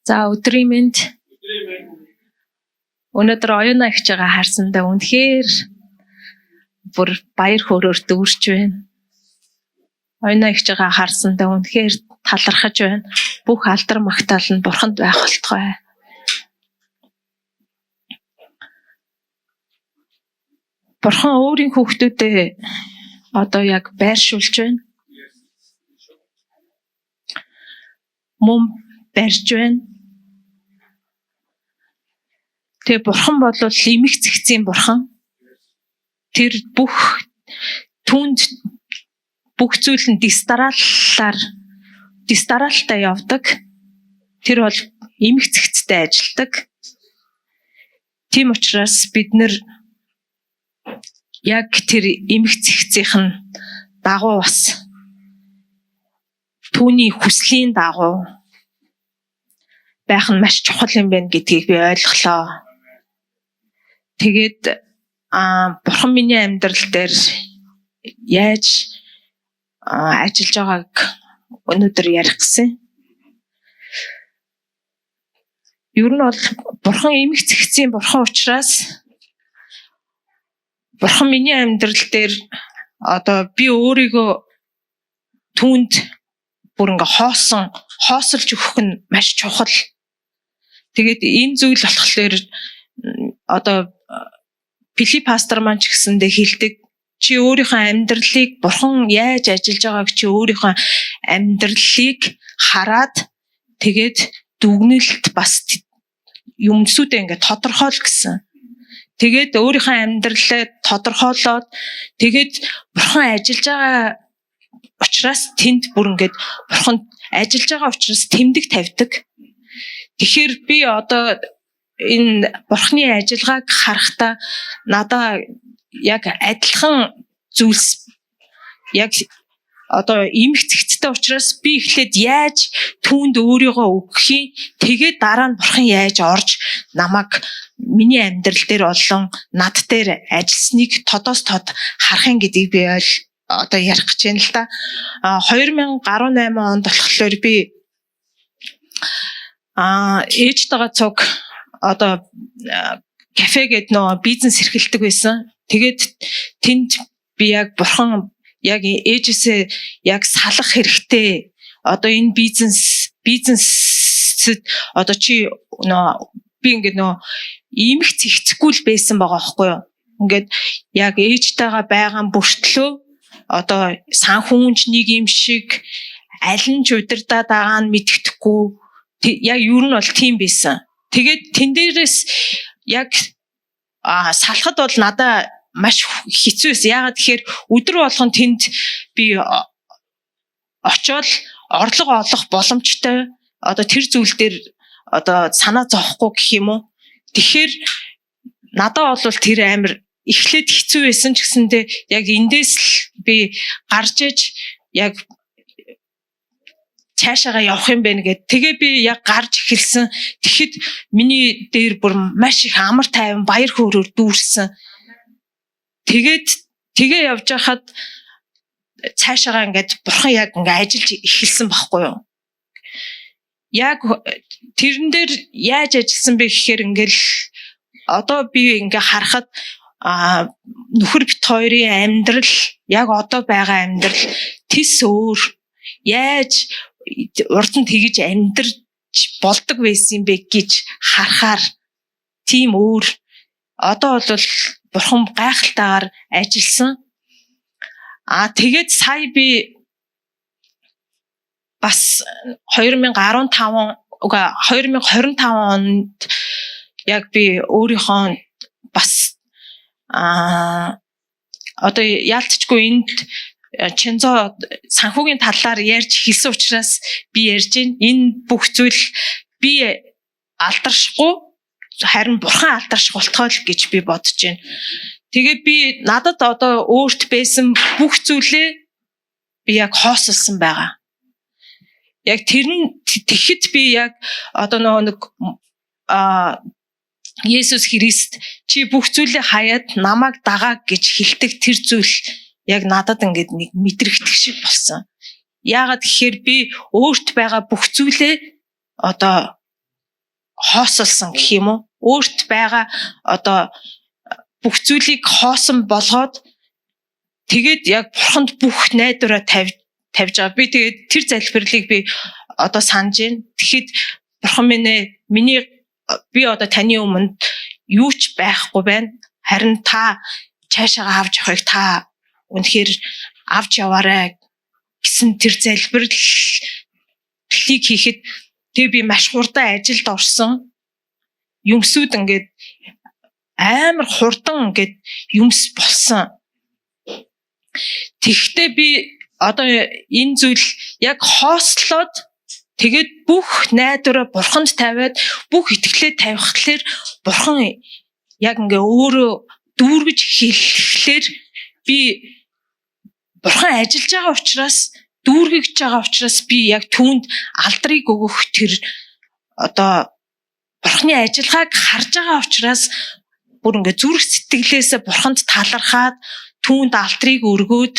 За, өдрийн мэнд. Өнөөдөр оюуна ихж байгаа харсандаа үнэхээр бүр баяр хөөрөөр дүүрч байна. Оюуна ихж байгаа харсандаа үнэхээр талархаж байна. Бүх алдар магтаал нь Бурханд байх болтугай. Бурхан өөрийн хүүхдүүдэд одоо яг байршуулж байна. Мөн барьж байна. Тэгээ Бурхан бол эмх цэгцийн Бурхан. Тэр бүх түүнд бүх зүйл нь дисдаралтай явдаг. Тэр бол эмх цэгцтэй ажилладаг. Тийм учраас бид нэр яг тэр эмх цэгцийнх нь дагуу бас түүний хүслийн дагуу байх нь маш чухал юм байна гэдгийг би ойлголоо. Тэгээд Бурхан миний амьдрал дээр яаж ажиллаж байгааг өнөөдөр ярих гэсэн. Ер нь бол Бурхан эмх цэгцийн Бурхан учраас Бурхан миний амьдрал дээр одоо би өөрийгөө түүнд бүр ингээ хоосолж өгөх нь маш чухал. Тэгээд энэ зүйл болохоор одоо Пили пастор маань ч гэсэндээ хэлдэг. Чи өөрийнхөө амьдралыг Бурхан яаж ажиллаж байгааг чи өөрийнхөө амьдралыг хараад тэгээд дүгнэлт бас юмсүүдээ ингээ тодорхойл гэсэн. Тэгээд өөрийнхөө амьдралаа тодорхойлоод тэгээд Бурхан ажиллаж байгаа учраас тэнд бүр ингээд Бурхан ажиллаж байгаа учраас тэмдэг тавьдаг. Тэгэхээр би одоо энэ Бурханы ажиллагааг харахтаа надаа яг адилхан зүйлс яг одоо эмх цэгцтэй учраас би эхлээд яаж түүнд өөрийгөө өгөх юм, тэгээд дараа нь Бурхан яаж орж намайг миний амьдрал дээр болон над дээр ажилласныг тодоос тод харах юм гэдгийг би одоо ярих гэж байна л да. 2018 онд болохоор би ээжтэйгээ цуг одоо кафе гэдэг нөө бизнес эрхэлдэг байсан. Тэгээд тэнд би яг Бурхан яг ээжээсээ яг салах хэрэгтэй. Одоо энэ бизнесэд одоо чи нөө би ингээд нөө иймх цэгцэхгүй л байсан байгаа байхгүй юу? Ингээд яг ээжтэйгээ байгаа бүртлөө одоо санхүүнч нэг юм шиг аль нь ч удирдаад байгаа нь мэддэхгүй. Яг юу нь бол тийм байсан. Тэгээд тэн дээрээс яг салахад бол надаа маш хэцүү байсан. Яагаад тэгэхээр өдөр болгон тэнд би очиод орлого олох боломжтой. Одоо тэр зүйл дээр одоо санаа зовхгүй гэх юм уу. Тэгэхээр надаа бол тэр амар эхлээд хэцүү байсан ч гэсэндээ яг эндээс л би гарч иж яг цаашаага явах юм байна гэд. Тэгээ би яг гарч эхэлсэн. Тэгэхэд миний дээр бүр маш их амар тайван баяр хөөрөөр дүүрсэн. Тэгээд тэгээ явж байхад цаашаага ингээд Бурхан яг ингээд ажиллаж эхэлсэн байхгүй юу? Яг тэрэн дээр яаж ажилласан бэ гэхээр ингээд одоо би ингээд харахад нөхөр бит хоёрын амьдрал яг одоо байгаа амьдрал тис өөр. Яаж урд нь тэгж амьдрч болдог байсан юм бэ гэж харахаар тийм өөр. Одоо бол Бурхан гайхалтайгаар ажилласан. Тэгээд сая би бас 2015 2025 онд яг би өөрийнхөө бас одоо яалтчгүй энд Чинзо санхүүгийн талаар ярьж хэлсэн учраас би ярьж байна. Энэ бүх зүйл би алдаршгүй харин Бурхан алдарших болтгой л гэж би бодож байна. Тэгээд би надад одоо өөрт байсан бүх зүйлээ би яг хоосолсон байгаа. Яг тэр нь тэгэхэд би яг одоо нөгөө нэг Есүс Христ чи бүх зүйлээ хаяад намайг дагаа гэж хэлдэг тэр зүйл яг надад ингээд нэг мэдрэгдэх шиг болсон. Яагаад гэхээр би өөрт байгаа бүх зүйлээ одоо хоосолсон гэх юм уу? Өөрт байгаа одоо бүх зүйлийг хоосон болгоод тэгээд яг бурханд бүх найдвараа тавьж байгаа. Би тэгээд тэр залбирлыг би одоо санаж байна. Тэгэхэд бурхан минь ээ, миний би одоо таны өмнө юу ч байхгүй байна. Харин та цаашаага авч явахыг та үнэхээр авч яваарай гэсэн тэр залбирлыг хийхэд тэг би маш хурдан ажилд орсон. Юмсүүд ингээд амар хурдан ингээд юмс болсон. Тэгэхдээ би одоо энэ зүйл яг хоослоод тэгээд бүх найдвараа бурханд тавиад бүх итгэлээ тавихлаар бурхан яг ингээ өөрөө дүүргэж хэлэхлээр би бурхан ажиллаж байгаа учраас дүүргэж байгаа учраас би яг түүнд алдрыг өгөх тэр одоо бурханы ажиллагааг харж байгаа учраас бүр ингээ зүрх сэтгэлээсээ бурханд талархаад түүнд алдрыг өргөөд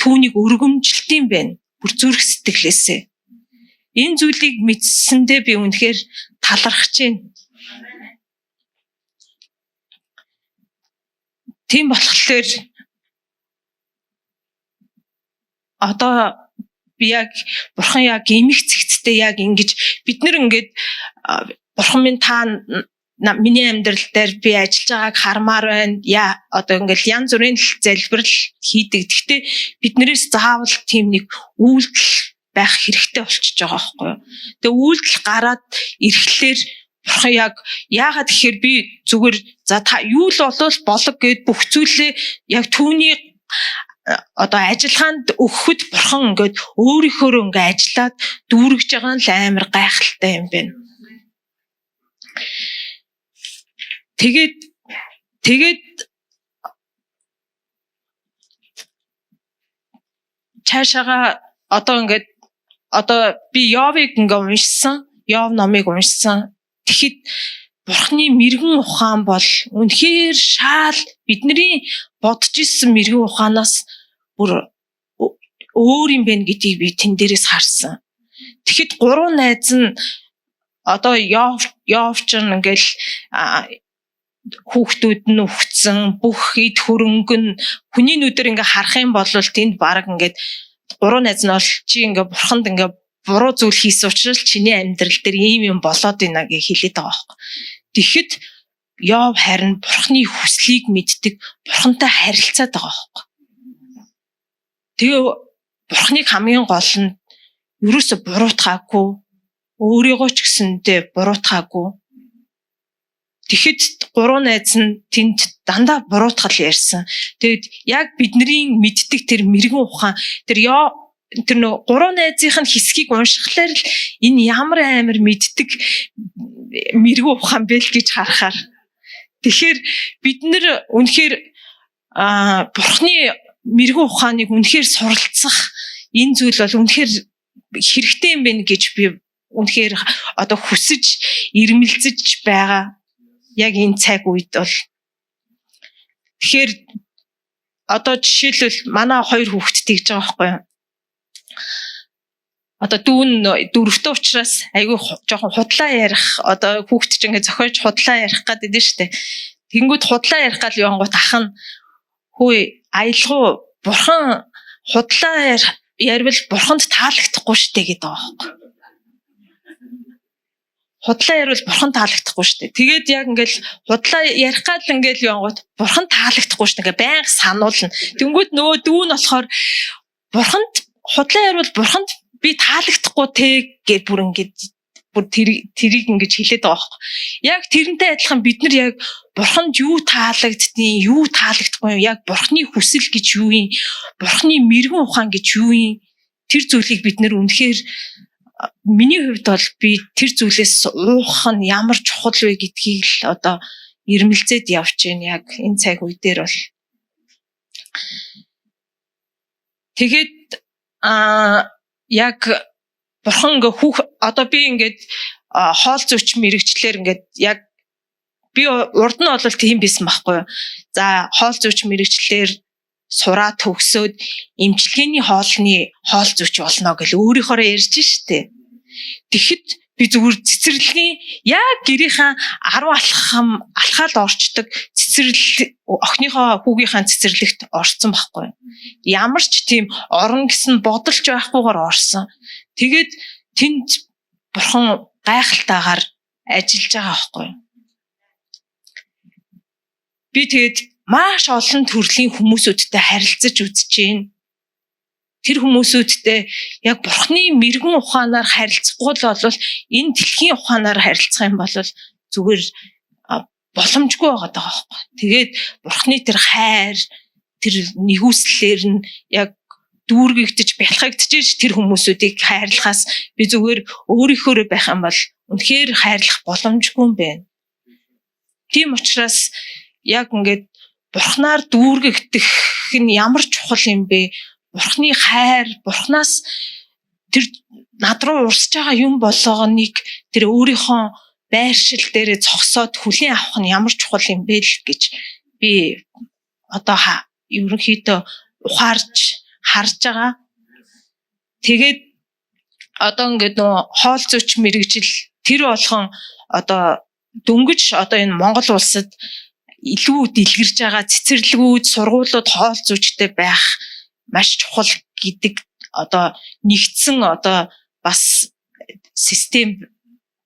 түүнийг өргөмжилт юм байна. Бүр зүрх сэтгэлээсээ. Энэ зүйлийг мэдсэндээ би үнэхээр талархаж байна. Тийм болохоор одоо би яг бурхан яг эмх цэгцтэй яг ингэж бид нэр ингээд бурхан минь та миний амьдрал дээр би ажиллаж байгааг хармаар байна. Яа одоо ингээл янз бүрийн л залбирал хийдэг. Гэхдээ биднээс заавал тийм нэг үйлдэл байх хэрэгтэй болчихж байгаа байхгүй юу. Тэгээ үйлдэл гараад ирэхлээр бурхан яг яагаад гэхээр би зүгээр за та юу л болвол болог гэд бүх зүйлээ яг түүний одоо ажиллагаанд өгөхөд бурхан ингээд өөрийнхөөрөө ингээд ажиллаад дүүргэж байгаа нь л амар гайхалтай юм байна. Тэгээд цаашаага одоо ингээд одоо би Йовыг ингээ уншсан, Йов номыг уншсан. Тэгэхэд Бурхны мэрэгэн ухаан бол үнэхээр шаал бидний бодож ирсэн мэрэгэн ухаанаас бүр өөр юм байна гэдгийг би тэн дээрээс харсан. Тэгэхэд гурван найз нь одоо Йов ч ингээл хүүхдүүд нь үхсэн, бүх эд хөрөнгө нь хүний нүдээр ингээ харах юм бол тэнд баг ингээд гурван найз нь бол чи ингээ бурханд ингээ буруу зүйл хийсэн учраас чиний амьдрал дээр ийм юм болоод байна гэж хэлээд байгаа байхгүй. Тэгэхэд Йов харин бурхны хүслийг мэддэг, бурхантай харилцаад байгаа байхгүй. Тэгээ бурхныг хамгийн гол нь ерөөсө буруутгаагүй, өөрийгөө ч гэсэндээ буруутгаагүй. Тэгэхэд гурван найз нь тэнд дандаа буруутгал ярьсан. Тэгэд яг бидний мэддэг тэр мэрэгэн ухаан тэр тэр нөө гурван найзынх нь хэсгийг уншихлаар л энэ ямар амар мэддэг мэрэгэн ухаан бэ л гэж харахаар. Тэгэхээр бид нэр үнэхээр бурхны мэрэгэн ухааныг үнэхээр суралцах энэ зүйл бол үнэхээр хэрэгтэй юм байна гэж би үнэхээр одоо хүсэж ирмэлзэж байгаа. Яг энэ цаг үед бол. Тэгэхээр одоо жишээлбэл манай хоёр хүүхэд тэгж байгаа байхгүй юу? Одоо дүүн дөрөвтөө учраас айгүй жоохон худлаа ярих одоо хүүхэд чинь ингээ зохиож худлаа ярих гэдэг нь шүү дээ. Тэнгүүд худлаа ярих гал явангууд ах нь хөөе аялгуу бурхан худлаа ярил бурханд таалагдахгүй шүү дээ гэдэг байгаа байхгүй. Худлаа ярил бурхан таалагдахгүй шүү дээ. Тэгээд яг ингээл худлаа ярих гал ингээл явангууд бурхан таалагдахгүй шүү дээ. Ингээ байнга сануулна. Тэнгүүд нөгөө дүүн болохоор бурханд худлаа ярил бурханд би таалагдахгүй те гэж бүр ингээд бүр тэрийг ингэж хэлээд байгаа байхгүй. Яг тэрнтэй адилхан бид нар яг бурханд юу таалагддیں، юу таалагдахгүй юм, яг бурхны хүсэл гэж юу юм, бурхны мэрэгэн ухаан гэж юу юм, тэр зүйлийг бид нар үнэхээр миний хувьд бол би тэр зүйлээс уух нь ямар чухал вэ гэдгийг л одоо ирмэлзээд явж байна яг энэ цаг үе дээр бол. Тэгээд яг бурхан ингээ хүүх одоо би ингээд хоол зүйч мэрэгчлэр ингээд яг би урд нь бол тийм байсан байхгүй юу. За хоол зүйч мэрэгчлэр сураа төгсөөд эмчилгээний хоолны хоол зүйч болно гэж өөрийнхоороо ярьж штэ. Тэгэхэд Би зүгээр цэцэрлэгийн яг гэрийнхаа 10 алхам алхаал орчдөг цэцэрлэг охиныхоо хүүгийнхаа цэцэрлэгт орцсон байхгүй. Ямар ч тийм орно гэсэн бодолч байхгүйгээр орсон. Тэгээд тэнд бурхан гайхалтайгаар ажиллаж байгаа байхгүй. Би тэгээд маш олон төрлийн хүмүүсүүдтэй харилцаж үзэж байна. Тэр хүмүүсүүдтэй яг бурхны мэрэгэн ухаанаар харилцахгүй л бол энэ дэлхийн ухаанаар харилцах юм бол зүгээр боломжгүй байгаа даа байхгүй. Тэгээд бурхны тэр хайр, тэр нэгүслэр нь яг дүүргэгдэж, бялхагдчихэж тэр хүмүүсүүдийг хайрлахаас би зүгээр өөрийнхөөрөө байх юм бол үнэхээр хайрлах боломжгүй юм байна. Тийм учраас яг ингээд бурхнаар дүүргэгдэх нь ямар чухал юм бэ? Бурхны хайр, бурхнаас тэр над руу урсж байгаа юм болгоныг тэр өөрийнхөө байршил дээрээ зогсоод хүлээн авах нь ямар чухал юм бэ л гэж би одоо ерөнхийдөө ухаарч харж байгаа. Тэгээд одоо ингээд нөгөө хоол зүйч мэргэжил тэр болгон одоо дөнгөж одоо энэ Монгол улсад илүү дэлгэрж байгаа цэцэрлэгүүд, сургуулиуд хоол зүйчтэй байх маш чухал гэдэг одоо нэгдсэн одоо бас систем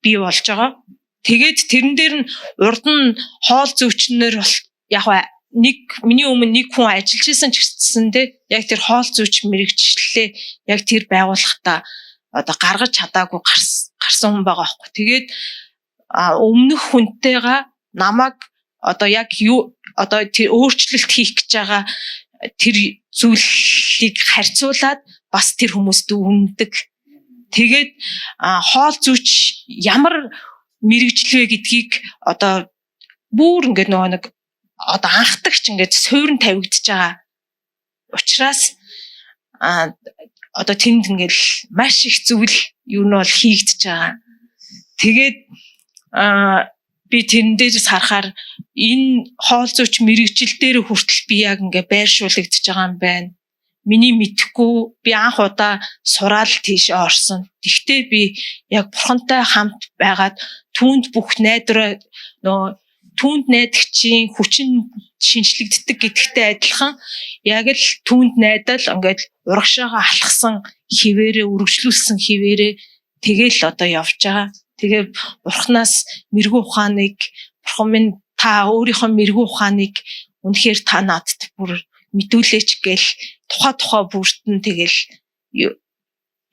бий болж байгаа. Тэгээд тэрэн дээр нь урд нь хоол зүйчнэр бол яг нэг миний өмнө нэг хүн ажиллаж исэн ч гэсэн те яг тэр хоол зүйч мэрэгчлээ яг тэр байгууллагатаа одоо гаргаж чадаагүй гарсан хүн байгаа байхгүй. Тэгээд өмнөх хүнтэйгээ намайг одоо яг юу одоо тэр өөрчлөлт хийх гэж байгаа тэр зүйлийг харьцуулаад бас тэр хүмүүст үнэдэг. Тэгээд хоол зүйч ямар мэрэгжил вэ гэдгийг одоо бүр ингээд нөгөө нэг одоо анхдагч ингээд суурин тавигдж байгаа. Учираас одоо тэнд ингээд маш их зүйл юу нь бол хийгдэж байгаа. Тэгээд би тэрэн дээрээс харахаар энэ хоол зүйч мэрэгжил дээр хүртэл би яг ингээ байршуулагдчихж байгаа юм байна. Миний мэдхгүй би анх удаа сураал тийш орсон. Тэгтээ би яг бурхантай хамт байгаад түүнд бүх найдвараа нөгөө түүнд найдагчийн хүчин шинжлэгддэг гэдэгтэй адилхан яг л түүнд найдал ингээд урагшаага алхсан хിവэрэ үргэлжлүүлсэн хിവэрэ тэгэл одоо явж байгаа. Тэгээ бурхнаас мэрэгүү ухааныг бурхан минь та өөрийнхөө мэрэгүү ухааныг үнэхээр та надад бүр мэдүүлээч гээл тухай тухай бүртэн тэгэл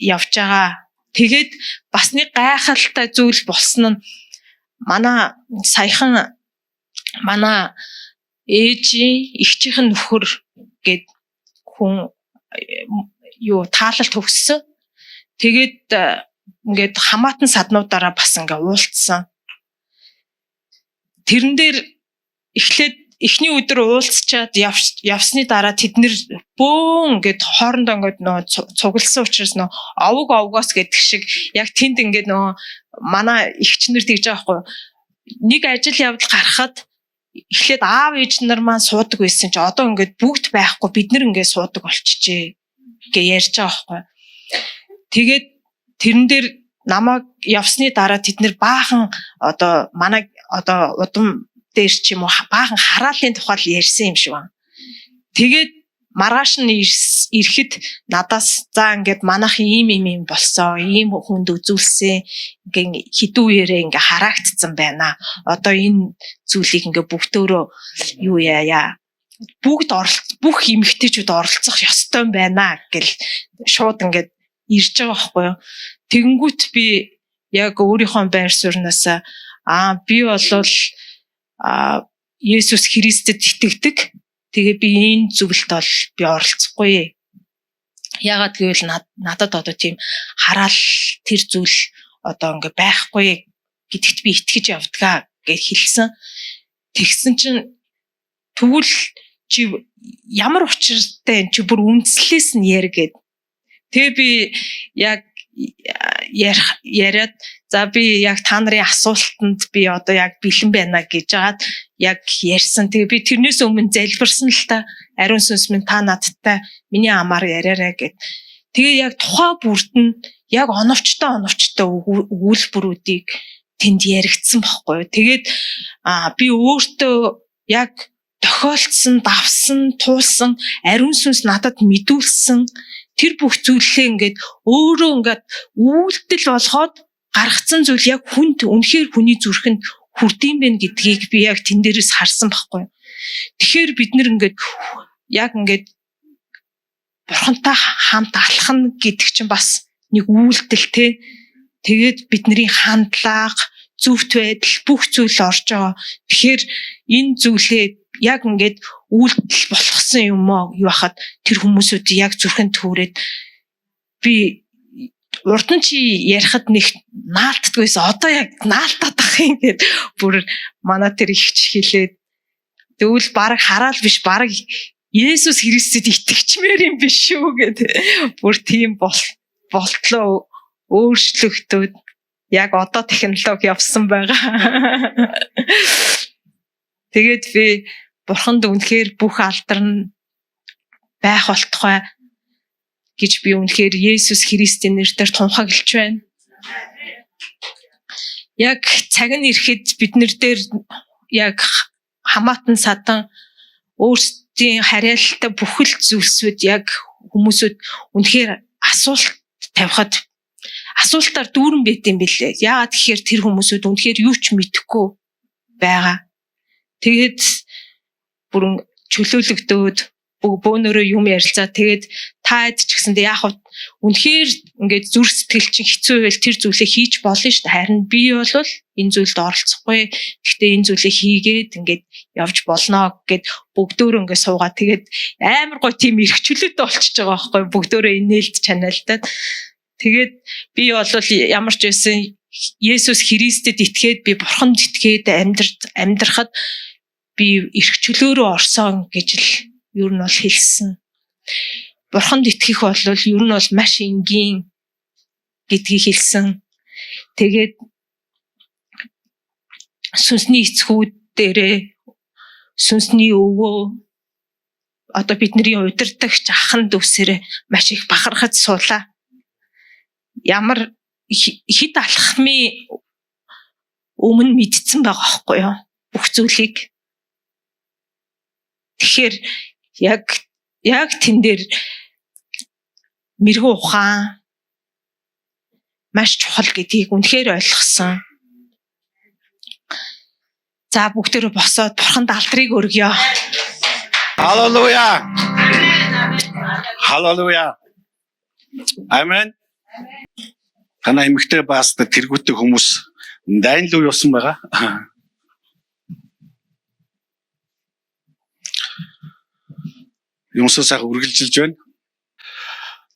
явж байгаа. Тэгээд бас нэг гайхалтай зүйл болсон нь манай саяхан манай ээжийн эгчийнхэн нөхөр гээд хүн юу таалал төгссөн. Тэгээд ингээд хамаатан саднуудаараа бас ингээ уулзсан. Тэрэн дээр эхлээд эхний өдөр уулзчаад явсны дараа тэд нэр бөөн ингээд хоорондоо ингээд нөө цугласан учраас нөө овог овгоос гэдэг шиг яг тэнд ингээд нөө манай эгчнэр тэгж байгаа байхгүй нэг ажил явдал гарахад эхлээд аав ээж нар маань суудаг байсан чи одоо ингээд бүгд байхгүй бид нар ингээд суудаг болчихжээ гэж ярьж байгаа байхгүй. Тэгээд тэрэн дээр намайг явсны дараа тэд нэр баахан одоо манай одоо удам дээр ч юм уу баахан хараалын тухай л ярьсан юм шиг байна. Тэгээд маргааш нь ирэхэд надаас за ингээд манайх ийм ийм ийм болсон, ийм хүнд үзүүлсэн, ингээ хідүү үеэрээ ингээ хараагдцсан байна. Одоо энэ зүйлийг ингээ бүгдөөрөө юу яая бүгд бүх эмэгтэйчүүд оролцох ёстой юм байна гэл шууд ингээд ирж байгаа байхгүй юу. Тэгэнгүүт би яг өөрийнхөө байр сууриас би болвол Есүс Христэд итгэдэг. Тэгээ би энэ зүйлд бол би оролцохгүй. Яагаад гэвэл надад одоо тийм хараал тэр зүйл одоо ингээ байхгүй гэдэгт би итгэж явдгаа гэж хэлсэн. Тэгсэн чинь тэгвэл чи ямар учиртай чи бүр үндслээс нь яар гэд. Тэгээ би яг яриад за би яг та нарын асуултанд би одоо яг бэлэн байна гэж жагаад яг ярьсан. Тэгээ би тэрнээс өмнө залбирсан л та ариун сүнс минь та надтай миний амаар яриарай гэд. Тэгээ яг тухай бүрд нь Яг оновчтой өгүүлбэрүүдийг тэнд яригдсан байхгүй юу. Тэгээд би өөртөө яг тохиолдсон, давсан, туулсан ариун сүнс надад мэдүүлсэн тэр бүх зүйлээ ингээд өөрөө ингээд үйлдэл болгоод гаргацсан зүйл яг хүнд үнэхээр хүний зүрхэнд хүрдэм байх гэдгийг би яг тэн дээрээс харсан байхгүй юу. Тэгэхээр бид нэр ингээд яг ингээд бурхантай хамт алхна гэдэг чинь бас нэг үйлдэл те. Тэгээд бидний хандлага, зөвхт байдал бүх зүйл орж байгаа. Тэгэхээр энэ зүйлээ яг ингээд үйлдэл болгосон юм уу юу хахад тэр хүмүүсүүд яг зүрхэнд түрээд би урд нь чи ярихад нэг наалтдаггүйсэн. Одоо яг наалтаад ах юм гээд бүр манай тэр ихч хэлээд тэгвэл баг хараал биш баг Есүс Христэд итгэчмээр юм биш үү гэд бүр тийм болтлоо өөрчлөгдөд яг одоо технологи явсан байгаа. Тэгээд би бурханд үнэхээр бүх алдар нь байх болтугай гэж би үнэхээр Есүс Христийн нэрээр тунхаглаж байна. Яг цаг нь ирэхэд бид нар дээр яг хамаатан садан өөрсдийн хариалтай бүхэл зүйлсүүд яг хүмүүсүүд үнэхээр асуулт тавихад асуултаар дүүрэн байт юм билээ. Яагаад гэхээр тэр хүмүүсүүд үнэхээр юу ч мэдэхгүй байгаа. Тэгээд бүрэн чөлөөлөгдөөд бөөнөрөө юм ярилцаа. Тэгээд та хэд ч гэсэндээ яг үнэхээр ингээд зүрх сэтгэл чинь хэцүү байвал тэр зүйлээ хийж болно шүү дээ. Харин би бол энэ зүйлд оролцохгүй. Гэхдээ энэ зүйлээ хийгээд ингээд явж болно гэд бүгдөөрөө ингээд суугаа. Тэгээд амар гой тийм эрх чөлөөтэй болчихж байгаа байхгүй бүгдөөрөө инээлд чанаалтаад. Тэгээд би бол ямар ч байсан Есүс Христэд итгээд би Бурханд итгээд амьдрахад би эрх чөлөөрөө орсон гэж л ер нь бол хэлсэн. Бурханд итгэх бол ер нь бол маш энгийн гэдгийг хэлсэн. Тэгээд сүнсний эцгүүд дээрээ сүнсний өвөө одоо бидний удирдагч ахан дүүсэрээ маш их бахархаж суулаа. Ямар хэд алхмын өмнө мэдсэн байгаа байхгүй юу? Бүх зүйлийг. Тэгэхээр яг тэн дээр мэрэгэн ухаан маш чухал гэдгийг үнэхээр ойлгосон. За бүгдээрээ босоод бурханд алдрыг өргөё. Халелуя. Халелуя. Амен. Танай эмэгтэй пастор тэргүүтээ хүмүүс дайн руу явсан байгаа. Юмсаа сайхан үргэлжилж байна.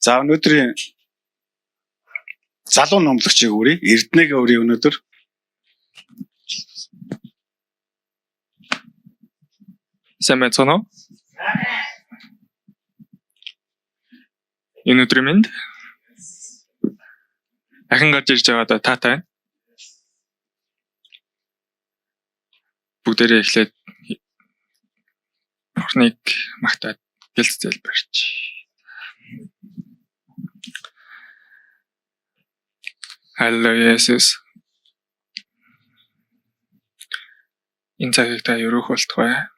За өнөөдрийн залуу номлогчийг үрье. Эрдэнэгээ үрье өнөөдөр. Сайн байцгаана уу? Энэ өдрийн мэнд ахин гарч ирж байгаадаа таатай байна. Бүгдээрээ эхлээд Бурхныг магтаад гэлцэл барьж. Халелуя Есүс. Энэ цагийг та өрөөх болтугай.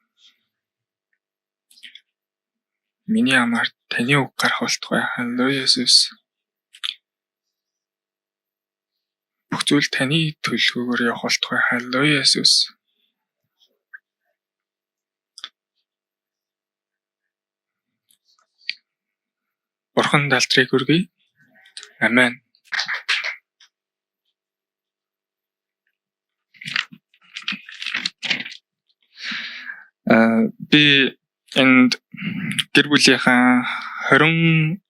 Миний амаар таны үг гарах болтугай. Халелуя Есүс. Бүх зүйл таны төлөвлөгөөгөөр явах болтугай. Халелуя Есүс. Бурхан алдрыг өргөе. Амен. Би энд гэр бүлийнхаа 23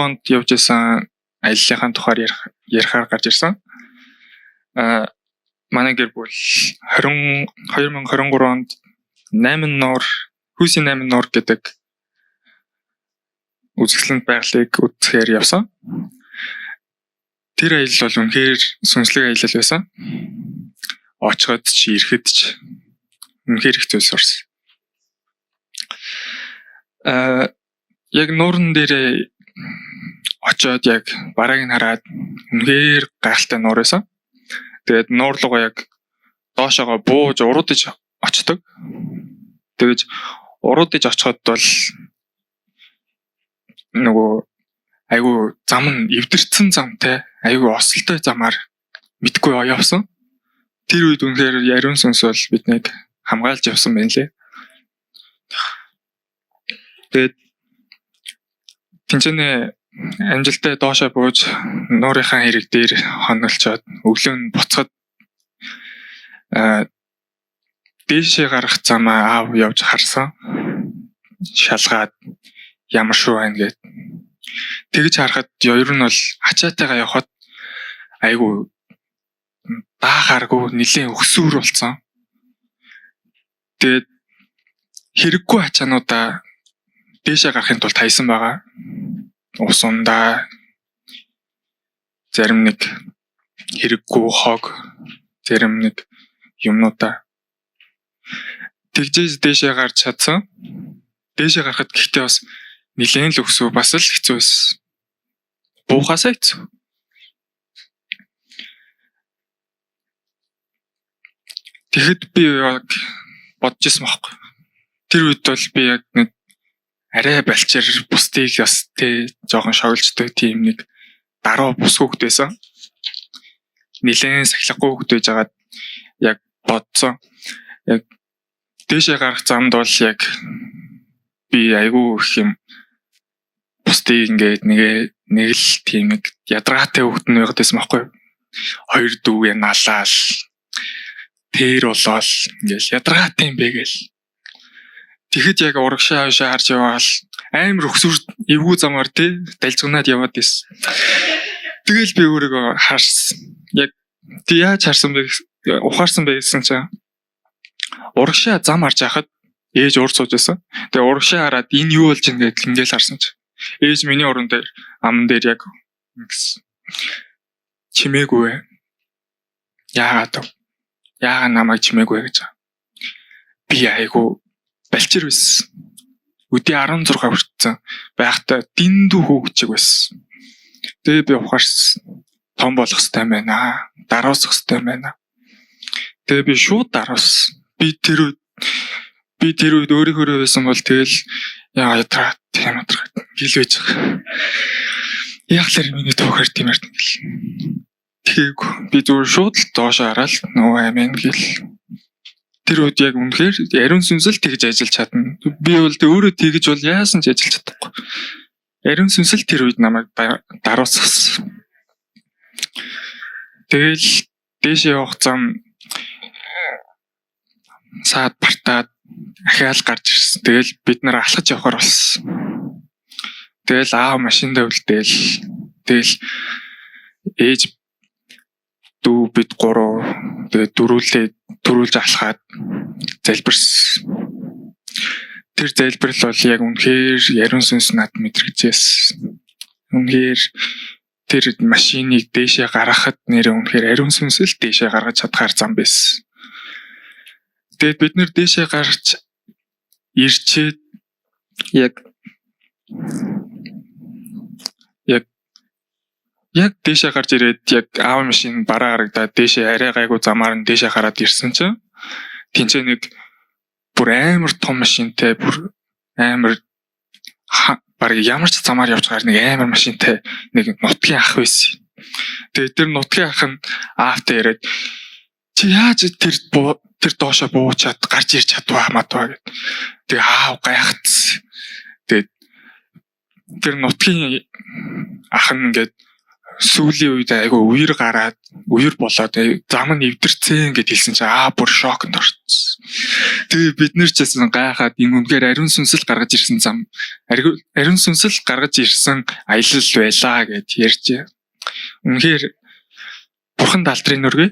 онд явж исэн аяллахын тухаар ярихаар гарч ирсэн. Манай гэр бүл 2023 онд 8 нуур, Хүйсийн 8 нуур гэдэг үзэсгэлэнт байгалыг үзэхээр явсан. Тэр аялал бол үнэхээр сүнслэг аялал байсан. Очиход ч ирэхэд ч үнэхээр их зүйл сурсан. Яг нууран дээрээ Очоод яг барааг нь хараад үнэхээр гайхалтай нуур байсан. Тэгээд нуур руугаа яг доошоогоо бууж уруудаж очдог. Тэгэж уруудаж очиход бол нөгөө айгүй зам нь эвдэрсэн замтай, айгүй осолтой замаар мэдгүй явсан. Тэр үед үнэхээр ариун сүнс бол биднийг хамгаалж явсан байна лээ. Тэгээд тэнцэнэ амжилттай доошоо бууж нуурынхаа хэрэг дээр хонолцоод өглөө нь буцахад дээшээ гарах замаа аав явж харсан. Шалгаад ямар шүү байна гэд. Тэгж харахад ер нь бол ачаатайгаа явхад айгүй даахааргүй нэлээд өксүүр болсон. Тэгээд хэрэггүй ачаануудаа дээшээ гарахын тулд хайсан байгаа. Ус ундаа, зарим нэг хэрэггүй хог, зарим нэг юмнуудаа тэгжээж дээшээ гарч чадсан. Дээшээ гарахад гэхдээ бас нэлээд л өксүү, бас л хэцүү байсан. Буухаасаа хэцүү. Тэгэхэд би яг бодож исэн байхгүй. Тэр үед бол би яг нэг арай балчир бусдыг бас тэ жоохон шоглждаг тийм нэг даруй бус хүүхэд байсан. Нилээн сахилахгүй хүүхэд байж байгаад яг бодсон. Яг дээшээ гарах замд бол яг би айгүй их юм бусдыг ингээд нэг л тийм нэг ядаргаатай хүүхэд нь байгаад байсан байхгүй. Хоёр дүүгээ налаал тэр болоол ингээл ядаргаатай юм бэ гээл. Тэгэхэд яг урагшаа хойшоо харж яваал амар өксүр эвгүй замаар тий далжгнаад яваад байсан. Тэгэл би өөрийгөө харсан. Яг тий яаж харсан бэ, ухаарсан бэ гэсэн чинь урагшаа зам харж байхад ээж уур сууж байсан. Тэгээ урагшаа хараад энэ юу болж байна гэдэл ингээл харсан чинь ээж миний уран дээр аман дээр яг ингэсэн. Чимээгүй. Яагаад вэ? Яагаад намайг чимээгүй гэж. Би айгу балчир байсан. Өдий 16 хүртсэн байхдаа дэндүү хүүхчиг байсан. Тэгээ би ухаарсан. Том болох хэрэгтэй байна. Даруусах хэрэгтэй байна. Тэгээ би шууд даруус. Би тэр үед өөрийнхөө байсан бол тэгэл яа ядраа тийм ядраа гэл байж байгаа. Яг л миний түүхээр тийм ярд гэл. Тэгээг би зүгээр шууд л доошоо хараад нөгөө амин гэл. Тэр үед яг үнэхээр ариун сүнс л тэгж ажиллаж чадна. Би бол өөрөө тэгж бол яасан ч ажиллаж чадахгүй. Ариун сүнс л тэр үед намайг даруусгасан. Тэгэл дээшээ явах зам саад бартаад ахиал гарч ирсэн. Тэгэл бид нар алхаж явахар болсон. Тэгэл аав машиндаа үлдээл. Тэгэл ээж дүү бид гурав тэгээд дөрүүлээ төрүүлж алхаад залбирсан. Тэр залбирал бол яг үнэхээр ариун сүнс над мэдрэгжээс. Үнэхээр тэр машиныг дээшээ гаргахад нэрээ үнэхээр ариун сүнс л дээшээ гаргаж чадхаар зам байсан. Тэгээд бид нэр дээшээ гарч ирчээд яг дээшээ гарч ирээд яг аав машин бараа харагдаад дээшээ арай гайгүй замаар нь дээшээ гараад ирсэн чинь тэнцээ нэг бүр амар том машинтай бүр амар бараг ямар ч замаар явж байгаа нэг амар машинтай нэг нутгийн ах байсан. Тэгээд тэр нутгийн ах нь аавтай яриад чи яаж тэр доошо буучаад гарч ирж чадваа хамаатаа гэд. Тэгээ аав гайхацсан. Тэгээд тэр нутгийн ах нь ингээд сүүлийн үед айгүй үер гараад үер болоод зам нь эвдэрцэн гэд хэлсэн чинь аа бүр шоконд орсон. Тэгээ бид нэр ч гэсэн гайхаад энэ үнэхээр ариун сүнсэл гаргаж ирсэн зам ариун сүнсэл гаргаж ирсэн аялал байлаа гэд ярьжээ. Үнэхээр бурхан далдрын нүргээ.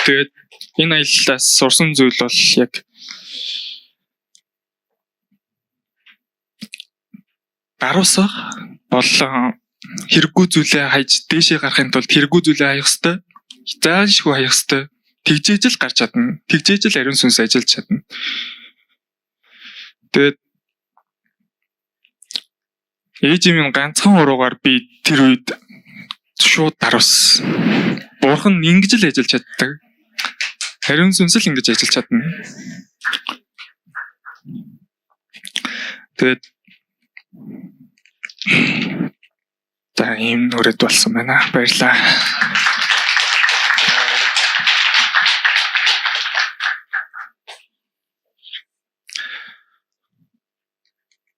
Тэгээд энэ аяллаас сурсан зүйл бол яг даруусах болон хэрэггүй зүйлээ хайж дээшээ гарахын тулд хэрэггүй зүйлээ хаях ёстой. Заашгүй хаях ёстой. Тэгжээж л гарч чадна. Тэгжээж л ариун сүнс ажиллаж чадна. Тэгээд Ээж минь ганцхан уруугаар би тэр үед шууд даруус. Бурхан ингэж л ажиллаж чаддаг. Хариун сүнс л ингэж ажиллаж чадна. Тэгээд за ийм нүрэд болсон байна. Баярлалаа.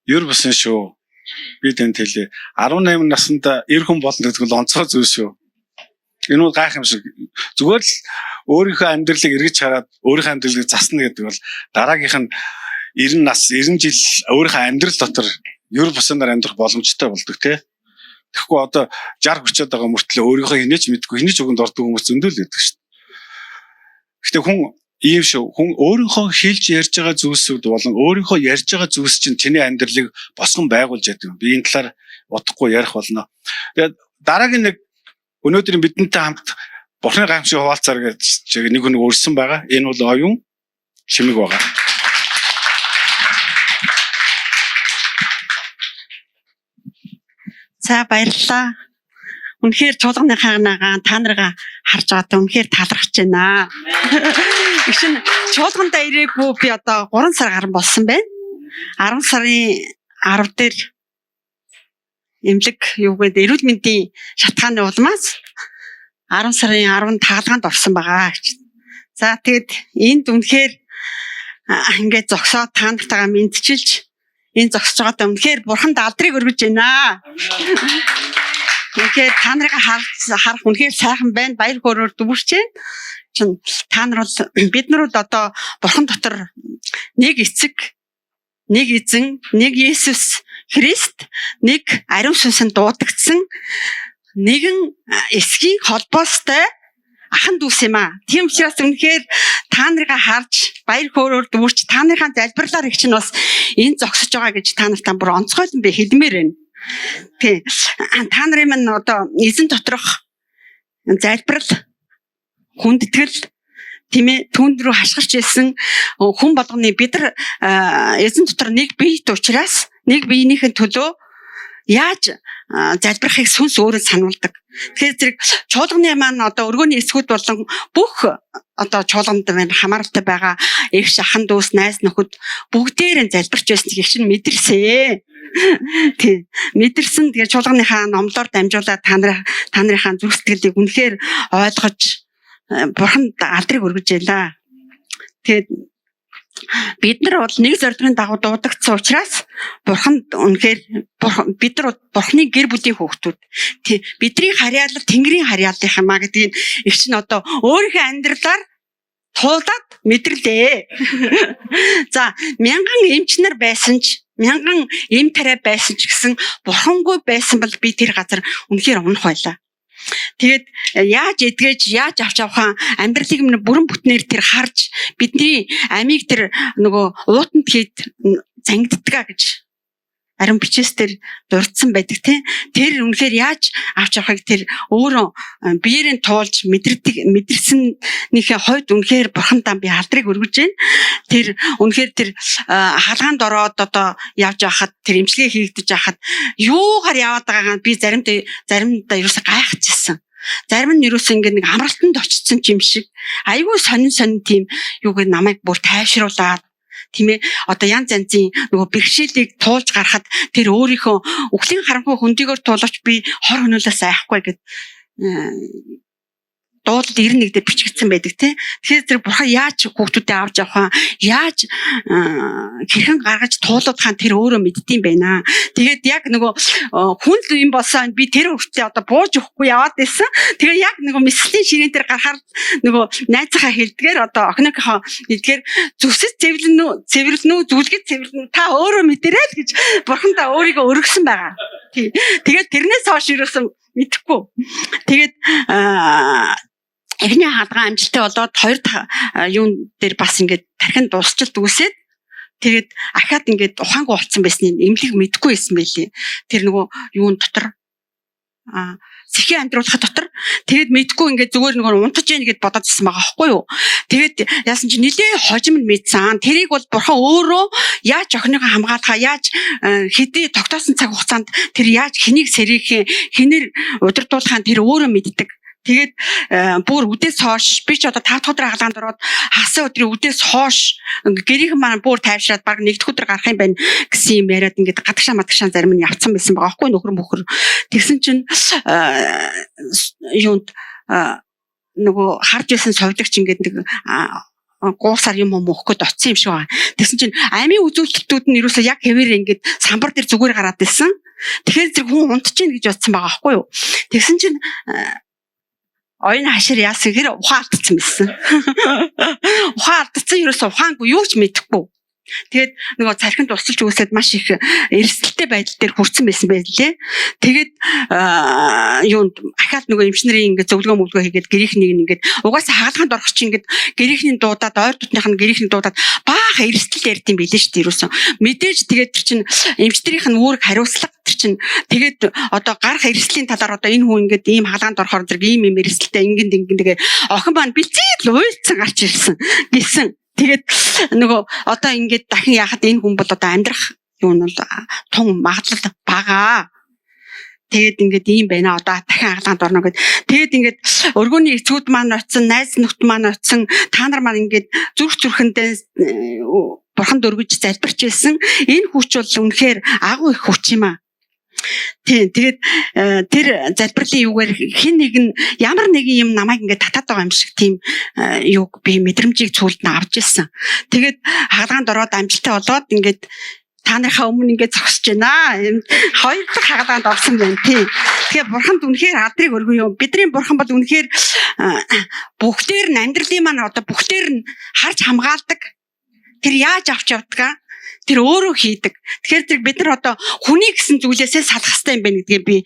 Ер бусын шүү. Би танд хэлье. 18 наснд эр хүн болно гэдэг нь онцгой зүйл шүү. Энэ бол гайх юм шиг. Зүгээр л өөрийнхөө амьдралыг эргэж хараад өөрийнхөө амьдралыг засна гэдэг бол дараагийнх нь 90 нас 90 жил өөрийнхөө амьдрал дотор ер бусанаар амьдрах боломжтой болдог тий. Тэгэхгүй одоо 60 хүчээд байгаа мөртлөө өөрийнхөө хинээч мэдгүй хинээч үгэнд ордог хүмүүс зөндөл байдаг шүү дээ. Гэтэ хүн ийм шүү. Хүн өөрийнхөө хэлж ярьж байгаа зүйлсүүд болон өөрийнхөө ярьж байгаа зүйлс чинь чиний амьдралыг босгон байгуулж яадаг. Би энэ талаар удахгүй ярих болно. Тэгээд дараагийн нэг өнөөдрийн бидэнтэй хамт Бурхны гайхамшиг хуваалцаар гэж нэг хүн өрсөн байгаа. Энэ бол оюун чимэг байгаа. За баярлалаа. Үнэхээр чуулганыхаа та наргаа харж байгаадаа үнэхээр талархаж байна. Их чинь чуулгандаа ирээгүй би одоо 3 сар гарan болсон байна. 10 сарын 10 дээр эмнэлэг юу гэдэг эрүүл мэндийн шатгааны улмаас 10 сарын 10-нд тагалгаанд орсон байгаа гэж. За тэгэд энд үнэхээр ингээд зогсоод та нартайгаа мэдчилж энэ зогсож байгаадаа үнэхээр бурханд алдрыг өргөж байна. Үнэхээр та нарыг харах үнэхээр сайхан байна. Баяр хөөрөөр дүүрч байна. Чин та нар бол бид нар бол одоо бурхан дотор нэг эцэг, нэг эзэн, нэг Есүс Христ, нэг ариун сүнсэнд дуудагдсан нэгэн эсгийн холбоостой ахан дүүс юм аа. Тийм учраас үнэхээр та нарыгаа харж баяр хөөрөөр дүүрч та нарын залбирлаар их чинь бас энэ зогсож байгаа гэж та нартай бүр онцгойлон би хэлмээр байна. Тий. Та нарын минь одоо эзэн доторх залбирал, хүндэтгэл тийм ээ түүнд рүү хашгирч ирсэн хүн болгоны бид нар эзэн дотор нэг биет учраас нэг биенийхэн төлөө яаж залбирахыг сүнс өөрөө сануулдаг. Тэгэхээр зэрэг чуулганы маань одоо өргөөний эсгүүд болон бүх одоо чуулганд маань хамааралтай байгаа эгш ахан дүүс найз нөхөд бүгдээр нь залбирч байсан их чинь мэдэрсэн. Тий. Мэдэрсэн. Тэгээ чуулганыхаа номлоор дамжуулаад та нарынхаа зүрх сэтгэлийг үнэхээр ойлгож бурханд алдрыг өргөж байлаа. Тэгээд бид нар бол нэг зорилгын дагуу дуудагдсан учраас бурханд үнэхээр бид нар бурхны гэр бүлийн хүүхдүүд. Тий. Бидний харьяалал Тэнгэрийн харьяаллынх юм а гэдгийг их чинь одоо өөрийнхөө амьдралаар туулаад мэдэрлээ. За мянган эмчнэр байсан ч мянган эм тариа байсан ч гэсэн бурхангүй байсан бол би тэр газар үнэхээр унах байлаа. Тэгээд яаж эдгэж, яаж авч явахаа амьдралыг минь бүрэн бүтнээр тэр харж бидний амийг тэр нөгөө уутанд хийд зангиддгаа гэж ариун бичээс тэр дурдсан байдаг тий. Тэр үнэхээр яаж авч явахыг тэр өөрөө биеэрээ туулж мэдэрдэг мэдэрсэнийхээ хойд үнэхээр бурхандаа би алдрыг өргөж байна. Тэр үнэхээр тэр хаалгаанд ороод одоо явж байхад тэр имчилгээ хийгдэж байхад юугаар яваад байгаагаа би заримдаа ерөөсөө гайхчихсан. Зарим нь ерөөсөө ингээд нэг амралтанд очсон юм шиг айгүй сонин сонин тийм юуг намайг бүр тайвшруулад тийм ээ одоо янз янзын нөгөө бэрхшээлийг туулж гарахад тэр өөрийнхөө үхлийн харанхуй хөндийгөөр туулавч би хор хөнөөлөөс айхгүй гэд дуулал 91 дээр бичигдсэн байдаг тий. Тэгэхээр тэр бурхан яаж хүүхдүүдэд авч явах, яаж хэрхэн гаргаж туулуудахаа тэр өөрөө мэддэм байна. Тэгээд яг нөгөө хүн л юм болсон би тэр хүртлээ одоо бууж өгөхгүй яваад байсан. Тэгээ яг нөгөө мэслийн ширээн дээр гарахаар нөгөө найзынхаа хэлдгээр одоо охиныхоо хэлдгээр зүсэд цэвэрлэн үү, зүлгэд цэвэрлэн үү та өөрөө мэдэрэй л гэж бурхандаа өөрийгөө өргөсөн байгаа. Тий. Тэгээд тэрнээс хойш юусэн мэдэхгүй. Тэгээд эхний хаалгаа амжилттай болоод хоёр дахь юун дээр бас ингээд тархин дуусчил дүүсээд тэгээд ахаад ингээд ухаангүй болцсон байсны эмнэлэг мэдгүй байсан байлээ. Тэр нөгөө юун дотор Сэхээ амьдруулах дотор тэгээд мэдгүй ингээд зүгээр нөгөө унтаж яах гэд бодоод ирсэн байгаа байхгүй юу. Тэгээд яасан чи нилээ хожим нь мэдсэн. Тэрийг бол бурхан өөрөө яаж охиныгоо хамгаалахаа, яаж хэдий тогтоосон цаг хугацаанд тэр яаж хэнийг сэрийхээ, хинээр удирдуулахаа тэр өөрөө мэддэг. Тэгээд бүр үдээс хойш би ч одоо 5 дахь өдөр хагалгаанд ороод хагас өдрийн үдээс хойш гэрийнхэн маань бүр тайвшраад баг 1 дахь өдөр гарах юм байна гэсэн юм яриад ингээд гадагшаа мадагшаа зарим нь явцсан байсан байгаа байхгүй нөхөр мөхөр. Тэгсэн чинь юунд нөгөө харж байсан совдогч ингээд нэг 3 сар юм уу өгөх гээд очсон юм шиг байна. Тэгсэн чинь амийн үзүүлэлтүүд нь ерөөсөө яг хэвээр ингээд самбар дээр зүгээр гараад ирсэн. Тэгэхээр зэрэг хүн унтчихээн гэж бодсон байгаа байхгүй юу. Тэгсэн чинь оюун хашир яасан гэхээр ухаан алдсан байсан. Ухаан алдсан, ерөөсөө ухаангүй, юу ч мэдэхгүй. Тэгээд нөгөө цархинд тусалж үүсээд маш их эрсдэлтэй байдал дээр хүрсэн байсан байлээ. Тэгээд юунд ахаад нөгөө эмч нарын ингээд зөвлөгөө мөвлөгөө хийгээд гэрийнхнийг ингээд угаасаа хагалгаанд орох чинь ингээд гэрийнхний дуудаад, ойр дотных нь гэрийнхний дуудаад баах эрсдэл ярьд юм билээ шүү дээ ерөөсөн. Мэдээж тэгээд тэр чинь эмч нарийнх нь үүрэг хариуцлага тэр чинь тэгээд одоо гарах эрсдлийн талаар одоо энэ хүн ингээд ийм хагалгаанд орохоор зэрэг ийм ийм эрсдэлтэй ингэн ингэн тэгээ охин маань бэлцээд л уйлцсан гарч ирсэн гэсэн. Тэгээд нөгөө одоо ингээд дахин яхад энэ хүн бол одоо амьдрах юу нь бол тун магадлал бага. Тэгээд ингээд ийм байна, одоо дахин хагалгаанд орно гэд. Тэгээд ингээд өргөөний эцгүүд маань очсон, найз нөхд маань очсон, та нар маань ингээд зүрх зүрхэндээ бурханд өргөж залбирч байсан. Энэ хүч бол үнэхээр агуу их хүч юм аа. Тийм, тэгээд тэр залбирлын юугаар хэн нэг нь ямар нэгэн юм намайг ингээд татаад байгаа юм шиг тийм юуг би мэдрэмжийг цүүлд нь авч ирсэн. Тэгээд хагалгаанд ороод амжилттай болоод ингээд та нарынхаа өмнө ингээд зогсож байна. Хоёр дахь хагалгаанд орсон байна тий. Тэгэхээр бурханд үнэхээр алдрыг өргөе юм. Бидний бурхан бол үнэхээр бүгдээр нь амьдралын маань одоо бүгдээр нь харж хамгаалдаг. Тэр яаж авч явдгаа тэр өөрөө хийдэг. Тэгэхээр тэр бид нар одоо хүний гэсэн зүйлээсээ салах хэрэгтэй юм байна гэдгийг би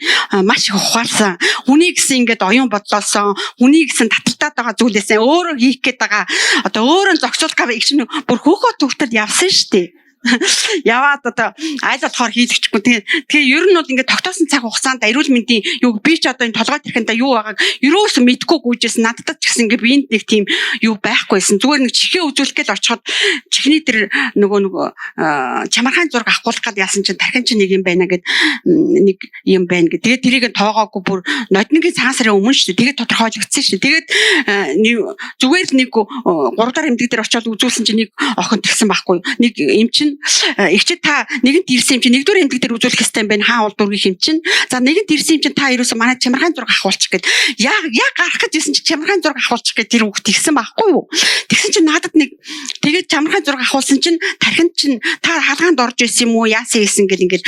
маш их ухаарсан. Хүний гэсэн ингээд оюун бодлоосон, хүний гэсэн таталтаад байгаа зүйлээсээ өөрөө хийх гээд байгаа. Одоо өөрөө зохицуулах гэж чинь бүр хөөхөө төвтөл явсан шүү дээ. Яваад одоо аль болохоор хийлгэчихгүй. Тэгээ ер нь бол ингээд тогтоосон цаг хугацаанд эрүүл мэндийн юу би ч одоо энэ толгой тэрхэндээ юу байгааг ерөөсөө мэдэхгүй гүйжсэн. Надад ч гэсэн ингээд биэнд нэг тийм юу байхгүйсэн. Зүгээр нэг чихээ үзүүлэх гээл очиход чихний тэр нөгөө чамархайн зураг авахгүйх гал яасан чинь тархин чинь нэг юм байна гэд нэг юм байна гэд. Тэгээд тэрийг нь тоогоогүй бүр ноднингийн цагаан сарын өмнө шүү дээ. Тэгээд тодорхойлогдсон шүү дээ. Тэгээд зүгээр л нэг 3 дахь эмнэлэг дээр очиод үзүүлсэн чинь нэг охин тэгсэн байхгүй. Нэг эм чинь эгчид та нэгэнт ирсэн юм чинь нэгдүгээр эмнэлэг дээр үзүүлэх хэрэгтэй юм байна. Хаа уул дүүргийнх юм чинь. За нэгэнт ирсэн юм чинь та ерөөсөө манай чамархайн зураг авахулчих гэд. Яг яг гарах гэж ирсэн чинь чамархайн зураг авахулчих гэд тэр үг тэгсэн байхгүй юу? Тэгсэн чинь надад нэг тэгээд чамархайн зураг авахулсан чинь тархинд чинь та хаалгаанд орж ирсэн юм уу? Яасан ийсэн гэл ингээл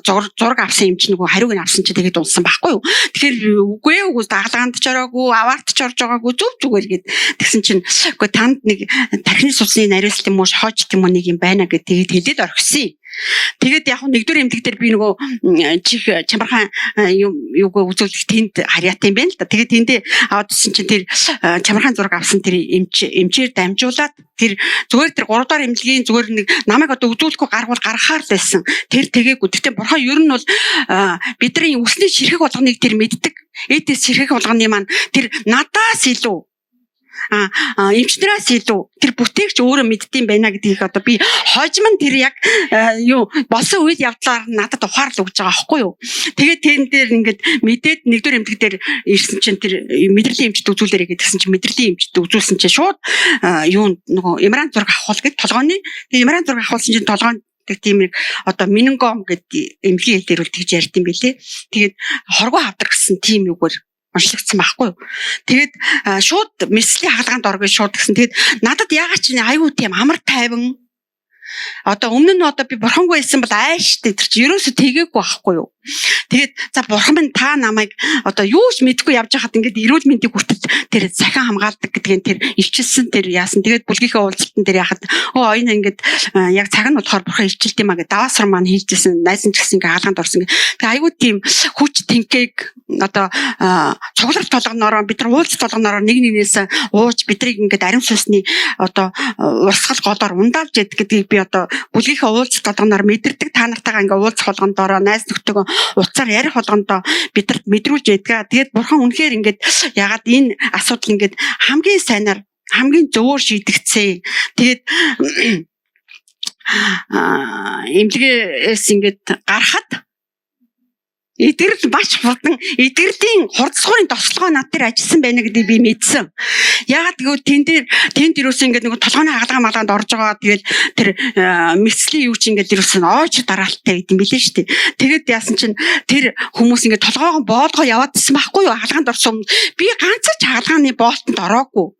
зураг авсан юм чинь нөгөө хариуг нь авсан чинь тэгээд унсан байхгүй юу? Тэгэхээр үгүй ээ үгүй дагалгаанд ч ороогүй, аваарт ч орж байгаагүй зүв зүгээр гэд. Тэгсэн чинь үгүй танд нэг тархины судасны нариуслт юм уу, шохойч юм уу нэг юм байна гэд тэгээд хэлээд орхисон. Тэгээд яг нэгдүгээр эмнэлэг дээр би нөгөө чих чамархан юм юуг үзүүлэх тэнд харьяатай юм байна л да. Тэгээд тэндээ аваад ирсэн чинь тэр чамархан зураг авсан тэр эмч эмчээр дамжуулаад тэр зүгээр тэр 3 дахь эмнэлгийн зүгээр нэг намайг одоо үзүүлэхгүй гаргуул гаргахаар л байсан. Тэр тэгээгүй. Гэтэ бурхан ер нь бол бидний үсний ширхэг болгоныг тэр мэддэг. Эдээс ширхэг болгоны маань тэр надаас илүү эмчнээс илүү тэр бүтээгч өөрөө мэддэм байна гэдгийг одоо би хожим нь тэр яг юу болсон үйл явдлаар надад ухаарлал өгч байгаа аахгүй юу. Тэгээд тэрэн дээр ингээд мэдээд нэгдүгээр эмнэлэг дээр ирсэн чинь тэр мэдрэлийн эмчд үзүүлээрэй гэдгсэн чинь мэдрэлийн эмчд үзүүлсэн чинь шууд юу нөгөө эмран зураг авахул гэд толгойн. Тэгээд эмран зураг авахулсан чинь толгойн тэг тийм нэг одоо минингом гэдэг эмнэлгийн хэл дээр үл тэгж ярьд юм билээ. Тэгээд хоргоо хавдар гэсэн тийм юугаар онцлогдсон байхгүй юу. Тэгээд шууд мэслийн хагалгаанд ор гэж шууд гэсэн. Тэгээд надад яагаад ч айгүй тийм амар тайван. Одоо өмнө нь одоо би бурхангүй байсан бол ааштай тэр чи ерөөсө тэгээгүй байхгүй юу. Тэгээд за бурхан минь та намайг одоо юу ч мэдэхгүй явж байхад ингээд эрүүл мэндийг хүртэл тэр сахин хамгаалдаг гэдгийг тэр илчилсэн тэр яасан. Тэгээд бүлгийнхээ уулзалтан дээр яхад өө оюун ингээд яг цаг нь болохоор бурхан илчилт юм а гэд даваасар маань хэлжсэн. Найз нь ч гэсэн ингээд хаалгаанд орсон. Тэгээд айгүй тийм хүч тэнхээг одоо цугларт толгоноороо бид нар уулз толгоноороо нэг нэгнээс ууж бидрийг ингээд ариун сүнсний одоо урсгал голоор ундаалж яд гэдгийг би би одоо бүлгийнхээ уулзалт болгоноор мэдэрдэг, та нартайгаа ингээ уулзах болгондороо, найз нөхдөйгөө утсаар ярих болгондоо бидэрт мэдрүүлж байдаг. Тэгээд бурхан үнэхээр ингээд ягаад энэ асуудал ингээд хамгийн сайнаар, хамгийн зөвөөр шийдэгдсэн. Тэгээд эмнэлгээс ингээд гарахад эдгэрэл маш хурдан, эдгэрлийн хурдсгуурын тослогоо над дээр ажилласан байна гэдгийг би мэдсэн. Яагаад гэвэл тэн дээр тэнд юусэн ингээд нэг толгойн хагалгаа малгаанд орж байгаа. Тэгэл тэр мэслийн юу чи ингээд юусэн ойч дараалттай байд юм билээ шүү дээ. Тэгээд яасан чинь тэр хүмүүс ингээд толгоогоо боолгоо яваад исэн байхгүй юу? Хагалгаанд орсон. Би ганц ч хагалгааны боолтонд ороогүй.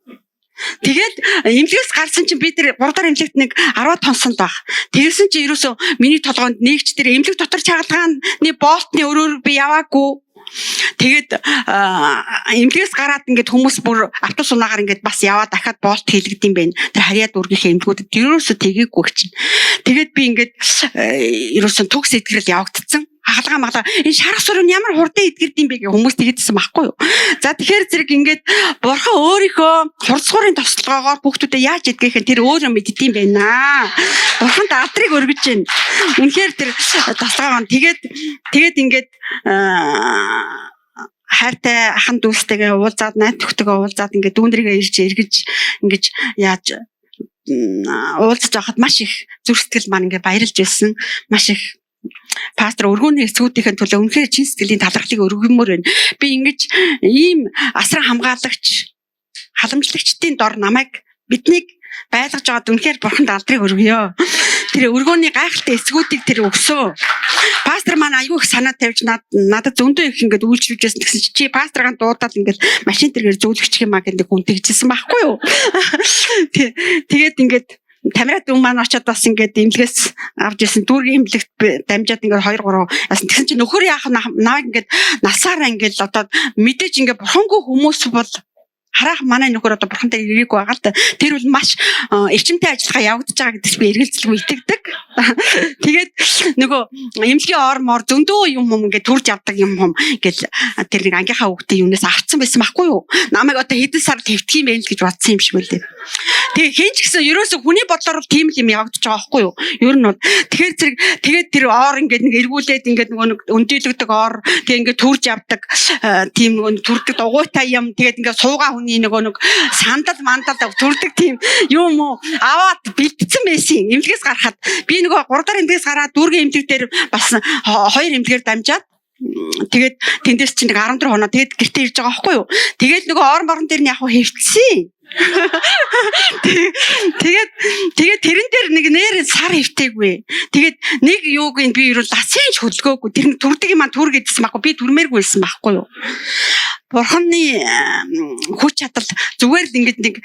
Тэгээд эмнэлгээс гарсан чинь би тэр 3 дахь эмнэлэгт нэг 10 тонсон л баг. Тэгсэн чинь ерөөсөө миний толгойнд нэгч тэр эмнэлэг дотор чагалгааны боолтны өрөөр би яваагүй. Тэгээд эмнэлгээс гараад ингээд хүмүүс бүр автобус унаагаар ингээд бас яваад дахиад боолт хийлэгдэм байх. Тэр харьяа дүүргийнхээ эмнэлгүүдэд ерөөсөө тэгээгүй чинь. Тэгээд би ингээд ерөөсөө төгс эдгэрэл явагдсан. Хагалгаа маглаа энэ шарах сүр нь ямар хурдан эдгэрд юм бэ гэх хүмүүс тэгээдсэн байхгүй юу. За тэгэхээр зэрэг ингээд бурхан өөрийнхөө хурцгуурын тослогоогоор хүүхдүүдэд яаж эдгэх нь тэр өөрөө мэддэм байна. Бурханд алдрыг өргөж байна. Үнэхээр тэр тослогоогоо тэгээд ингээд хайртай ахан дүүстэйгээ уулзаад, найз нөхдөйгөө уулзаад ингээд дүүнэргээ ирж эргэж ингэж яаж уулзаж байхад маш их зүрх сэтгэл маань ингээд баярлж байсан. Маш их пастор өргөөний эцгүүдийн төлөө үнэхээр чин сэтгэлийн талархлыг өргөмөр байна. Би ингэж ийм асран хамгаалагч, халамжлагчдын дор намайг, биднийг байлгаж байгаад үнэхээр бурханд алдрыг өргөё. Тэр өргөөний гайхалтай эцгүүдийг тэр өгсөн. Пастор маань аягүй их санаа тавьж надад зөндөө их ингээд үйлчилжсэн гэсэн чи чи пасторгаан дуудаад ингээд машин тэргээр зөөлөгчих юм а гэдэг хүн тэгжсэн байхгүй юу. Тэгээд ингээд Тамират дүү маань очиод бас ингээд эмнэлгээс авч ирсэн дүүргийн эмнэлэгт дамжаад ингээд 2 3 яасан. Тэгсэн чинь нөхөр яах намайг ингээд насаараа ингээд одоо мэдээж ингээд бурхангүй хүмүүс бол хараах манай нөхөр одоо бурхантай ирээгүй байгаа л да. Тэр бол маш эрчимтэй ажиллагаа явагдаж байгаа гэдэгт би эргэлзэлгүй итгэдэг. Тэгээд нөгөө эмнэлгийн ор мор зөндөө юм юм ингээд төрж явдаг юм юм гэл тэр нэг ангийнхаа хүүхдийн юунаас авцсан байсан байхгүй юу? Намайг одоо хэдэн сар твтэх юм бэ л гэж бодсон юм шиг үлээ. Тэгээ хэн ч гэсэн ерөөсө хүний бодлоор тийм л юм явагдаж байгаа байхгүй юу? Ер нь бол тэгэхээр зэрэг тэгээд тэр ор ингээд нэг эргүүлээд ингээд нөгөө нэг өндийлөгдөг ор, тэгээ ингээд төрж явдаг тийм нөгөө төрдөг дугуйтай юм, тэгээд ингээд суугаа хүний нөгөө нэг сандал мандал төрдөг тийм юм уу аваад бэлтцсэн байсан. Эмнэлгээс гарахад би нөгөө 3 дахь эмнэлгээс гараад дүүргийн эмнэлэг дээр бас 2 эмнэлгээр дамжаад тэгээд тэндээс чинь нэг 14 хоноо тэгээд гэртээ ирж байгаа байхгүй юу? Тэгээд нөгөө ор морон дээр нь яг хэвтсэн. Тэгээд тэрэн дээр нэг нэр сар хэвтээгүй. Тэгээд нэг юуг нь би ерөөл ласын ч хөдөлгөөгүй. Тэр нэг төрдөг юм аа төр гэдсэн байхгүй. Би төрмээргүй байсан байхгүй юу? Бурханы хүч чадал зүгээр л ингээд нэг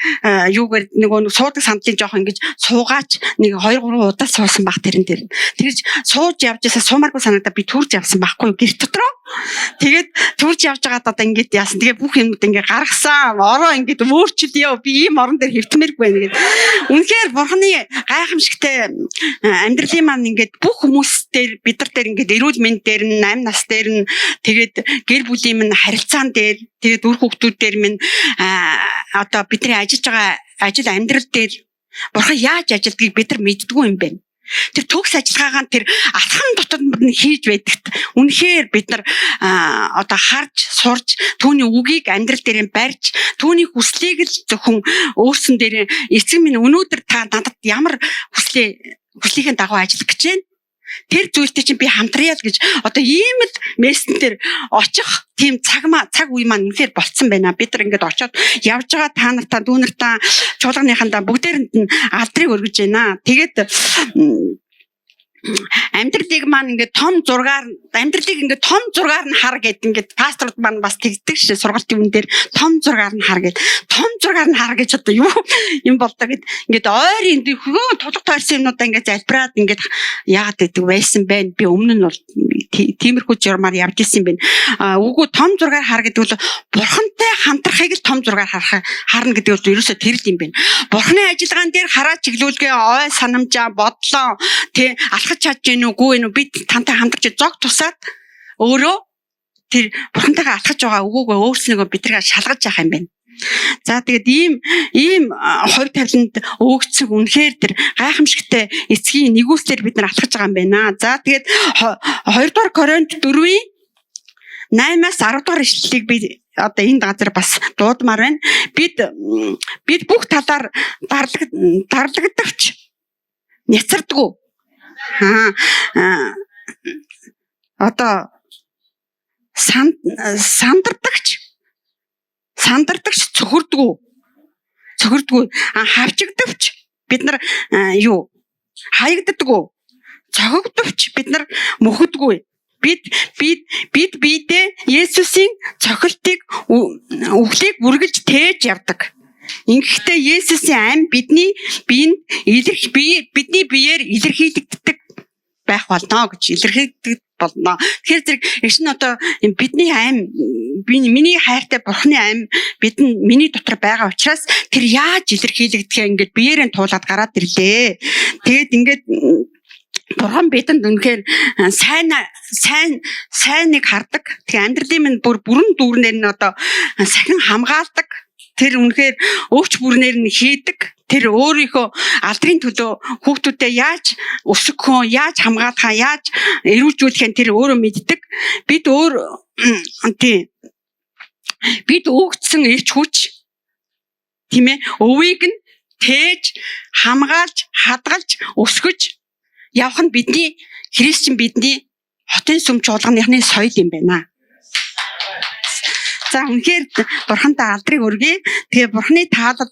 юугаар нөгөө суудаг сандлын жоох ингэж суугаач нэг 2 3 удаа суусан баг тэрэн дээр. Тэгэж сууж явж байсаа суумааргүй санагдаа би төрж явсан байхгүй юу гэр дотроо. Тэгээд төрж явж байгаад одоо ингээд яасан. Тэгээ бүх юмуд ингээд гаргасан. Ороо ингээд өөрчилөө. Би ийм орон дээр хэвтмээргүй байна гэд. Үнэхээр бурханы гайхамшигтай амьдралын маань ингээд бүх хүмүүс дээр бид нар дээр ингээд эрүүл мэнд дээр нь, амь нас дээр нь, тэгээд гэр бүлийн минь харилцаан дээр, тэгээд үр хүүхдүүд дээр минь, одоо бидний ажиллаж байгаа ажил амьдрал дээр бурхан яаж ажилдгийг бид нар мэддэггүй юм байна. Тэр төгс ажиллагаагаа тэр алхам дотор нь хийж байдагт үнэхээр бид нар одоо харж сурж, түүний үгийг амьдрал дээрээ барьж, түүний хүслийг л зөвхөн өөрсөн дээрээ эцэг минь өнөөдөр та надад ямар хүслийнхээ дагуу ажиллах гэж байна? Тэр зүйлтэй чинь би хамтрая л гэж одоо ийм л мессен дээр очих тийм цаг цаг үе маань үнэхээр болцсон байна. Бид нар ингээд очиод явж байгаа та нартаа, дүү нартаа, чуулганыхандаа бүгдээрэнд нь алдрыг өргөж байна. Тэгээд амьдралыг маань ингээд том зургаар, амьдралыг ингээд том зургаар нь хар гэд ингээд пасторууд маань бас тэгдэг шээ, сургалтын үн дээр том зургаар нь хар гэд, том зургаар нь хар гэж одоо юу юм болдоо гэд ингээд ойрын хөгөө тулга тойрсон юмнуудаа ингээд залбираад ингээд яагаад гэдэг байсан байна. Би өмнө нь бол тиймэрхүү журмаар явж исэн юм байна. Үгүй, том зургаар хар гэдэг бол бурхантай хамтрахыг л том зургаар харах харна гэдэг бол ерөөсөө тэр л юм байна. Бурханы ажиллагаан дээр хараа чиглүүлгээ, ой санамжаа, бодлоо тий алхаж чадж гэнэ үгүй вэ, би тантай хамтарч зог тусаад өөрөө тэр бурхантайгаа алхаж байгаа өгөөгөө өөрснийгөө биднийг шалгаж явах юм байна. За, тэгээд ийм хувь тавиланд өөгцөг үнэхээр тэр гайхамшигтай эцгийн нигүүлслээр бид нар алхаж байгаа юм байна. За, тэгээд 2 дугаар Коринт 4-ийн 8-аас 10 дугаар ишлэлийг би одоо энд газар бас дуудмаар байна. Бид бүх талаар дарлагдавч няцардаггүй. Одоо сандардагч цөхөрдгүү. Цөхөрдгүү. Хавчигдавч бид нар юу хаягддаггүй. Цохигдовч бид нар мөхөдгүй. Бид биедээ Есүсийн цохилтыг, үхлийг үргэлж тээж явдаг. Ингэхдээ Есүсийн ам бидний биед илэрх бие бидний биеэр илэрхийлэгддэг байх болно гэж, илэрхийлэгдэх болно. Тэгэхээр зэрэг эгш нь одоо бидний ам, миний хайртай Бурхны ам бидний миний дотор байгаа учраас тэр яаж илэрхийлэгдэхээ ингээд биеэрээ туулаад гараад ирлээ. Тэгээд ингээд Бурхан бидэнд үнэхээр сайн сайн сайныг хардаг. Тэгээ амьдралын минь бүр бүрэн дүүрнээр нь одоо сахин хамгаалдаг. Тэр үнэхээр өвч бүрнээр нь хийдэг. Тэр өөрийнхөө алдрын төлөө хүүхдүүдэд яаж өсгөх, яаж хамгаалахаа, яаж эрүүлжүүлэхээ тэр өөрөө мэддэг. Бид өөр тий бид өгдсөн эрч хүч, тийм ээ, өвийг нь тээж, хамгаалж, хадгалж, өсгөж явах нь бидний христчин, бидний хотын сүм чуулганыхны соёл юм байна. За, үнэхээр бурхантай алдрыг өргөе. Тэгээ бурхны таалал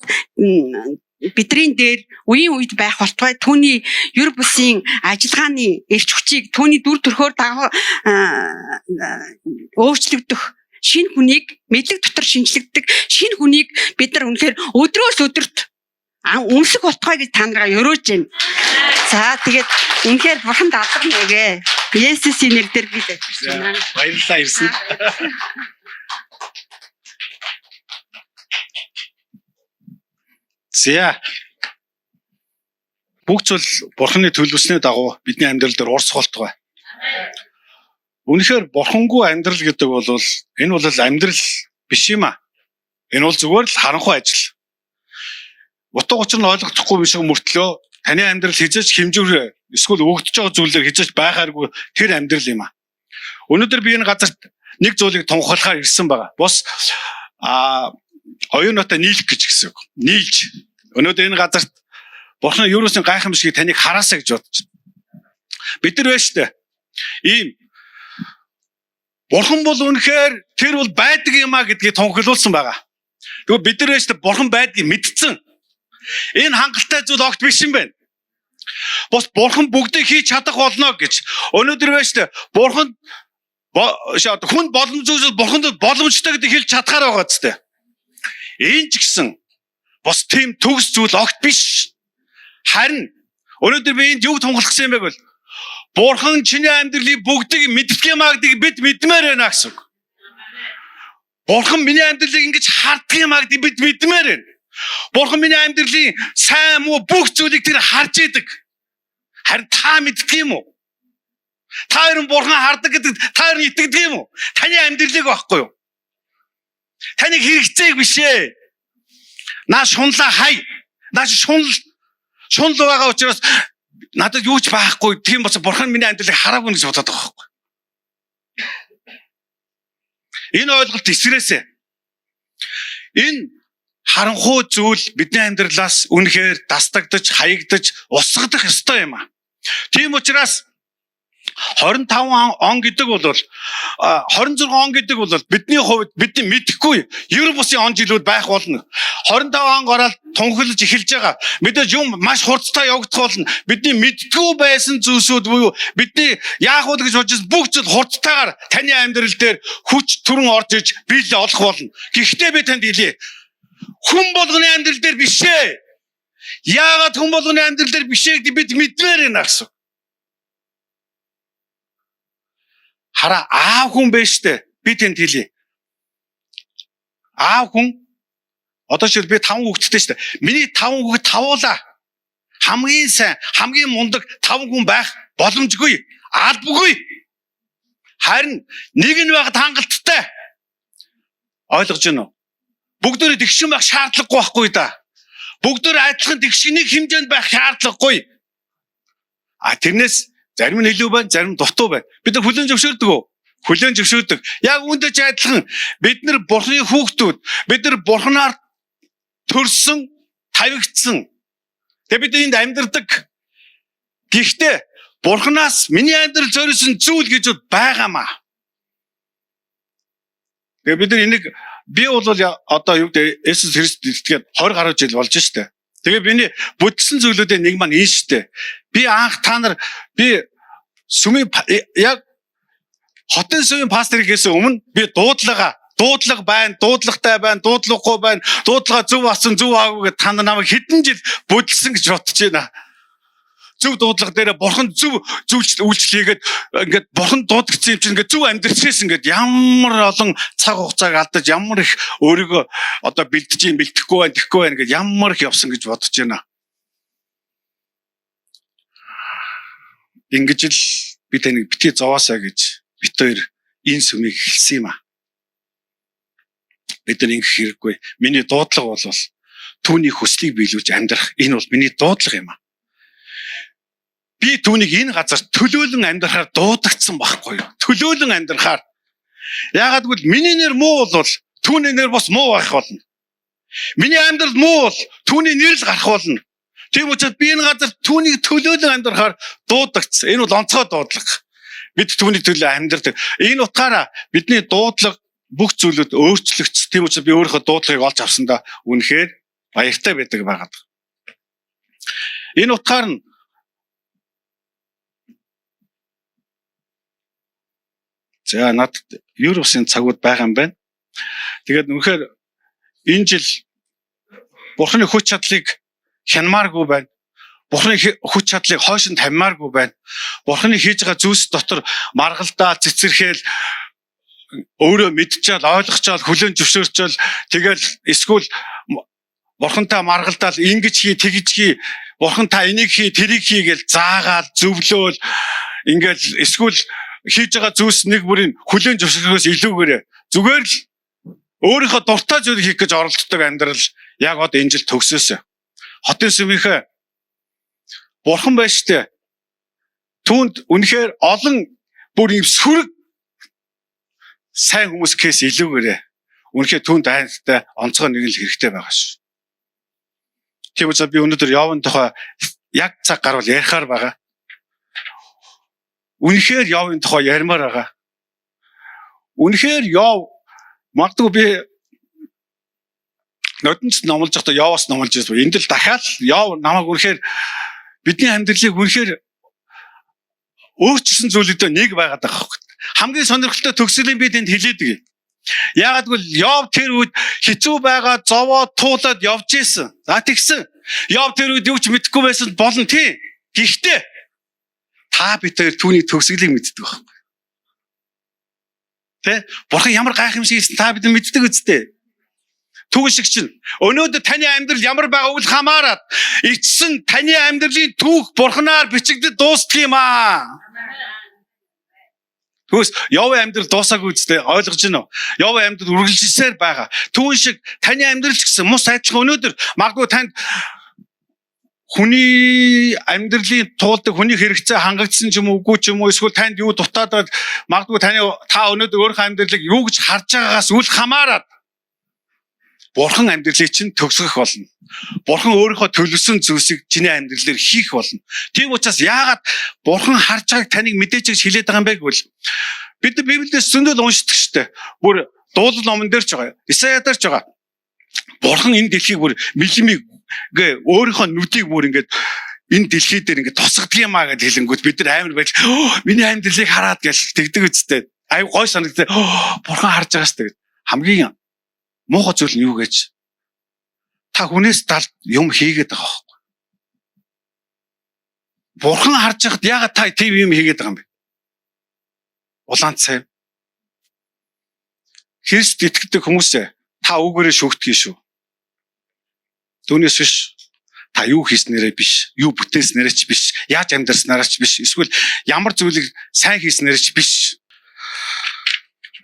бидний дээр үеийн үед байх болтугай, түүний ер бусын ажиллагааны эрч хүчийг, түүний дүр төрхөөр дагав өөрчлөгдөх шинэ хүнийг, мэдлэг дотор шинчлэгддэг шинэ хүнийг бид нар үнэхээр өдрөөс өдөрт өмсөх болтугай гэж та нараа өрөөж байна. За, тэгээд үнэхээр бурханд алдар нэгэ. Есүсийн нэрээр бид ажиллаж байна. Баярлалаа ирсэн. За. Бүх зүйл Бурханы төлөвлөсний дагуу бидний амьдрал дээр урсах болтугай. Үнэхээр бурхангүй амьдрал гэдэг бол энэ бол амьдрал биш юм а. Энэ бол зүгээр л харанхуй ажил. Утга учир нь ойлгохдохгүй биш мөртлөө таны амьдрал хизээч хэмжүүр эсвэл өгдөж байгаа зүйлээр хизээч байхааргүй тэр амьдрал юм а. Өнөөдөр би энэ газарт нэг зүйлийг тунхаглахаар ирсэн байгаа. Бус оюунотоо нийлэх гэж гэсэн үг. Нийлж. Өнөөдөр энэ газарт Бурхан ерөөсөн гайхамшигыг таныг хараасаа гэж бодож байна. Бид нар байж тээ. Ийм Бурхан бол үнэхээр тэр бол байдаг юм а гэдгийг тунхаглуулсан байгаа. Тэгвэл бид нар байж тээ Бурхан байдгийг мэдсэн. Энэ хангалттай зүйл огт биш юм байна. Бус Бурхан бүгдийг хийж чадах болно гэж. Өнөөдөр байж тээ Бурхан хүн боломжгүй Бурханд боломжтой гэдгийг хэлж чадхаар байгаа ч тээ. Энэ ч гэсэн бус тийм төгс зүйл огт биш. Харин өнөөдөр би энд юг тунхаглах гэсэн юм бэ гэвэл Бурхан чиний амьдралыг бүгдийг мэддэг юм аа гэдгийг бид мэдмээр байна гэсэн үг. Бурхан миний амьдралыг ингэж харддаг юм аа гэдгийг бид мэдмээр байна. Бурхан миний амьдралын сайн муу бүх зүйлийг тэр харж идэг. Харин та мэддэг юм уу? Та ер нь Бурхан хардаг гэдэгт та ер нь итгэдэг юм уу? Таны амьдралыг байхгүй юу? Таны хэрэгцээг биш ээ. Наа шунлаа хай. Наа шунал байгаа учраас надад юу ч байхгүй. Тийм болсон Бурхан миний амьдралыг хараагүй гэж бодоод байгаа байхгүй. Энэ ойлголт эсрээсээ. Энэ харанхуй зүйл бидний амьдралаас үнэхээр дастагдаж, хаягдаж, усгадах ёстой юм а. Тийм учраас 25 он гэдэг бол 26 он гэдэг бол бидний хувьд бидний мэдэхгүй ер бусын он жилүүд байх болно. 25 он гараад тунхаглаж эхэлж байгаа. Мэдээж юм маш хурдтай явагдах болно. Бидний мэддэггүй байсан зүйлсүүд буюу бидний яах вэ гэж бодож бүх зүйл хурдтайгаар таны амьдрал дээр хүч төрөн орж иж биелэл олох болно. Гэхдээ би танд хэлье. Хүн болгоны амьдрал дээр биш ээ. Яагаад хүн болгоны амьдрал дээр биш ээ гэдгийг бид мэдмээр байна гэсэн. Хараа, аав хүн байж штэ. Би танд хэлье. Аав хүн одоо жишээл би 5 хүүхэдтэй штэ. Миний 5 хүүхэд тавуулаа. Хамгийн сайн, хамгийн мундаг 5 хүн байх боломжгүй. Албагүй. Харин нэг нь байхад хангалттай. Ойлгож байна уу? Бүгдөө тэгшин байх шаардлагагүй байхгүй да. Бүгдөө адилхан тэгшиний хэмжээнд байх шаардлагагүй. А тэрнээс зарим нь илүү байна, зарим нь дутуу байна. Бид нар хүлээн зөвшөөрдөг үү? Хүлээн зөвшөөрдөг. Яг үүнтэй ч адилхан бид нар Бурхны хүүхдүүд, бид нар Бурхнаар төрсөн, тавигдсан. Тэгээ бид энд амьдардаг. Гэхдээ Бурханаас миний амьдрал зориулсан зүйл гэж байгаамаа. Тэгээ бид нар энийг би бол одоо юу гэдэг Есүс Христ итгээд 20 гаруй жил болж штэ. Тэгээ миний бүтсэн зүйлүүдийн нэг маань энэ штэ. Би анх та нар би сүмийн яг хотын сүмийн пастор хийхээс өмнө би дуудлага байна, дуудлагатай байна, дуудлагагүй байна, дуудлага зөв асан, зөв аагүй гэж та нар намайг хэдэн жил бүдэлсэн гэж бодож байна. Зөв дуудлага дээр бурхан зөв зөвлөлт үйлчлэл хийгээд ингээд бурхан дуудагдсан юм чинь ингээд зөв амьдрчихээс ингээд ямар олон цаг хугацааг алдаж ямар их өөрийгөө одоо бэлдэж юм бэлтгэхгүй байна, тэхгүй байна гэж ямар их явсан гэж бодож байна. Ингэж л би таныг бити зовоосаа гэж бит хоёр энэ сүмийг эхэлсэн юм а. Бид нар ингэх хэрэггүй. Миний дуудлага бол түүний хүслийг биелүүлж амьдрах. Энэ бол миний дуудлага юм а. Би түүнийг энэ газар төлөөлөн амьдрахаар дуудагдсан байхгүй юу? Төлөөлөн амьдрахаар. Яагаад гэвэл миний нэр муу бол түүний нэр бас муу байх болно. Миний амьдрал муу бол түүний нэр л гарах болно. Тийм учраас би энэ газар түүнийг төлөөлөн амьдрахаар дуудагдсан. Энэ бол онцгой дуудлага. Бид түүний төлөө амьдрдаг. Энэ утгаараа бидний дуудлага бүх зүйлүүд өөрчлөгдсөн. Тийм учраас би өөрийнхөө дуудлагыг олж авсандаа үнэхээр баяртай байдаг байгаад. Энэ утгаар нь за надад ер усын цагууд байгаа юм байна. Тэгээд үнэхээр энэ жил Бурхны хүч чадлыг хянамааргүй байна. Бурхны хүч чадлыг хойш нь тавимааргүй байна. Бурхны хийж байгаа зүйлс дотор маргалдаа, цэцэрхээл өөрөө мэдчээл, ойлгочоол, хүлээн зөвшөөрчөөл тэгэл эсвэл Бурхантай маргалдаал ингэж хий, тэгж хий, Бурхан та энийг хий, тэрийг хий гэж заагаал, зөвлөөл ингээл эсвэл хийж байгаа зүйлс нэг бүрийн хүлээн зөвшөөрөхөөс илүүгээр зүгээр л өөрийнхөө дуртай зүйлийг хийх гэж оролддог амьдрал яг одоо энэ жил төгсөөсөө. Хотын сүмийнхээ Бурхан байж штэ. Түүнд үнэхээр олон бүр юм сүрэг сайн хүмүүс кээс илүүгээрээ үнэхээр түүнд айлтай онцгой нэг л хэрэгтэй байгаа шүү. Тийм учраас би өнөөдөр Йовын тухай яг цаг гарвал ярихаар байгаа. Үнэхээр Йовын тухай ярмаар байгаа. Үнэхээр Йов магадгүй би нодонч номлож байхдаа Йовоос номлож байсан. Энд л дахиад Йов намайг үнэхээр бидний амьдралыг үнэхээр өөрчилсөн зүйлүүдээ нэг байгаад байгаа хөөх. Хамгийн сонирхолтой төгсгөлийн би тэнд хэлээдэг. Яагаад гэвэл Йов тэр үед хэцүү байгаа зовоо туулаад явж исэн. За тэгсэн. Йов тэр үед юу ч мэдэхгүй байсан болно тий. Гэхдээ та бид хоёр түүний төгсгөлийг мэддэг байхгүй. Тэ? Бурхан ямар гайхамшиг хийсэн та бид мэддэг үсттэй. Түүн шиг чинь өнөөдөр таны амьдрал ямар байгаа үл хамааран эцсэн таны амьдралын түүх Бурханаар бичигдэж дуустдаг юм аа. Түүнээс Йовын амьдрал дуусаагүй үстэй ойлгож байна уу? Йовын амьдрал үргэлжилсээр байгаа. Түүн шиг таны амьдрал ч гэсэн мус адилхан өнөөдөр магадгүй танд хүний амьдралын туулдаг хүний хэрэгцээ хангагдсан ч юм уу үгүй ч юм уу эсвэл танд юу дутаад байл магадгүй таны та өнөөдөр өөрийнхөө амьдралыг юу гэж харж байгаагаас үл хамааран Бурхан амьдралыг чинь төгсгөх болно. Бурхан өөрийнхөө төлөвлөсөн зүйлсийг чиний амьдралээр хийх болно. Тийм учраас яагаад Бурхан харж байгааг таныг мэдээж гэж хэлээд байгаа юм бэ гэвэл бид Библиэс зөндөл уншдаг шүү дээ. Бүр дуулал номон дээр ч байгаа. Исая дээр ч байгаа. Бурхан энэ дэлхийг бүр мэлмиг гээ өөрийнхөө нүдийг бүр ингээд энэ дэлхий дээр ингээд тусгадаг юм аа гэж хэлэнгүүт бид нар амар байж миний амьдралыг хараад гэж тэгдэг үсттэй. Ай гой санагддаг. Бурхан харж байгаа шүү дээ. Хамгийн муухай зүйл нь юу гэж та хүнээс далд юм хийгээд байгаа байхгүй. Бурхан харж байхад яагаад та тийм юм хийгээд байгаа юм бэ? Улаан цай. Христ итгэдэг хүмүүсээ та үгээрээ шүүгдэг шүү. Түүнээс биш та юу хийснээрээ биш, юу бүтээснээрээ ч биш, яаж амьдарснараа ч биш, эсвэл ямар зүйлийг сайн хийснээрээ ч биш.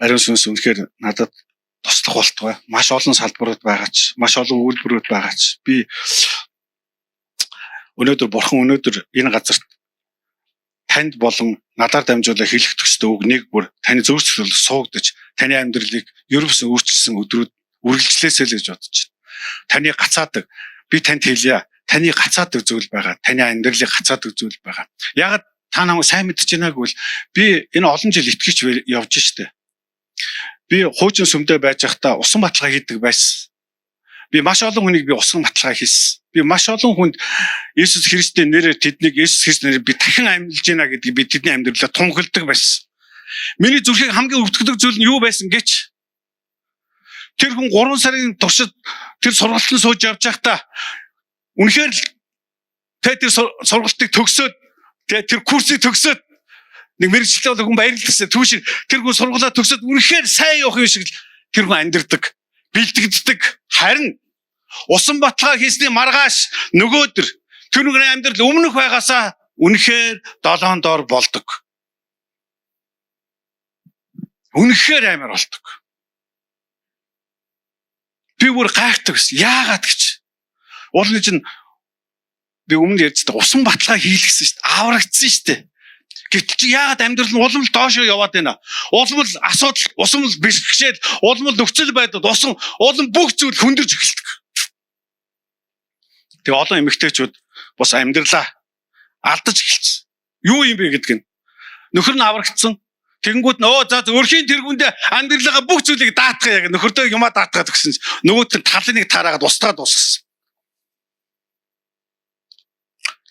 Ариун сүнс үнэхээр надад Туслах болтугай. Маш олон салбарууд байгаа ч, маш олон үйлдвэрүүд байгаа ч би өнөөдөр бурхан өнөөдөр энэ газарт танд болон надаар дамжуулаад хэлэх төстэй үг нэг бүр таны зүрх сэтгэлд суугдаж таны амьдралыг ерөөсөн өөрчилсөн өдрүүд үргэлжлээсэй л гэж бодож байна. Таны гацаадаг би танд хэлье. Таны гацаадаг зүйл байгаа. Таны амьдралыг гацаадаг зүйл байгаа. Яагаад та намайг сайн мэдэж байна гэвэл би энэ олон жил итгэж явж штэ. Би хуучин сүмдээ байж байхдаа усан баталгаа хийдэг байсан. Би маш олон хүнийг би усан баталгаа хийсэн. Би маш олон хүнд Иесус Христийн нэрээр тэднийг Иесус Христ нэрээр би дахин амьлж байна гэдгийг би тэдний амьдралаа тунхагладаг байсан. Миний зүрхийг хамгийн өвдөгдөг зүйл нь юу байсан гэж тэр хүн 3 сарын туршид тэр сургалтанд сууж явж байхдаа үнэхээр л тэр сургалтыг төгсөөд тэр курсыг төгсөөд нэг мэргэжилтэй бол хүн баярлалаа. Түүш тэр хүн сургуулаа төгсөөд үнэхээр сайн явах юм шиг л тэр хүн амьдардаг, бэлтгэгддэг. Харин усан баталгаа хийсний маргааш нөгөөдөр тэр хүний амьдрал өмнөх байгаасаа үнэхээр долоон доор болдог. Үнэхээр амар болдог. Би бүр гайхдаг гэсэн. Яагаад гэж? Уул нь чинь би өмнө ярьждаг усан баталгаа хийлгэсэн шүү дээ. Аврагдсан шүү дээ. Гэтэл чи яагаад амьдрал нь улам л доошоо яваад байна? Улам л асуудал, улам л бэрхшээл, улам л нөхцөл байдал, усан улам бүх зүйл хөндөрж эхэлдэг. Тэгээ олон эмэгтэйчүүд бас амьдралаа алдаж эхэлсэн. Юу юм бэ гэдг нь. Нөхөр нь аврагдсан. Тэгэнгүүт нь өө за өрхийн тэргүүндээ амьдралынхаа бүх зүйлийг даатгах яг нөхөртөө юмаа даатгаад өгсөн чинь нөгөөт нь талын нэг тараагаад устгаад дуусгасан.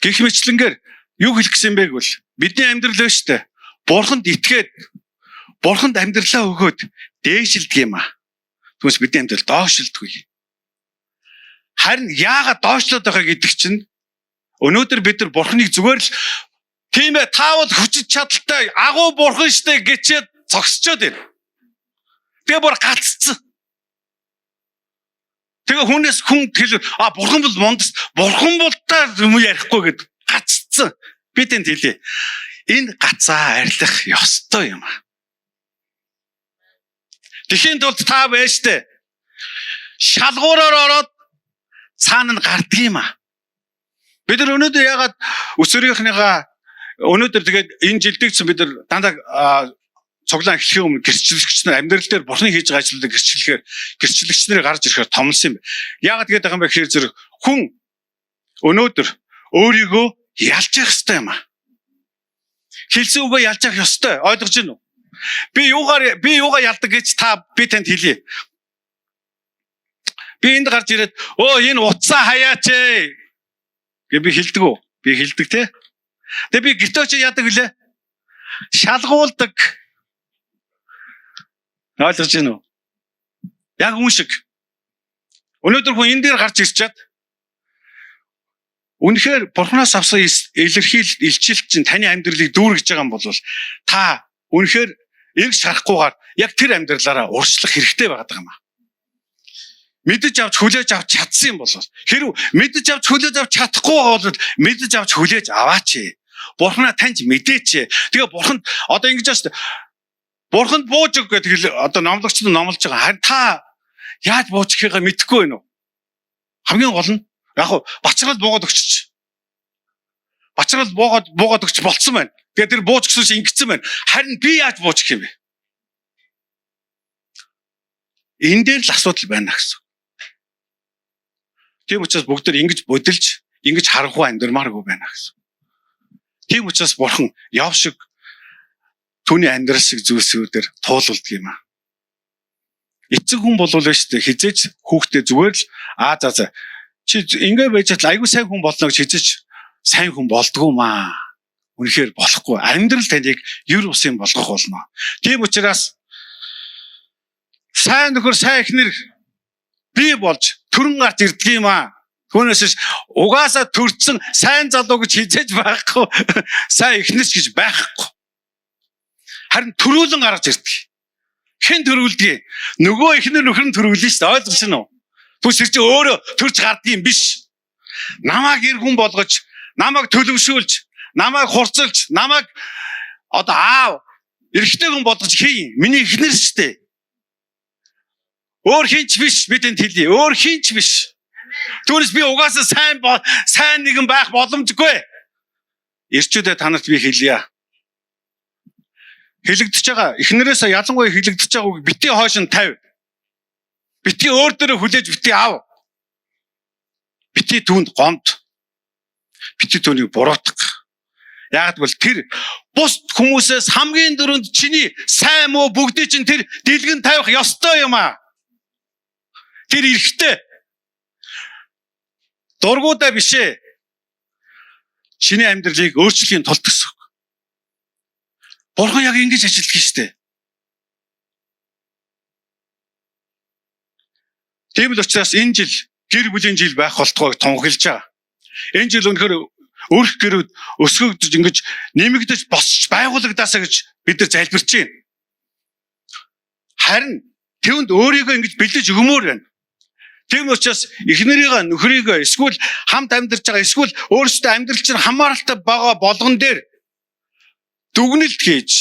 Гэх мэтлэнгээр юу хэлэх гэсэн бэ гэвэл бидний амьдрал байна штэ. Бурханд итгээд Бурханд амьдралаа өгөөд дээшилдэг юм аа. Түүнээс бидний амьдрал доошилдгүй. Харин яагаад доошлоод байгаа гэдэг чинь өнөөдөр бид нар Бурханыг зүгээр л тийм ээ та бол хүчит чадалтай агуу бурхан штэ гэчээд зогсчоод байна. Тэгээ бүр гаццсан. Тэгээ хүнээс хүн тэр а бурхан бол мундас бурхан бол та юм ярихгүй гэд гаццсан. Би тэнд хэлье. Энэ гацаа арилах ёстой юм аа. Тэхийн тулд та байж штэ. Шалгуураар ороод цаана нь гардыг юм аа. Бид нар өнөөдөр ягаад өсвөрийнхнийгаа өнөөдөр тэгээд энэ жилдэгцэн бид нар дандаа цуглаан эхлэхийн өмнө гэрчлэгч нар амьдрал дээр бурхны хийж байгаа ажлуудыг гэрчлэхээр гэрчлэгч нарыг гарч ирэхээр томлсон юм. Яагаад тэгээд байгаа юм бэ гэхээр зэрэг хүн өнөөдөр өөрийгөө ялж явах ёстой юм аа. Хэлсэн үгээ ялж явах ёстой. Ойлгож байна уу? Би юугаар ялдаг гэж та би танд хэлье. Би энд гарч ирээд өө энэ утсаа хаяач ээ гэж би хэлдэг үү? Би хэлдэг те. Тэгээ би гэртээ очиж яадаг вүлээ? Шалгуулдаг. Ойлгож байна уу? Яг үн шиг. Өнөөдөр хүн энэ дээр гарч ирчээд үнэхээр бурхнаас авсан илэрхийл илчилт чинь таны амьдралыг дүүргэж байгаа юм бол та үнэхээр эргэж харахгүйгээр яг тэр амьдралаараа урьдчлах хэрэгтэй байгаа юм аа. Мэдэж авч хүлээж авч чадсан юм бол хэрв мэдэж авч хүлээж авч чадахгүй байгаа бол мэдэж авч хүлээж аваач. Бурхнаа таньж мэдээч. Тэгээ бурханд одоо ингэж байна шүү дээ. Бурханд бууж өг гэдэг одоо номлогч нь номлож байгаа. Харин та яаж бууж өгөхийгээ мэдэхгүй байна уу? Хамгийн гол нь яг хуу бачрал буугаад өгчөж. Бачрал буугаад өгч болцсон байна. Тэгээ тэр бууж өгсөн чинь ингэсэн байна. Харин би яаж бууж өгөх юм бэ? Энэ дээр л асуудал байна гэсэн. Тийм учраас бүгд тэр ингэж бодилж, ингэж харанхуй амьдрмааргүй байна гэсэн. Тийм учраас бурхан яв шиг түүний амьдрал шиг зүйлсүүдээр туулуулдаг юм аа. Эцэг хүн болвол шүү дээ хизээч хүүхдээ зүгээр л аа за за чи ингэ байж чад айгүй сайн хүн болно гэж хизээч сайн хүн болдгоо маа. Үнэхээр болохгүй. Амьдрал таныг ер усын болгох болно. Тийм учраас сайн нөхөр сайн эхнэр бий болж төрөн гарч ирдэг юм аа. Түүнээс угаасаа төрцөн сайн залуу гэж хизээж байхгүй. Сайн эхнэр ч гэж байхгүй. Харин төрүүлэн гарч ирдэг. Хэн төрүүлдэг? Нөгөө эхнэр нөхөр нь төрүүлнэ шүү дээ. Ойлгож байна уу? Түүнээс чи өөрөө төрж гардыг юм биш. Намайг эр хүн болгож, намайг төлөвшүүлж, намайг хурцлж, намайг одоо аав эрэгтэй хүн болгож хий. Миний эхнэр шүү дээ. Өөр хинч биш, бид энд хэлье. Өөр хинч биш. Түүнээс би угаасаа сайн нэгэн байх боломжгүй. Ирчүүдээ та нарт би хэлье. Хэлэгдэж байгаа эхнэрээсээ ялангуяа хэлэгдэж байгаа үг бити хойш нь 50. Бити өөр дөрөө хүлээж бити ав. Бити түүнд гомд. Бити түүнийг буруутгах. Яг гэвэл тэр бус хүмүүсээс хамгийн дөрөнд чиний сайн муу бүгдийг чинь тэр дэлгэн тавих ёстой юм аа. Тэр эрхтэй. Дургуудаа биш ээ. Чиний амьдралыг өөрчлөхийн тулд гэсэн үг. Бурхан яг ингэж ажилладаг шүү дээ. Тийм л учраас энэ жил гэр бүлийн жил байх болтугайг тунхаглаж байгаа. Энэ жил үнэхээр өрх гэрүүд өсгөгдөж ингэж нэмэгдэж босч байгуулагдаасаа гэж бид нар залбирч байна. Харин түүнд өөрийгөө ингэж бэлдэж өгмөр байна. Тийм учраас эхнэрийгээ нөхрийгөө эсвэл хамт амьдарч байгаа эсвэл өөрсдөө амьдрал чинь хамааралтай байгаа болгон дээр дүгнэлт хийж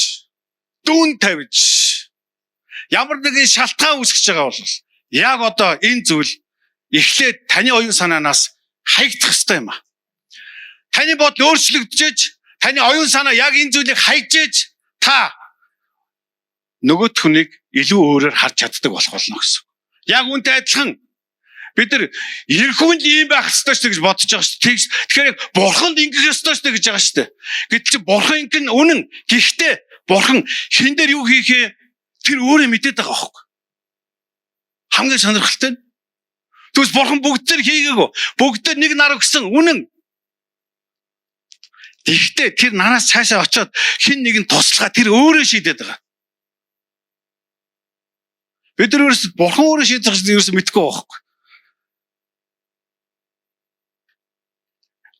дүүн тавьж ямар нэгэн шалтгаан үүсгэж байгаа бол яг одоо энэ зүйл эхлээд таны оюун санаанаас хаягдах ёстой юм а. Таны бодол өөрчлөгдөж, таны оюун санаа яг энэ зүйлийг хайжээж та нөгөөт хүнийг илүү өөрөөр харж чаддаг болох болно гэсэн. Яг үүнтэй адилхан бид нар эрхүүнд ийм байх ёстой шүү дээ гэж бодож байгаа шүү дээ. Тэгэхээр бурханд ингэх ёстой шүү дээ гэж байгаа шүү дээ. Гэтэл чи бурхан ингэх нь үнэн. Гэхдээ бурхан хин дээр юу хийхээ тэр өөрөө мэдээд байгаа байхгүй. Хамгийн сонирхолтой нь тэгвэл бурхан бүгд дээр хийгээгүй. Бүгд дээр нэг нар өгсөн үнэн. Тэгэхдээ тэр нараас цаашаа очиод хин нэгэн туслахаа тэр өөрөө шийдээд байгаа. Бид нар өөрсдөө бурхан өөрөө шийдэх гэж ерөөсөө мэдэхгүй байхгүй.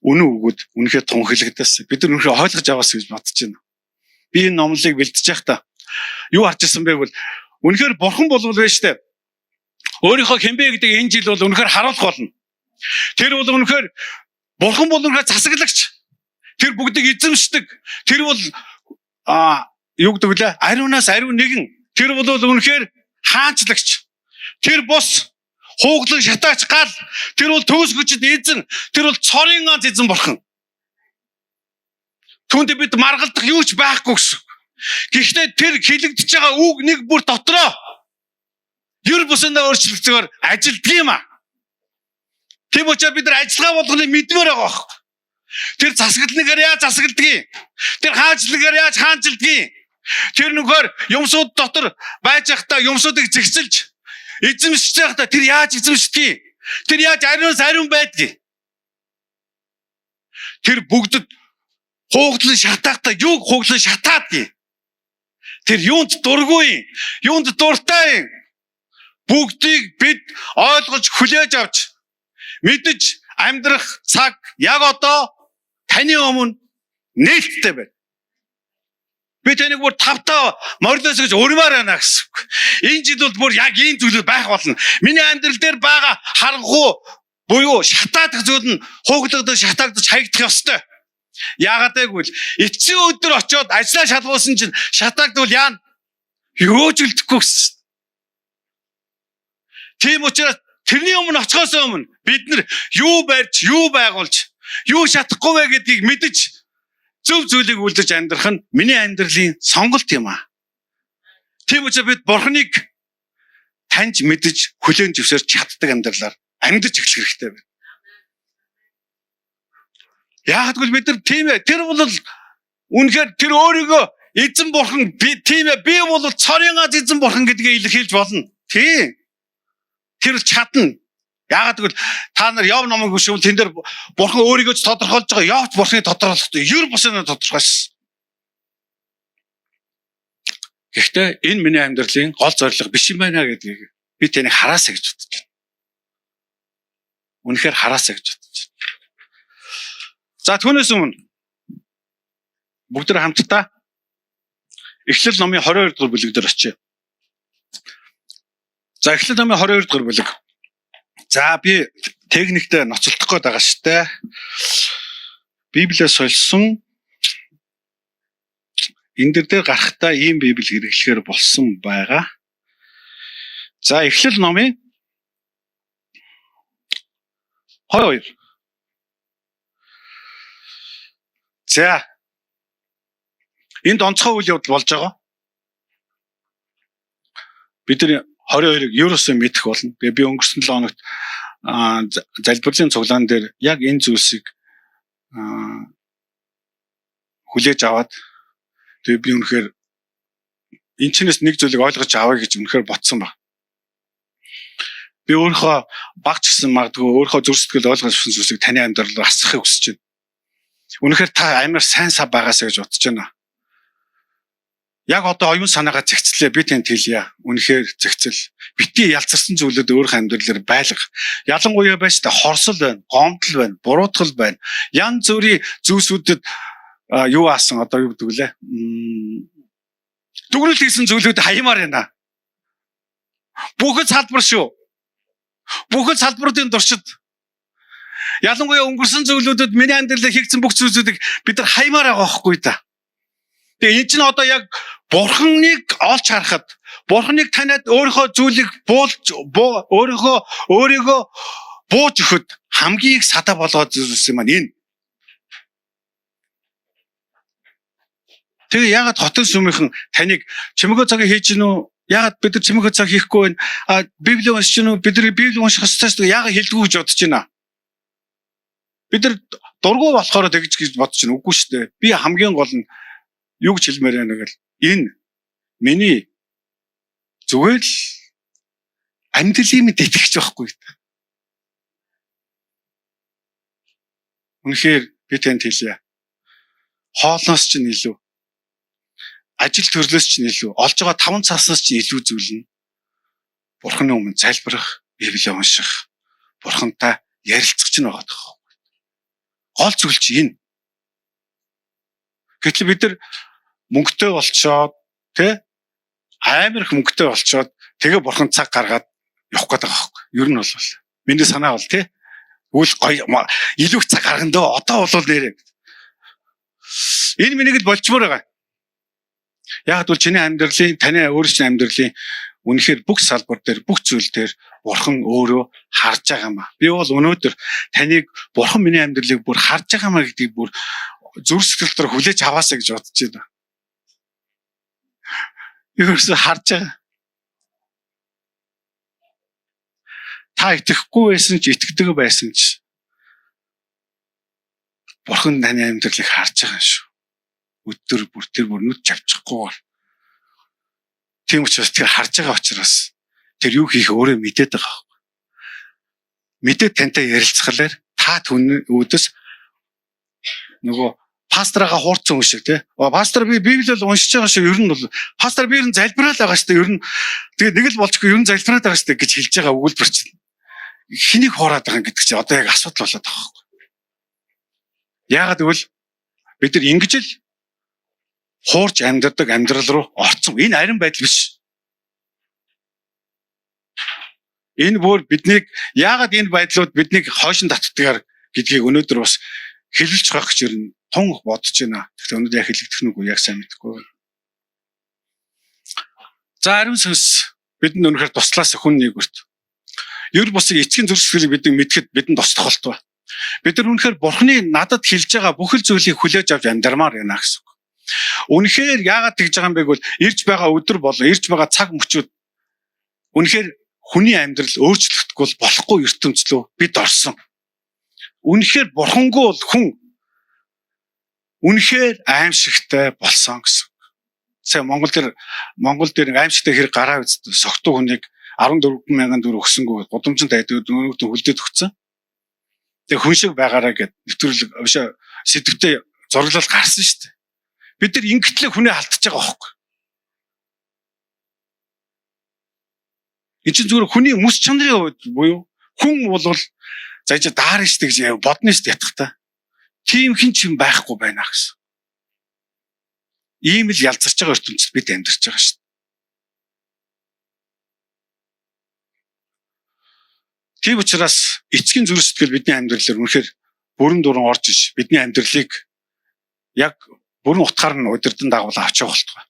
Үнэн үгүүд үнэхээр тунхаглагдсан. Бид нар үнэхээр ойлгож аваасаа гэж бодож байна. Би энэ номлыг бэлтэж байхдаа юу харж ирсэн бэ гэвэл үнэхээр бурхан болвол байж тээ. Өөрийнхөө хэмбэ гэдэг энэ жил бол үнэхээр харуулах болно. Тэр бол үнэхээр бурхан бол үнэхээр засаглагч. Тэр бүгдийг эзэмшдэг. Тэр бол юу гэдэг вүлээ? Ариунаас ариун нэгэн. Тэр бол үнэхээр хаанчлагч. Тэр бус хууглан шатаач гал. Тэр бол төөсгөчд эзэн. Тэр бол цорын ганц эзэн бурхан. Түүнд бид маргалдах юу ч байхгүй гэсэн. Гэхдээ тэр хэлэгдэж байгаа үг нэг бүр дотроо ер бусандаа өөрчлөгдөөр ажилддаг юм а. Тийм учраас бид нар ажиллагаа болгоныг мэдмээр байгаа байхгүй. Тэр засаглалныгаар яаж засагладгийг, тэр хаанчлагаар яаж хаанчилдгийг, тэр нөхөр юмсууд дотор байж байхдаа юмсуудыг зэгцэлж эзэмшиж байхдаа тэр яаж эзэмшдгийг, тэр яаж ариунаас ариун байдгийг. Тэр бүгдэд хууглан шатахдаа юуг хууглан шатаадгийг. Тэр юунд дургүй, юунд дуртай юм. Бүгдийг бид ойлгож хүлээж авч мэдэж амьдрах цаг яг одоо таны өмнө нээлттэй байна. Би таныг бүр тавтаа морилоос гэж урмаар байна гэсэн үг. Энэ жил бол бүр яг ийм зүйлүүд байх болно. Миний амьдрал дээр байгаа харанхуй буюу шатаадах зүйл нь хууглагдаж шатаагдаж хаягдах ёстой. Яагаад гэвэл эцсийн өдөр очиод ажлаа шалгуулсан чинь шатаагдвал яана? Юу ч үлдэхгүй гэсэн. Тийм учраас тэрний өмнө очихоос өмнө бид нар юу барьж, юу байгуулж, юу шатахгүй вэ гэдгийг мэдэж зөв зүйлийг үлдэж амьдрах нь миний амьдралын сонголт юм аа. Тийм учраас бид Бурхныг таньж мэдэж хүлээн зөвшөөрч чаддаг амьдралаар амьдарч эхлэх хэрэгтэй байна. Яг гэвэл бид нар тийм ээ тэр бол үнэхээр тэр өөрийгөө эзэн бурхан би тийм ээ би бол цорын ганц эзэн бурхан гэдгээ илэрхийлж болно. Тийм. Тэр л чадна. Яагаад гэвэл та нар Йов номыг уншвал тэн дээр бурхан өөрийгөө ч тодорхойлж байгаа. Йовч бурханыг тодорхойлохдоо ер бусыг тодорхойлсон. Гэхдээ энэ миний амьдралын гол зорилго биш юм байна гэдгийг би таныг хараасаа гэж бодож байна. Үнэхээр хараасаа гэж бодож байна. За түүнээс өмнө бүгд хамтдаа Эхлэл номын 22 дугаар бүлэг дээр очие. За Эхлэл номын 22 дугаар бүлэг. За би техниктэй ноцолдох гээд байгаа штэ. Библиэс сольсон энэ дэр дээр гарахдаа ийм библи хэрэглэхээр болсон байгаа. За, Эхлэл номын 22. За. Энд онцгой үйл явдал болж байгаа. Бид нар 22-ыг ерөөсөө мэдэх болно. Тэгээ би өнгөрсөн 7 хоногт залбирлын цуглаан дээр яг энэ зүйлсийг хүлээж аваад тэгээ би үнэхээр энэ чинээс нэг зүйлийг ойлгож авъя гэж үнэхээр бодсон баг. Би өөрийнхөө баг ч гэсэн магадгүй өөрийнхөө зүрх сэтгэл ойлгож авсан зүйлсийг таны амьдрал руу асгахыг хүсэж байна. Үнэхээр та амар сайн сав байгаасаа гэж бодож байна. Яг одоо оюун санаагаа зэгцлээ, би танд хэлье. Үнэхээр зэгцэл. Бити ялцарсан зүйлүүд өөрийнхөө амьдралаар байлга. Ялангуяа байж та хорсол байна, гомдол байна, буруутгал байна. Янз бүрийн зүйлсүүдэд юу аасан одоо юу гэдэг лээ? Дүгнэлт хийсэн зүйлүүд хаямаар байна. Бүхэл салбар шүү. Бүхэл салбаруудын туршид ялангуяа өнгөрсөн зүйлүүдэд миний амьдралд хийгдсэн бүх зүйлсүүдийг бид нар хаймаар байгаа байхгүй да. Тэгээ энэ чинь одоо яг Бурханыг олж харахад, Бурханыг таниад өөрийнхөө зүйлийг буулж өөрийнхөө өөрийгөө бууж өгөхөд хамгийн их садаа болгоод зүйлс юм маань энэ. Тэгээ ягаад хотын сүмийнхэн таныг чимээгөө цагийг хийж гин үү? Ягаад бид нар чимээгөө цаг хийхгүй байна? А Библийг уншиж гин үү? Бид нар Библийг унших ёстой шүү дээ. Ягаад хэлдэггүй гэж бодож байна? Бид нар дургу болохоор тэгж гэж бодож байна. Үгүй шүү дээ. Би хамгийн гол нь юу гэж хэлмээр байна гэвэл энэ миний зүгээр л амьдралын мэд итгэж байхгүй. Үнэхээр би танд хэлье. Хоолноос ч илүү, ажил төрлөөс ч илүү, олж байгаа 5 цааснаас ч илүү зүйл нь Бурханы өмнө залбирах, Библийг унших, Бурхантай ярилцах ч байгаа даа. Гол зүйл чи энэ. Гэтэл бид нар мөнгөтэй болчоод тэ амар их мөнгөтэй болчоод тэгээ Бурхан цаг гаргаад явах гээд байгаа байхгүй. Ер нь бол миний санаа бол тэ үл гоё илүү их цаг гаргана дөө одоо бол нэрээ. Энэ миний л болчмоор байгаа. Яг бол чиний амьдралын, таны өөрийн амьдралын үнэхээр бүх салбар дээр, бүх зүйл дээр Бурхан өөрөө харж байгаа юм а. Би бол өнөөдөр таныг Бурхан миний амьдралыг бүр харж байгаа юм а гэдгийг бүр зүрх сэтгэл дотор хүлээж аваасаа гэж бодож байна. Ерөөсөө харж байгаа. Та итгэхгүй байсан ч, итгэдэг байсан ч Бурхан таны амьдралыг харж байгаа юм шүү. Өдөр бүр тэр бүр нүд чавчихгүйгээр. Тийм учраас тэр харж байгаа учраас тэр юу хийх өөрөө мэдээд байгаа байхгүй. Мэдээд тантай ярилцахлаар та түүний үүдээс нөгөө пасторага хуурцсан хүн шиг тий. Пастор би Библийг уншиж байгаа шиг ер нь бол пастор би ер нь залбирал байгаа шүү дээ. Ер нь тэгээ нэг л болчихгүй ер нь залбирал байгаа шүү дээ гэж хэлж байгаа өгүүлбэр чинь хэнийг хуураад байгаа юм гэдэг чинь одоо яг асуудал болоод байгаа байхгүй. Яагаад гэвэл бид нар ингэж л хуурч амьдардаг амьдрал руу орцсон. Энэ арин байдал биш. Энэ бүр биднийг яагаад энэ байдлууд биднийг хойшин татдгаар гэдгийг өнөөдөр бас хэлүүлж байгаа гэж ер нь тун бодож байна. Тэгэхээр өнөөдөр яг хэлэгдэх нь үгүй яг сайн мэдэхгүй байна. За, ариун сүнс бидэнд үнэхээр туслаас хүн нэг бүрт. Ер бусыг эцгийн зүрх сэтгэлийг бидний мэдхэд бидэнд туслах болтугай. Бид нар үнэхээр Бурхны надад хэлж байгаа бүхэл зүйлийг хүлээж авч амьдрмаар байна гэсэн үг. Үнэхээр яагаад тэгж байгаа юм бэ гэвэл ирж байгаа өдөр болон ирж байгаа цаг мөчүүд үнэхээр хүний амьдрал өөрчлөгдөхгүй бол болохгүй ертөнцлөө бид орсон. Үнэхээр бурхангүй бол хүн үнэхээр аимшигтай болсон гэсэн. Сая Монгол дээр аимшигтай хэрэг гараа үст согтуу хүнийг 14,000 төгрөг өгсөнгөө гудамжинд айдаг өнөөдөр хөлдөд өгсөн. Тэгээ хүн шиг байгаараа гэд нэвтрүүлэг биш сэдвтэй зураглал гарсан шүү дээ. Бид нар ингэтлээ хүнээ алдчихж байгаа байхгүй. Энэ чинь зүгээр хүний мэс чанарын хувьд буюу хүн бол за чи даарна шүү дээ гэж бодно шүү дээ ятгах та. Тийм хин ч юм байхгүй байна гэсэн. Ийм л ялзарч байгаа ертөнцид бид амьдарч байгаа шүү дээ. Тийм учраас эцгийн зүрх сэтгэл бидний амьдралаар үнэхээр бүрэн дуран орж иж бидний амьдралыг яг бүрэн утгаар нь удирдан дагуулan авч явах болтугай.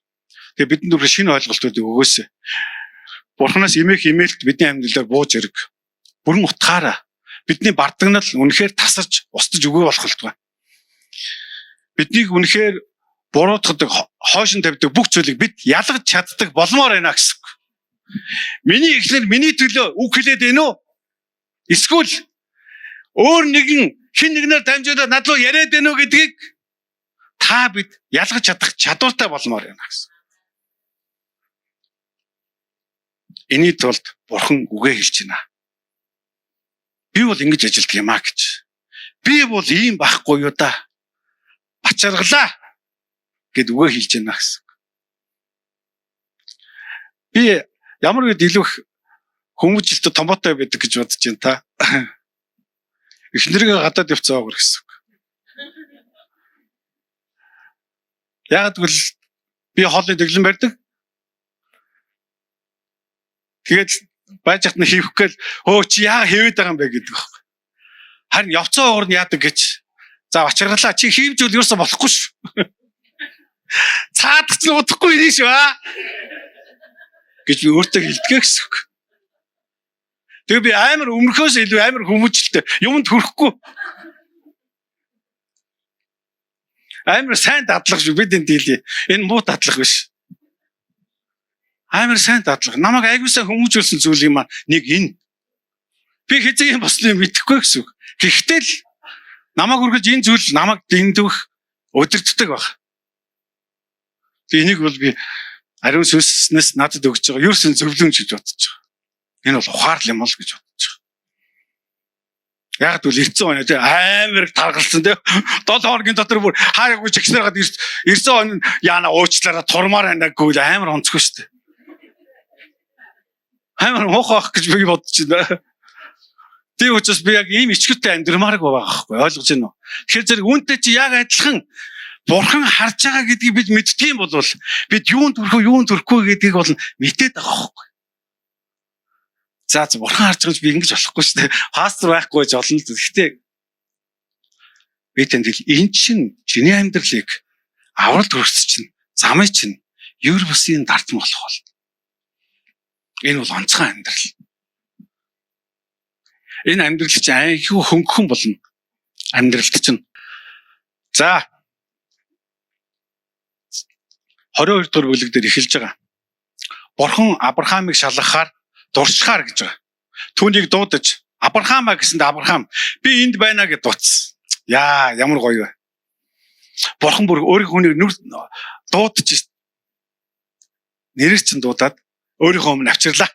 Тэгээ бидэнд үнэхээр шинэ ойлголтуудыг өгөөсэй. Бурханаас эмээх эмээлт бидний амьдралаар бууж ирэг. Бүрэн утгаараа бидний бардагнал үнэхээр тасарч устж үгүй болох болтугай. Биднийг үнэхээр буруутгадаг, хойшин тавьдаг бүх зүйлийг бид ялгаж чаддаг болмоор байна гэсэн үг. Миний эхнэр миний төлөө үг хэлээд байна уу? Эсвэл өөр нэгэн хэн нэгнээр дамжуулаад над руу яриад байна уу гэдгийг та бид ялгаж чадах чадвартай болмоор байна гэсэн. Энэний тулд Бурхан үгээ хэлж байна. Би бол ингэж ажилтдаг юм а гэж. Би бол ийм байхгүй юу да. Бачаргалаа гэд үгээ хэлж байна гэсэн. Би ямар үед илүү их хүмүүжлэлтэй томоотой байдаг гэж бодож байна та. Эхнэргээ гадаад явцсан уугар гэсэн. Яг гэвэл би хоолны дэглэм барьдаг. Тэгээд байж хат нь хийх гээл өө чи яа хэвээд байгаа юм бэ гэдэг байхгүй. Харин явцсан уугар нь яадаг гэж. За бачаргалаа чи хийвжүүл ерөөсө болохгүй шүү. Цаадах ч удахгүй юм шүү аа гэж би өөртөө хэлдэг гэсэн үг. Тэгээ би амар өмнөхөөс илүү амар хүмүүжлтэй юмд хүрэхгүй. Амар сайн дадлага шүү бид энэ дийлээ. Энэ муу дадлага биш. Амар сайн дадлага. Намайг аягүй сайн хүмүүжүүлсэн зүйл юм аа нэг энэ. Би хэзээ юм босныг мэдэхгүй гэсэн үг. Гэхдээ л намайг үргэлж энэ зүйл намайг дэндүх удирддаг баг. Тэгээ энийг бол би ариун сүнснээс надад өгч байгаа ерөөсөн зөвлөмж гэж бодож байгаа. Энэ бол ухаарл юм бол гэж бодож байгаа. Яг л 90 он тий амар таргалсан тий 7 хоногийн дотор бүр хаагүй чигснээр гад 90 он яана уучлаараа турмаар байна гэвэл амар онцгүй шүү дээ. Амар муухай байх гэж би бодож байна. Тийм учраас би яг ийм ичгүүтэй амьдрмаарг байгаа байхгүй ойлгож байна уу? Тэгэхээр зэрэг үүнтэй чи яг адилхан Бурхан харж байгаа гэдгийг бид мэддэг юм бол бид юунд төрөх үү, юунд төрөхгүй гэдгийг бол мэдээд байгаа байхгүй. За бурхан харж байгаа ч би ингэж болохгүй шүү дээ. Пастор байхгүй гэж олно л. Гэхдээ би танд хэл энэ чинь чиний амьдралыг авралт хүргэц чинь замыг чинь ер бусын дартан болох бол. Энэ бол онцгой амьдрал. Энэ амьдрал чинь айгүй хөнгөн болно. Амьдралд чинь. За 22 дугаар бүлэг дээр эхэлж байгаа. Бурхан Авраамыг шалгахаар дуршихаар гэж байгаа. Түүнийг дуудаж Авраамаа гэсэнд Авраам би энд байна гэж дуудсан. Яа, ямар гоё вэ. Бурхан бүр өөрийнхөө хүнийг нүр дуудаж нэрээр чинь дуудаад өөрийнхөө өмнө авчирлаа.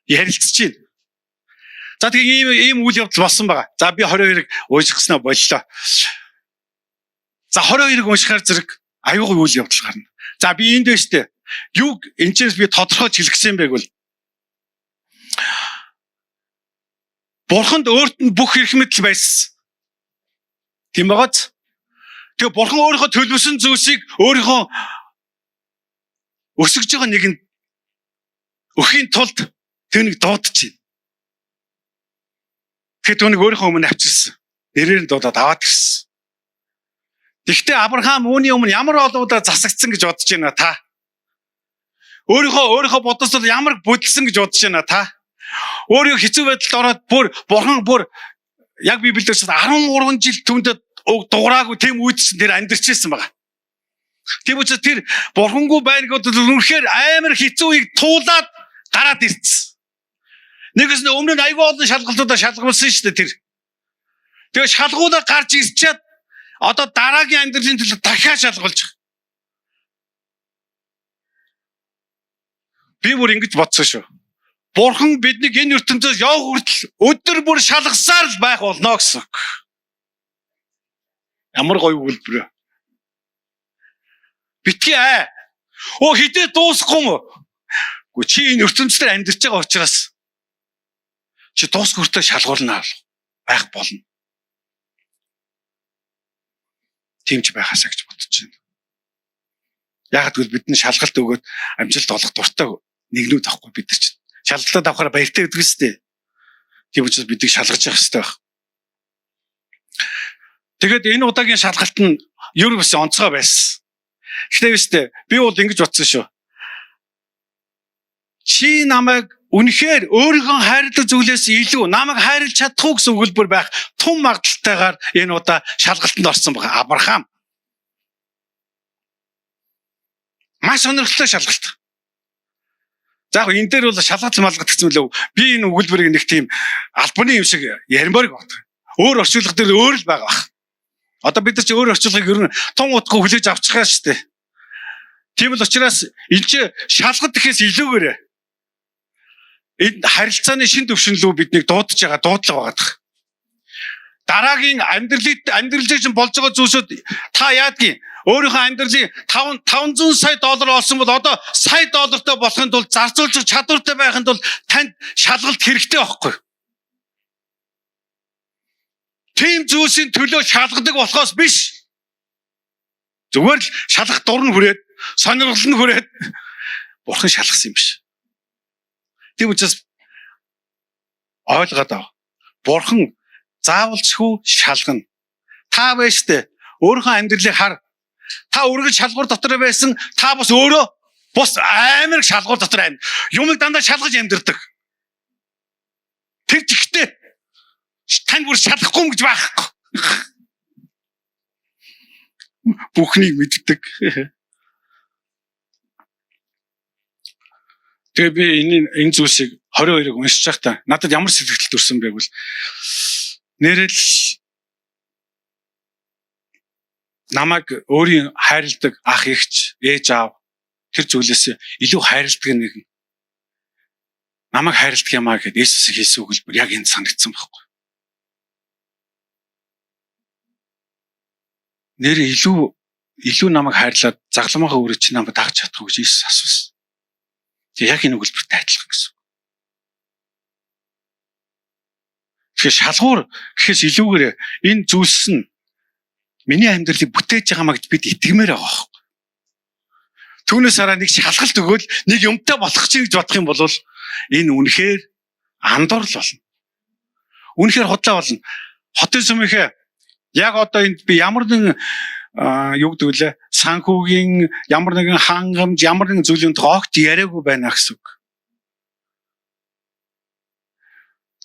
Ярилцж байна. За тэгээ ийм үйл явдал болсон байгаа. За би 22-ыг унших гэснээ боллоо. За 22-ыг уншихаар зэрэг аюугүй үйл явдал гарна. За би энд байна штэ. Юг энэ чээс би тодорхойлж хэлэх гэсэн юм бэ гэвэл Бурханд өөрт нь бүх эрх мэдэл байсан. Тийм байгааз. Тэгээ Бурхан өөрийнхөө төлөвлөсөн зүйлсийг өөрийнхөө өсөж байгаа нэгэнд өхийн тулд түүнийг дуудаж байна. Тэгэхээр түүнийг өөрийнхөө өмнө авчирсан. Нэрээр нь дуудаад аваад ирсэн. Тэгвэл Авраам үүний өмнө ямар олон удаа засагдсан гэж бодож байна та? Өөрийнхөө бодсол ямар бүдэлсэн гэж бодож байна та? Өөрөө хэцүү байдалд ороод бүр бурхан бүр яг Библиэд 13 жил түүндэд дуграагүй тийм үйдсэн тэр амьдарч ирсэн байгаа. Тийм учраас тэр бурхангүй байна гэдээ үнэхээр амар хэцүү үеийг туулаад гараад ирсэн. Нэгээс нь өмнө нь айгүй олон шалгалтуудаа шалгуулсан шүү дээ тэр. Тэгээ шалгуулаа гарч ирчээд одоо дараагийн амьдралын төлөө дахиад шалгуулж байгаа. Би бүр ингэж бодсон шүү. Бурхан биднийг энэ ертөнцөөс явах хүртэл өдөр бүр шалгасаар л байх болно гэсэн үг. Ямар гоё өгүүлбэр вэ? Битгий аа. Оо хитээ дуусахгүй юм уу? Үгүй чи энэ ертөнцийн амьдарч байгаа учраас чи дуусах хүртэл шалгуулна байх болно. Тийм ч байхаасаа гэж бодож байна. Яг гэвэл бид нь шалгалт өгөөд амжилт олох дуртай нэгнүүд байхгүй бид нар чинь. Шалгалтад авахаар баяртай гэдэг нь дээ. Тийм учраас бидийг шалгаж явах хэрэгтэй байх. Тэгээд энэ удаагийн шалгалт нь ер нь онцгой байсан. Гэхдээ биш үү? Би бол ингэж бодсон шүү. Чи намайг үнэхээр өөрийнхөө хайрладаг зүйлээс илүү намайг хайрлаж чадах уу гэсэн өгүүлбэр байх тун магадлалтайгаар энэ удаа шалгалтанд орсон байгаа. Авраам. Маш сонирхолтой шалгалт. За яг энэ дээр бол шалгалт малгат гэсэн мөлөө. Би энэ өгүүлбэрийг нэг тийм албаны юм шиг яримаар боддог. Өөр орчуулга дээр өөр л байгаа бах. Одоо бид нар чи өөр орчуулгыг ер нь тун утгагүй хүлээж авчихгаа шүү дээ. Тийм л учраас энэ чи шалгалт гэхээс илүүгээр энэ харилцааны шин төвшин лүү биднийг дуудаж байгаа дуудлага байгаа дах. Дараагийн амьдралын чинь болж байгаа зүйлсүүд та яадгийн өөрийнхөө амьдралын 500 сая доллар олсон бол одоо сая доллартай болохын тулд зарцуулж чадвартай байхын тулд танд шалгалт хэрэгтэй байхгүй. Тийм зүйлсийн төлөө шалгадаг болохоос биш. Зүгээр л шалгах дур нь хүрээд, сонирхол нь хүрээд бурхан шалгасан юм биш. Тийм учраас ойлгоод ав. Бурхан заавалчгүй шалгана. Та байж тээ өөрийнхөө амьдралыг хар. Та үргэлж шалгуур дотор байсан. Та бас өөрөө бус амар их шалгуур дотор амьд. Юмыг дандаа шалгаж амьдэрдэг. Тэр жигтэй тань бүр шалгахгүй юм гэж байхгүй. Бүхнийг мэддэг. Тэгээ би энэ зүйлсийг 22-ыг уншиж байхдаа надад ямар сэтгэл төрсөн бэ гэвэл нэрэл намайг өөрийн хайрладаг ах эгч, ээж аав тэр зүйлээс илүү хайрладаг нэгэн намайг хайрладаг юм аа гэд Есүс хэлсэн өгүүлбэр яг энд санагдсан байхгүй. Нэр илүү намайг хайрлаад загламынхаа өрөө чи намайг дагж чадах уу гэж Есүс асуусан. Тэгээ яг энэ өгүүлбэртэй адилхан гэсэн. Тэгэхээр шалгуур гэхээс илүүгээр энэ зүйлс нь миний амьдралыг бүтээж байгаа маа гэж бид итгэмээр байгаа байхгүй. Түүнээс хараа нэг шалгалт өгөөл нэг юмтай болох чинь гэж бодох юм бол энэ үнэхээр андуурл болно. Үнэхээр худлаа болно. Хотын сүмийнхээ яг одоо энд би ямар нэгэн юу гэдэг вүлээ санхүүгийн ямар нэгэн хангамж ямар нэгэн зүйлийн тухай огт яриаггүй байна гэсэн үг.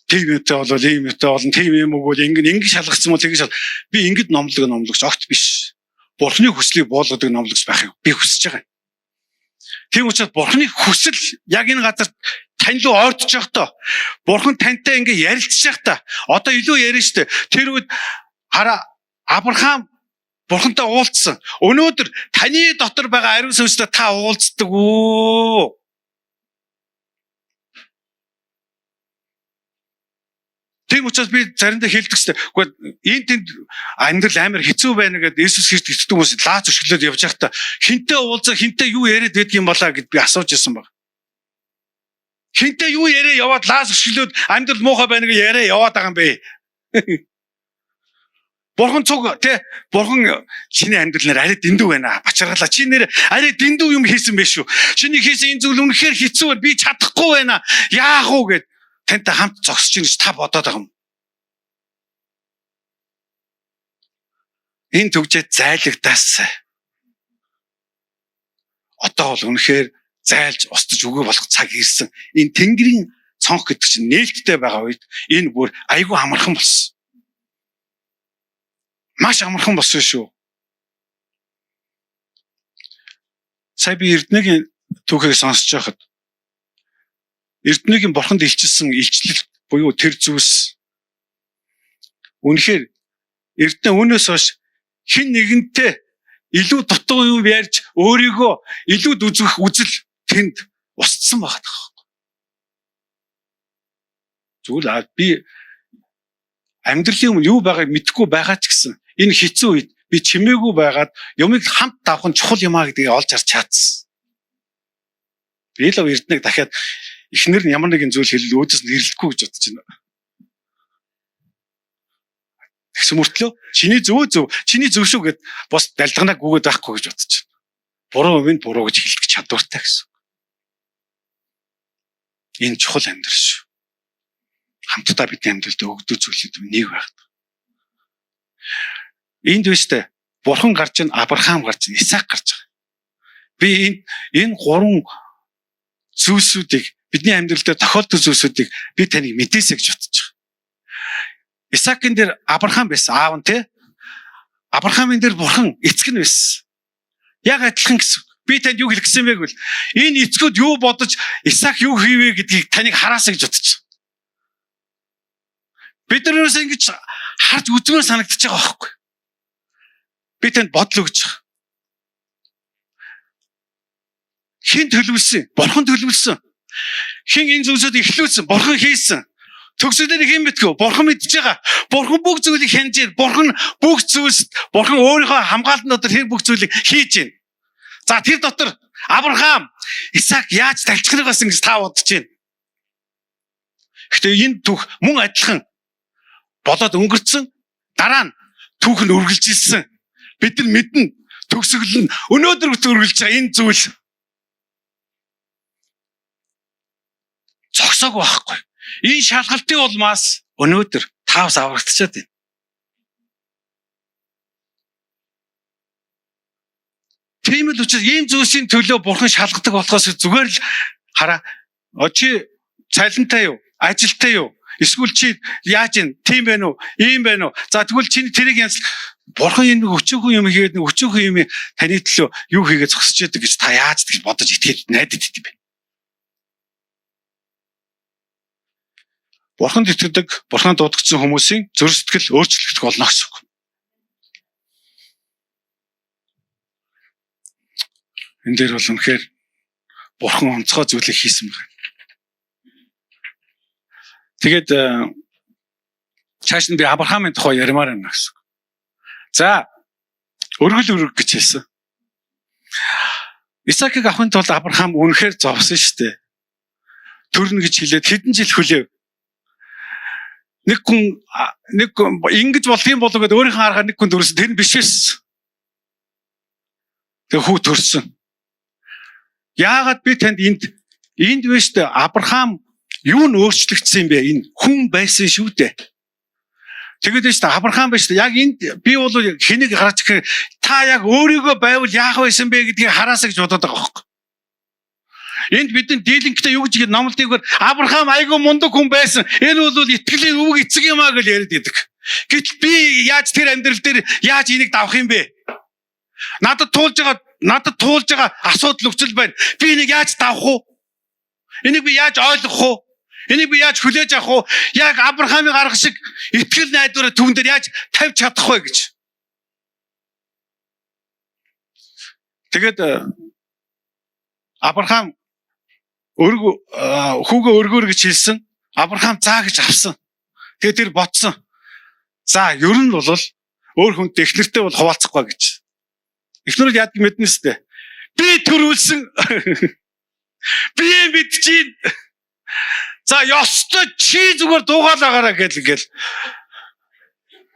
Тийм юмтай бол ийм юмтай болно, тийм юм өгвөл ингэ шалгацсан бол тэгж би ингэд номлогч огт биш. Бурхны хүслийг буулгадаг номлогч байхыг би хүсэж байгаа. Тийм учраас Бурхны хүсэл яг энэ газар тань руу ойртож явахдаа Бурхан тантай ингэ ярилцж явахдаа одоо илүү ярина штэ. Тэр үед хараа Авраам Бурхантай уулзсан. Өнөөдөр таны дотор байгаа ариун сүнстэй та уулздаг үү? Тийм учраас би заримдаа хэлдэг штэ. Үгүй энэ тэнд амьдрал амар хэцүү байна гэдээ Иесус Христ итгэдэг хүмүүс лаац өшөглөөд явж байхдаа хинтээ уулзаа хинтээ юу яриад байдг юм болаа гэд би асууж ирсэн баг. Хинтээ юу яриа яваад лаац өшөглөөд амьдрал муухай байна гэж яриа яваад байгаа юм бэ? Бурхан цуг тий Бурхан чиний амьдрал нэр арай дэндүү байна. Бачаргалаа. Чи нэр арай дэндүү юм хийсэн байх шүү. Чиний хийсэн энэ зүйл үнэхээр хэцүү байна. Би чадахгүй байна. Яах уу гэд тантай хамт зогсож ийн гэж та бодоод байгаа юм. Энэ түгжээ зайлагдаас. Одоо бол үнэхээр зайлж устж үгүй болох цаг ирсэн. Энэ Тэнгэрийн цонх гэдэг чинь нээлттэй байгаа үед энэ бүр айгүй амархан болсон. Маш амархан болсон шүү. Сая би Эрдэнэгийн түүхийг сонсож байхад Эрдэнэгийн бурханд илчилсэн илчлэл буюу тэр зүйлс үнэхээр Эрдэнэ үүнээс хойш хэн нэгэнтэй илүү дутуу юм ярьж өөрийгөө илүү үзэх үзэл тэнд устсан байгаа байхгүй. Зүгээр би амьдралын өмнө юу байгааг мэдэхгүй байгаа ч гэсэн энэ хэцүү үед би чимээгүй байгаад юмыг хамт давах нь чухал юм а гэдгийг олж харж чадсан. Би л Эрдэнэг дахиад эхнэр нь ямар нэгэн зүйл хэлвэл өөдөөс нь эрэлдэхгүй гэж бодож байна. Тэгсэн мөртлөө чиний зөв чиний зөв шүү гэд бус далдганаа гүгээд байхгүй гэж бодож байна. Буруу юм буруу гэж хэлдэг чадвартай гэсэн. Энэ чухал амьдрал шүү. Хамтдаа бидний амьдралд өгдөг зүйлүүд нэг байдаг. Энд биш үү? Бурхан гарч ин, Авраам гарч ин, Исаак гарч байгаа. Би энэ гурван зүйлсүүдийг, бидний амьдрал дээр тохиолдсон зүйлсүүдийг би таныг мэдээсэй гэж бодож байгаа. Исаакийн дээр Авраам байсан, аав нь тий. Авраамын дээр бурхан эцэг нь байсан. Яг адилхан гэсэн. Би танд юу хэлэх гэсэн бэ гэвэл энэ эцгүүд юу бодож Исаак юу хийвэ гэдгийг таныг хараасаа гэж бодож байгаа. Бид нар юусаа ингэж харж үзмээр санагдаж байгаа байхгүй. Би танд бодол өгч байгаа. Хэн төлөвлөсөн? Бурхан төлөвлөсөн. Хэн энэ зүйлсүүд эхлүүлсэн? Бурхан хийсэн. Төгсгөлээр хэн мэдгүй? Бурхан мэдж байгаа. Бурхан бүх зүйлийг хянаж байна. Бурхан бүх зүйлс, Бурхан өөрийнхөө хамгаалтан дотор тэр бүх зүйлийг хийж байна. За тэр дотор Авраам, Исаак яаж талчхныг байсан гэж та бодож байна. Гэхдээ энэ түүх мөн адилхан болоод өнгөрцөн, дараа нь түүх нь үргэлжилсэн. Бид нар мэднэ, төгсгөл нь өнөөдөр хүртэл үргэлж байгаа энэ зүйл зогсоогүй байхгүй. Энэ шалгалтын улмаас өнөөдөр таавс аврагдчихад байна. Тийм л учраас ийм зүйлсийн төлөө бурхан шалгадаг болохоос зүгээр л хараа. Чи цалинтай юу? Ажилтай юу? Эсвэл чи яаж юм? Тийм байна уу? Ийм байна уу? За тэгвэл чиний тэрийг янз бурхан энэ нэг өчөөхөн юм хийгээд нэг өчөөхөн юм таны төлөө юу хийгээд зогсож яадаг гэж та яаж гэж бодож итгэж найдаад идэв бэ? Бурханд итгэдэг, Бурханд дуудагдсан хүмүүсийн зүрх сэтгэл өөрчлөгдөх болно гэсэн үг. Энэ дээр бол үнэхээр Бурхан онцгой зүйлийг хийсэн байна. Тэгээд цааш нь би Авраамын тухай ярмаар байна гэсэн үг. За өргөл өрг гэж хэлсэн. Исаакийг авахын тулд Авраам үнэхээр зовсон шүү дээ. Төрнө гэж хэлээд хэдэн жил хүлээв. Нэг хүн нэг ингэж болдгийм болов гэдээ өөрийнхөө аргаар нэг хүн төрсөн. Тэр нь биш байсан. Тэгээ хүү төрсөн. Яагаад би танд энд вэ шүү дээ. Авраам юу нь өөрчлөгдсөн юм бэ? Энэ хүн байсан шүү дээ. Тэгээд шүү дээ Авраам байж шүү дээ. Яг энд би бол хэнийг гарч ирэхээр та яг өөрийгөө байвал яах байсан бэ гэдгийг хараасаа гэж бодоод байгаа байхгүй. Энд бидний дийлэнхтэй юу гэж номлодгоор Авраам айгүй мундаг хүн байсан. Энэ бол итгэлийн өвөг эцэг юм аа гэж яриад идэг. Гэтэл би яаж тэр амьдрал дээр яаж энийг давах юм бэ? Надад туулж байгаа асуудал нөхцөл байна. Би энийг яаж давах вэ? Энийг би яаж ойлгох вэ? Энийг би яаж хүлээж авах вэ? Яг Авраамыг арга шиг итгэл найдвараа түүн дээр яаж тавьж чадах вэ гэж. Тэгээд Авраам хүүгээ өргөөр гэж хэлсэн. Авраам заа гэж авсан. Тэгээд тэр ботсон. За ер нь бол өөр хүнтэй эхнэртэй бол хуваалцахгүй гэж. Эхнэр бол яадаг мэднэ сте. Би төрүүлсэн. Би мэдчихээн. За ёстой чи зүгээр дуугаалаагаараа гэл ингээл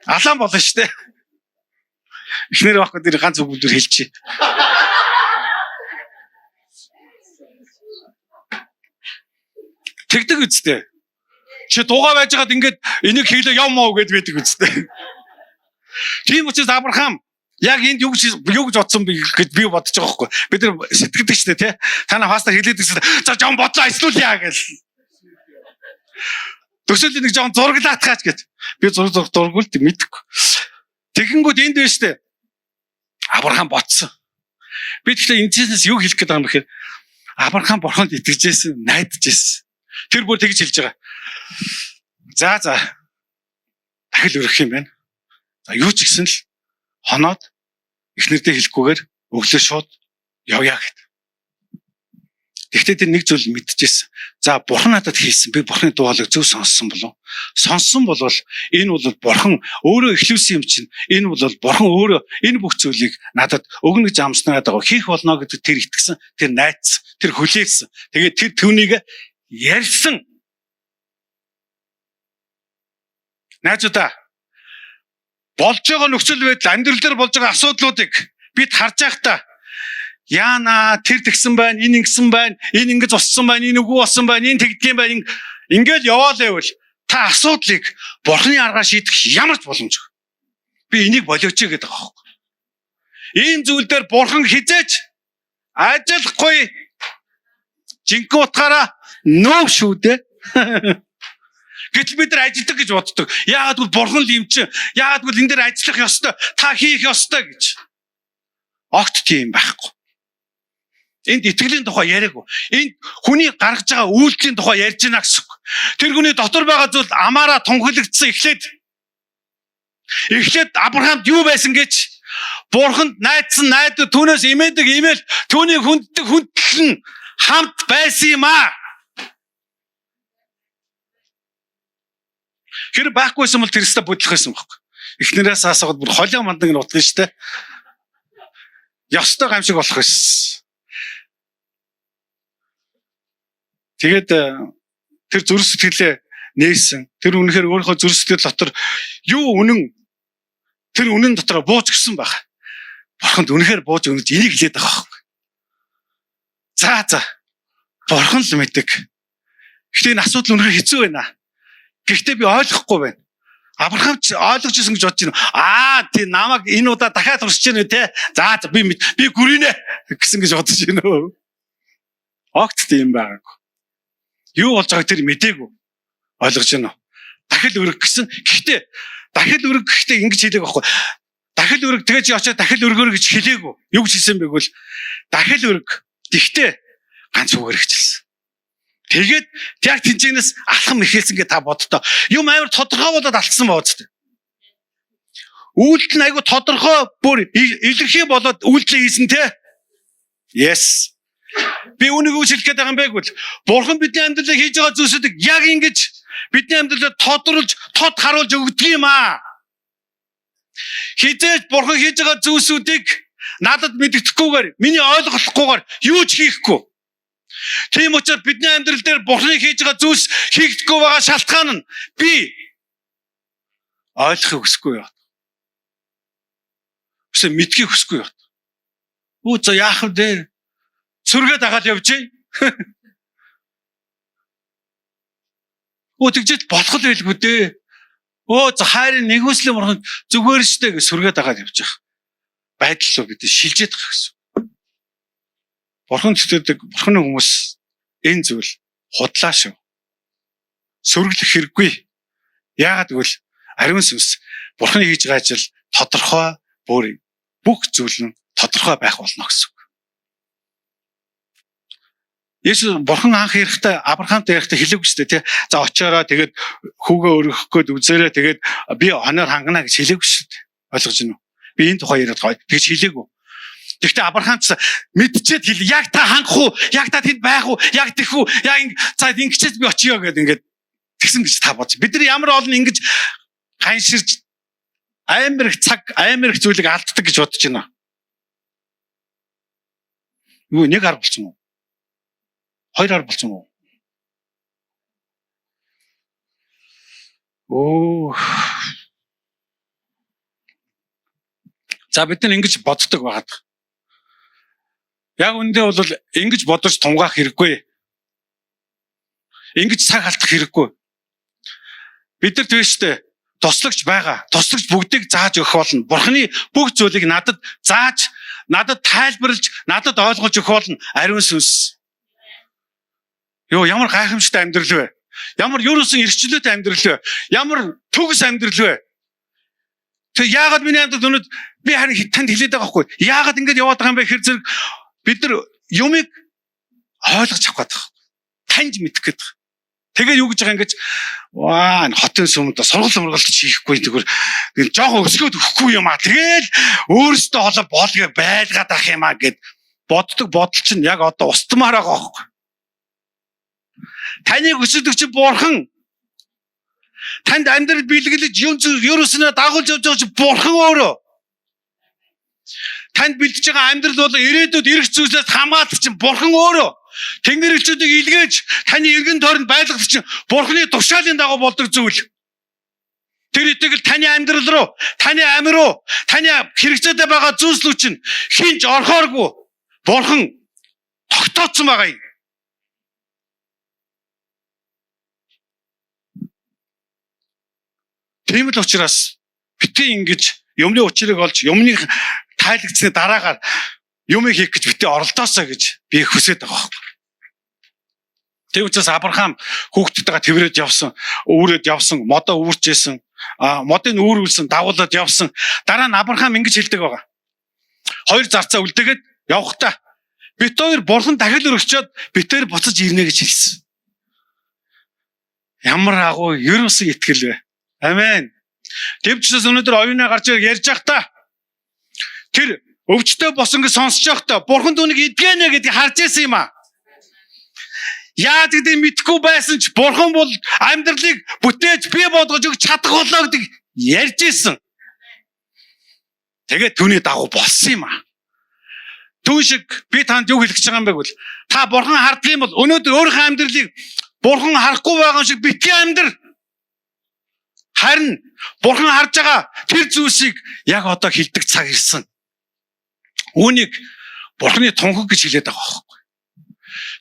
алаан болно штэ. Эхнэр байхгүй тэр ганц үг бүлдэр хэлчихье. Тэгдэг үстэй. Чи дуугаа байжгаад ингээд энийг хийлээ явмаа гэд байдаг үстэй. Тийм учраас Авраам яг энд юу гэж бодсон бэ гэж би бодож байгаа байхгүй. Бид нар сэтгэдэг шүү дээ, тий. Та нар пастор хэлээд байсан. За жон бодлоо ажиллуулъя гэл. Төсөөл нэг жон зураглаатгаач гэд. Би зураг зургуул мэдэхгүй. Тэгэнгүүт энд байна шүү дээ. Авраам ботсон. Би тэгэхээр энэ чигээс юу хэлэх гээд байгаа юм бэ гэхээр Авраам бурханд итгэжсэн, найдажсэн. Тэр бүр тэгж хэлж байгаа. За дахил өргөх юм байна. За юу ч гэсэн л хоноод эхнэрдээ хэлэхгүйгээр өглөө шууд явъя гэд. Тэгвэл тэр нэг зүйл мэдчихсэн. За бурхан надад хийсэн. Би бурханы дуу хоолойг зөв сонссон болов. Сонссон болвол энэ бол бурхан өөрөө эхлүүлсэн юм чинь. Энэ бол бурхан өөрөө энэ бүх зүйлийг надад өгнө гэж амснараад байгаа. Хийх болно гэдэг тэр итгэсэн, тэр найдсан, тэр хүлээсэн. Тэгээд тэр түүнийг ярьсан. Найзуудаа болж байгаа нөхцөл байдал, амьдрал дээр болж байгаа асуудлуудыг бид харж байхдаа яана тэр тэгсэн байна, энэ ингэсэн байна, энэ ингэж уссан байна, энэ үгүй болсон байна, энэ тэгдгийм байна. Ингээл яваал байвал та асуудлыг бурхны аргаар шийдэх ямар ч боломжгүй. Би энийг болооч гэдэг байгаа байхгүй. Ийм зүйл дээр бурхан хизээч ажиллахгүй. Жинхэнэ утгаараа нөө шүү дээ. Гэтэл бид нар ажилдаг гэж боддог. Яагаад гэвэл бурхан л юм чинь. Яагаад гэвэл энэ дээр ажиллах ёстой. Та хийх ёстой гэж. Огт тийм байхгүй. Энд итгэлийн тухай яриаггүй. Энд хүний гаргаж байгаа үйлдэлийн тухай ярьж байна гэсэн үг. Тэр хүний дотор байгаа зүйл амаараа тунхаглагдсан эхлээд Авраамд юу байсан гэж бурханд найдсан найдвар, түүнээс имээдэг имээл, түүнийг хүнддэг хүндлэл нь хамт байсан юм аа. Тэр байхгүйсэн бол тэр өстө бүдлэх байсан байхгүй. Эхнэрээс асуугаад бүр холио мандан нь утгана штэ. Ёстой гамшиг болох байсан. Тэгээд тэр зүрх сэтгэлээ нээсэн. Тэр үнэхээр өөрийнхөө зүрх сэтгэл дотор юу үнэн тэр үнэн дотор бууж гисэн баг. Бурханд үнэхээр бууж өгнөж энийг хэлээд байгаа байхгүй. За. Бурхан л мэддэг. Гэхдээ энэ асуудал үнэхээр хэцүү байна. Гэхдээ би ойлгохгүй байна. Авраам ч ойлгож исэн гэж бодож байна. Аа тий намайг энэ удаа дахиад туршиж байна те. За би гүрийнэ гэсэн гэж бодож байна. Огт тийм байгаагүй. Юу болж байгааг тэр мдээгүй. Ойлгож байна уу? Дахил өрг гэсэн. Гэхдээ дахил өрг гэхдээ ингэж хэлээг байхгүй. Дахил өрг тэгээ чи очиод дахил өргөөр гэж хэлээгүй. Юу гэж хэлсэн бэ гэвэл дахил өрг. Тэгтээ ганц үгээр хэлсэн. Тэгээд яг тэнцэнээс алхам эхэлсэн гэж та боддоо. Юм амар тодорхой болоод алдсан баа үст. Үйлдэл нь айгу тодорхой бүр илэрхий болоод үйлдэл хийсэн те. Yes. Би үүнийг юу хэлэх гээд байгаа юм бэ гэвэл Бурхан бидний амьдралыг хийж байгаа зүйлсүүдийг яг ингэж бидний амьдралыг тодруулж, тод харуулж өгдөг юм аа. Хизээж Бурхан хийж байгаа зүйлсүүдийг надад мэддэхгүйгээр, миний ойлголохгүйгээр юу ч хийхгүй. Тийм учраас бидний амьдрал дээр Бурханы хийж байгаа зүйлс хийгдэхгүй байгаа шалтгаан нь би ойлгохыг хүсэхгүй яа. Хүсээ мэдхийг хүсэхгүй яа. Үу за яах вэ? Сүргээ дагаад явжээ. Өө тэгжээд болох л байлгүй дээ. Өө за хайрын нэгүслийн бурхан зүгээр штэ гэж сүргээ дагаад явж байгаа. Байдал руу бид шилжээд байгаа гэсэн. Бурхан зүтгэдэг бурханы хүмүүс энэ зүйл худлаа шүү. Сүргэлэх хэрэггүй. Яагаад гэвэл ариун сүнс бурханы хийж байгаа ажил тодорхой бүр бүх зүйл нь тодорхой байх болно гэсэн үг. Есүс бурхан анх ирэхдээ Авраамтай ярихдаа хэлээгүй шүү дээ тий. За очоороо тэгээд хүүгээ өргөх гээд үзээрэй тэгээд би хоноор хангана гэж хэлээгүй шүү дээ. Ойлгож байна уу? Би энэ тухай яриад байгаа. Тэгж хэлээгүй. Гэхдээ Авраам ч мэдчихэд хэл яг та хангах уу? Яг та тэнд байх уу? Яг тэх үү? Яг за ингэчээд би очиё гэд ингээд тэгсэн гэж та бодож. Бид нар ямар олон ингэж ганширч амар их цаг, амар их зүйлийг алддаг гэж бодож байна. Юу нэг арга болсон уу? Хоёр арга болсон уу? Оо. За бид нар ингэж боддог байгаад. Яг үндэ бол ингэж бодож тунгаах хэрэггүй. Ингэж цаг алдах хэрэггүй. Бид нар тийм штэ туслагч байгаа. Туслагч бүгдийг зааж өгөх болно. Бурхны бүх зүйлийг надад зааж, надад тайлбарлаж, надад ойлгож өгөх болно. Ариун сүнс. Йоо ямар гайхамшигтай амьдрал вэ? Ямар ерөөсөн эрхчлөөтэй амьдрал вэ? Ямар төгс амьдрал вэ? Тэг яагаад миний амьдрал өнөд би харин танд хэлээд байгаа байхгүй. Яагаад ингэж яваад байгаа юм бэ хэр зэрэг бид нар юмыг ойлгож авах гэдэг. Таньж мэдэх гэдэг. Тэгээд юу гэж байгаа ингэж ваа энэ хотын сүмд сургал сургалт хийхгүй зүгээр жоохон өсгөөд өгөхгүй юм а. Тэгэл өөрөөсөө холоо боолгээ байлгаад ах юм а гэд боддог бодол чинь яг одоо устмаар байгаа байхгүй. Таныг өсөдөг чи бурхан. Танд амьдрал бэлгэлж юм зүйл ерөөснөө дагуулж явж байгаа чи бурхан өөрөө. Танд бэлдэж байгаа амьдрал бол ирээдүйд ирэх зүйлээс хамгаалах чинь бурхан өөрөө. Тэнгэр элчүүдийг илгээж таны эргэн тойронд байлгах чинь бурханы тушаалын дагуу болдог зүйл. Тэр итгэл таны амьдрал руу, таны ам руу, таны хэрэгцээтэй байгаа зүйлс рүү чинь хинж орхооргүй бурхан тогтооцсон байгаа юм. Тийм л учраас битгий ингэж юмны учрыг олж юмны тайлагдсны дараагаар юмыг хийх гэж битгий оролдоосоо гэж би хүсэж байгаа байхгүй. Тэр учраас Авраам хүүхдтэйгээ тэврээд явсан, үүрээд явсан, модоо үүрчээсэн, модыг үүрүүлсэн, дагуулад явсан. Дараа нь Авраам ингэж хэлдэг байгаа. Хоёр зарцаа үлдээгээд явхдаа бит хоёр бурхан дахил өргөчөөд бит хоёр буцаж ирнэ гэж хэлсэн. Ямар агуу ерөөсөн итгэл вэ? Амен. Тэр учраас өнөөдөр оюунаа гарч ярьж байхдаа тэр өвчтөй босон гэж сонсож байхдаа бурхан түүнийг эдгэнэ гэдгийг харж байсан юм аа. Яаж гэдгийг мэдэхгүй байсан ч бурхан бол амьдралыг бүтээж бий болгож өгч чадах болоо гэдэг ярьж исэн. Тэгээд түүний дагуу болсон юм аа. Түүн шиг би танд юу хэлэх гэж байгаа юм бэ гэвэл та бурхан харддаг юм бол өнөөдөр өөрийнхөө амьдралыг бурхан харахгүй байгаа юм шиг битгий амьдр. Харин бурхан харж байгаа тэр зүйлсийг яг одоо хэлдэг цаг ирсэн. Үүнийг бурханы тунхаг гэж хэлээд байгаа байхгүй.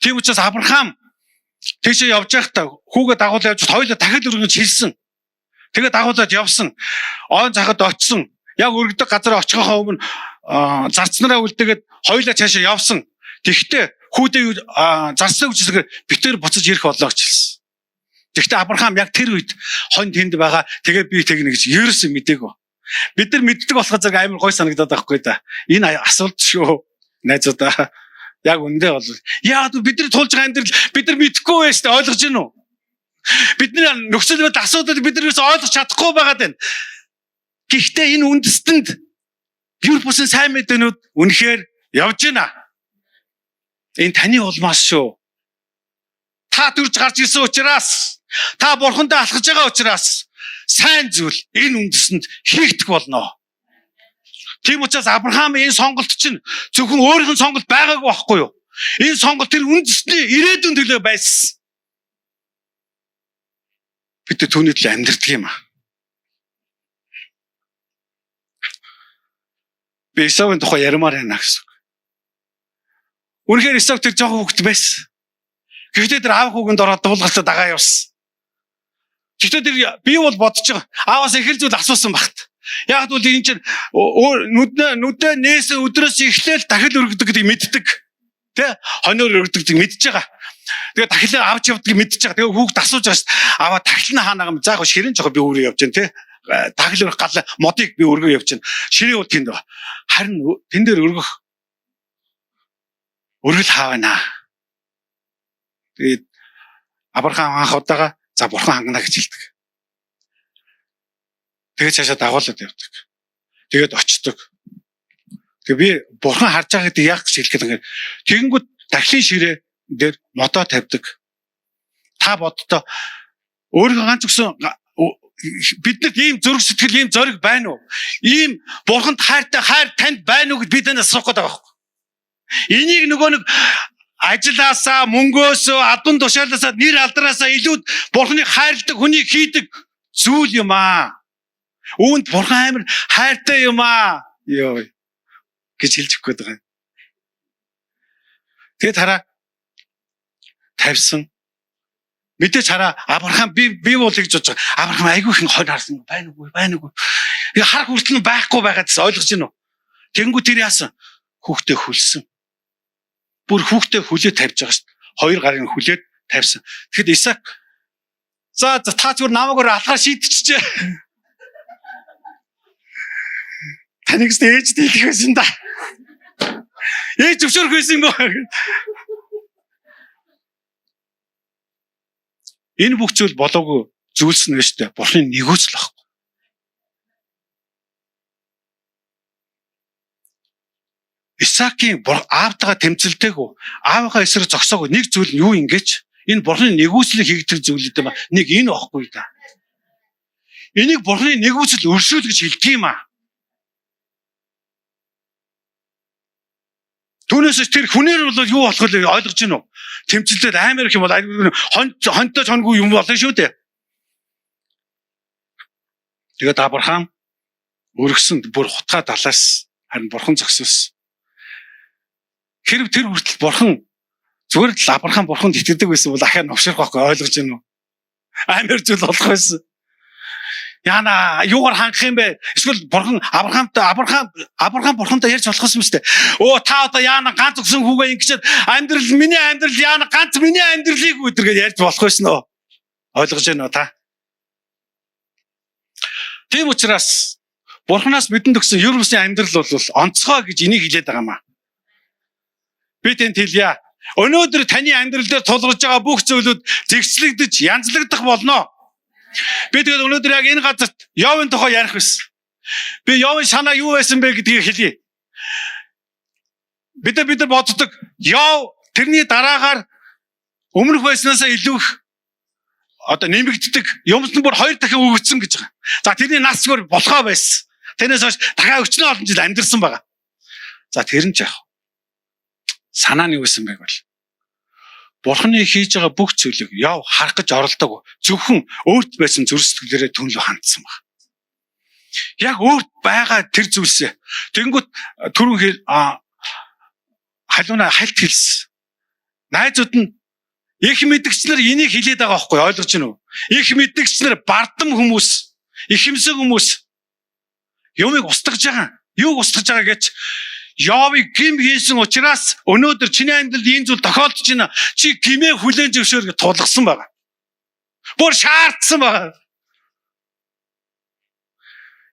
Тийм учраас Авраам тийшээ явж байхдаа хүүгээ дагуулаад явж хоёулаа дахил өргөж хэлсэн. Тэгээд дагуулад явсан. Ойн цахад очисон. Яг өргөдөг газар очихохоо өмнө зарцнараа үлдээгээд хоёулаа цаашаа явсан. Тэгэхдээ хүүдээ зарцнаа үжисгээр битээр буцаж ирэх боллоо гэж хэлсэн. Тэгэхдээ Авраам яг тэр үед хонь тэнд байгаа. Тэгээд би тэгнэ гэж ерөөсөн мдээгүй. Бид нар мэддэг болохоор зэрэг амар гой санагдаад байхгүй да. Энэ асуулт шүү. Найзуудаа. Яг үндэ бол яагаад бидний тулж байгаа амьдрал бид нар мэдэхгүй байж тээ ойлгож байна уу? Бидний нөхцөл байдал асуудал бид нар юус ойлгож чадахгүй байгаад байна. Гэхдээ энэ үндэстэнд юр бусын сайн мэдээнүүд үнэхээр явж байна. Энэ таны улмаас шүү. Та төрж гарч ирсэн учраас, та бурхандаа алхаж байгаа учраас сайн зүйл энэ үндэстэнд хийгдэх болно. Тийм учраас Авраам энэ сонголт чинь зөвхөн өөрийнх нь сонголт байгаагүй байхгүй юу? Энэ сонголт тэр үндэсний ирээдүйн төлөө байсан. Бид түүний төлөө амьдрдаг юм аа. Би Исавын тухай ярмаар байна гэсэн үг. Үнэхээр Исав тэр жоохон хүүхэд байсан. Гэхдээ тэр аав хүүгэнд ороод дуулгалтаа дагаа явсан. Гэхдээ тэр би бол бодож байгаа. Ааваас их л зүйл асуусан багт. Яг бол энэ чинь нүдээ нээсэн өдрөөс эхлээл дахил өргөдөг гэдгийг мэддэг. Тэ? Хоноор өргөдөг гэдгийг мэдж байгаа. Тэгээ дахилаа авч явдгийг мэдж байгаа. Тэгээ хүүхд асууж байгаа шүү дээ. Аваа дахил нь хаана юм? За яг ширэн жохо би өөрөө явж байна тэ. Дахил өргөх гал модыг би өргөө явж байна. Ширээ бол тэнд байгаа. Харин тэн дээр өргөх өргөл хаавна. Тэгээд Авраам анх удаага за бурхан хангана гэж хэлдэг. Тэгээд цаашаа дагуулад явдаг. Тэгээд очдог. Тэгээ би бурхан харж байгаа гэдэг яг гэж хэлэх гэдэг юм. Тэгэнгүүт дахлын ширээ дээр модоо тавьдаг. Та боддоо өөрийнхөө ганц өгсөн биднэрт ийм зүрх сэтгэл, ийм зориг байна уу? Ийм бурханд хайртай хайр танд байна уу гэж би танаас асуух гэдэг байгаа байхгүй. Энийг нөгөө нэг ажиллаасаа, мөнгөөсөө, албан тушаалаасаа, нэр алдраасаа илүү бурханы хайрладаг хүнийг хийдэг зүйл юм аа. Үүнд бурхан амар хайртай юм аа. Йоо гэж хэлж өгөх гээд байгаа юм. Тэгээд хараа тавьсан. Мэдээж хараа Авраам би бол гэж бодож байгаа. Авраам айгүй их хонь харсан байна уу байна уу. Харах хүртэл нь байхгүй байгаа гэсэн ойлгож байна уу? Тэнгүү тэр яасан? Хүүхдээ хүлсэн. Бүр хүүхдээ хүлээ тавьж байгаа шүү дээ. Хоёр гарын хүлээд тавьсан. Тэгэхэд Исаак за та зүгээр намайг өөр алхаа шийдчихжээ. Таныг ээж дийлэх байсан да. Ээж зөвшөөрөх байсан юм уу? Энэ бүх зүйл болоогүй зүйлс нь шүү дээ. Бурхны нэгүсэл байхгүй. Исаакийн аавтайгаа тэмцэлдээгүй, аавынхаа эсрэг зогсоогүй нэг зүйл нь юу ингэж энэ Бурхны нэгүслийг хийгдэх зүйл гэдэг юм. Нэг энэ байхгүй да. Энийг Бурхны нэгүсэл өршөөл гэж хэлдэг юм аа. Түүнээс тэр хүнээр бол юу болох вэ ойлгож байна уу? Тэмцэлдээд амар их юм бол хонтой чонгүй юм болно шүү дээ. Тэгээд Авраам өргөсөн бүр хутгаа далаас харин бурхан зогсоос. Хэрв тэр хүртэл бурхан зүгээр л Авраам бурханд итгэдэг байсан бол ахаа новшрах байхгүй ойлгож байна уу? Амар зүйл болох байсан. Яна юугаар хангах юм бэ? Эсвэл бурхан Авраамтай Авраам бурхантай ярьж болох юм шүү дээ. Өө та одоо яана ганц өгсөн хүүгээ ингэчээд амьдрал миний амьдрал яана ганц миний амьдралыг өдргээд ярьж болох байсан уу? Ойлгож байна уу та? Тийм учраас бурханаас бидэнд өгсөн ер бусын амьдрал бол онцгой гэж энийг хэлээд байгаа юм аа. Би тэнд хэлье. Өнөөдөр таны амьдрал дээр тулгарч байгаа бүх зүйлүүд зэгцлэгдэж, янзлагдах болно. Би тэгээд өнөөдөр яг энэ газарт Йовын тухай ярих байсан. Би Йовын санаа юу байсан бэ гэдгийг хэлье. Бид нар боддог Йов тэрний дараагаар өмнөх байснаасаа илүү их одоо нэмэгддэг, юмс нь бүр 2 дахин өгөгдсөн гэж байгаа. За тэрний нас зүгээр болохоо байсан. Тэрнээс хойш дахиад өчнөө олон жил амьдарсан байгаа. За тэр нь ч яах. Санаа нь юу байсан бэ гэвэл Бурхны хийж байгаа бүх зүйлийг Йов харах гэж оролдоогүй. Зөвхөн өөрт байсан зүрх сэтгэлээрээ түн лүү хандсан баг. Яг өөрт байгаа тэр зүйлсээ. Тэнгүүт түрүүн халууна хальт хэлсэн. Найзууд нь их мэдгч нар энийг хэлээд байгаа байхгүй ойлгож байна уу? Их мэдгч нар бардам хүмүүс, ихэмсэг хүмүүс юмыг устгаж байгаа. Юуг устгаж байгаа гэж Йовыг гим хийсэн учраас өнөөдөр чиний амьдралд ийм зүйл тохиолдож байна. Чи гимээ хүлээн зөвшөөр гэж тулгасан байгаа. Бүр шаардсан байгаа.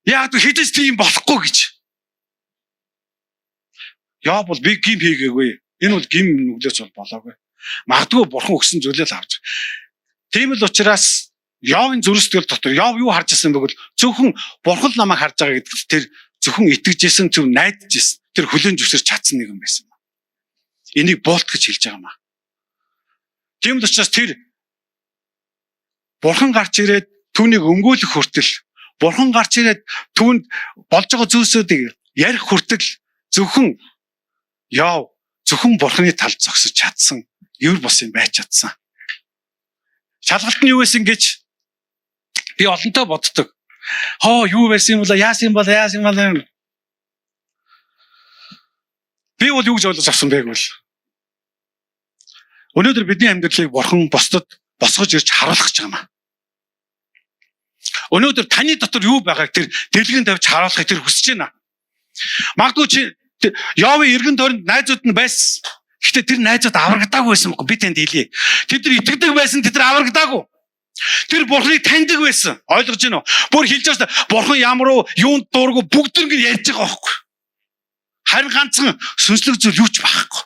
Яг хэдэж тийм болохгүй гэж. Йов бол би гим хийгээгүй. Энэ бол гим нүглээс бол болоогүй. Магадгүй бурхан өгсөн зүйлээ л авч. Тийм л учраас Йовын зүрх сэтгэл дотор Йов юу харж ирсэн бэ гэвэл зөвхөн бурхан л намайг харж байгаа гэдэгт тэр зөвхөн итгэж исэн, зөв найдаж исэн. Тэр хүлээн зөвшөөрч чадсан нэгэн байсан. Энийг буулт гэж хэлж байгаа юм аа. Тийм л учраас тэр бурхан гарч ирээд түүнийг өмгөөлөх хүртэл, бурхан гарч ирээд түүнд болж байгаа зүйлсүүдийг ярих хүртэл зөвхөн Йов зөвхөн бурханы талд зогсож чадсан, ер бус юм байж чадсан. Шалгалт нь юу байсан гэж би олонтой боддог. Хоо юу байсан юм бол яасан юм бол яасан юм бол би бол юу гэж ойлгож авсан бэ гэвэл өнөөдөр бидний амьдралыг бурхан бусдад босгож ирж харуулах гэж байгаа юм аа. Өнөөдөр таны дотор юу байгааг тэр дэлгэн тавьж харуулахыг тэр хүсэж байна. Магадгүй чи Йовын эргэн тойронд найзууд нь байсан. Гэхдээ тэр найзууд аврагдаагүй байсан байхгүй би танд хэлье. Тэд нар итгэдэг байсан, тэд нар аврагдаагүй. Тэр бурхныг таньдаг байсан. Ойлгож байна уу? Бүр хэлж байгаа шүү дээ. Бурхан ямар уу, юунд дургу бүгд ингэ ярьж байгаа байхгүй. Харин ганцхан сүнслэг зүйл юу ч байхгүй.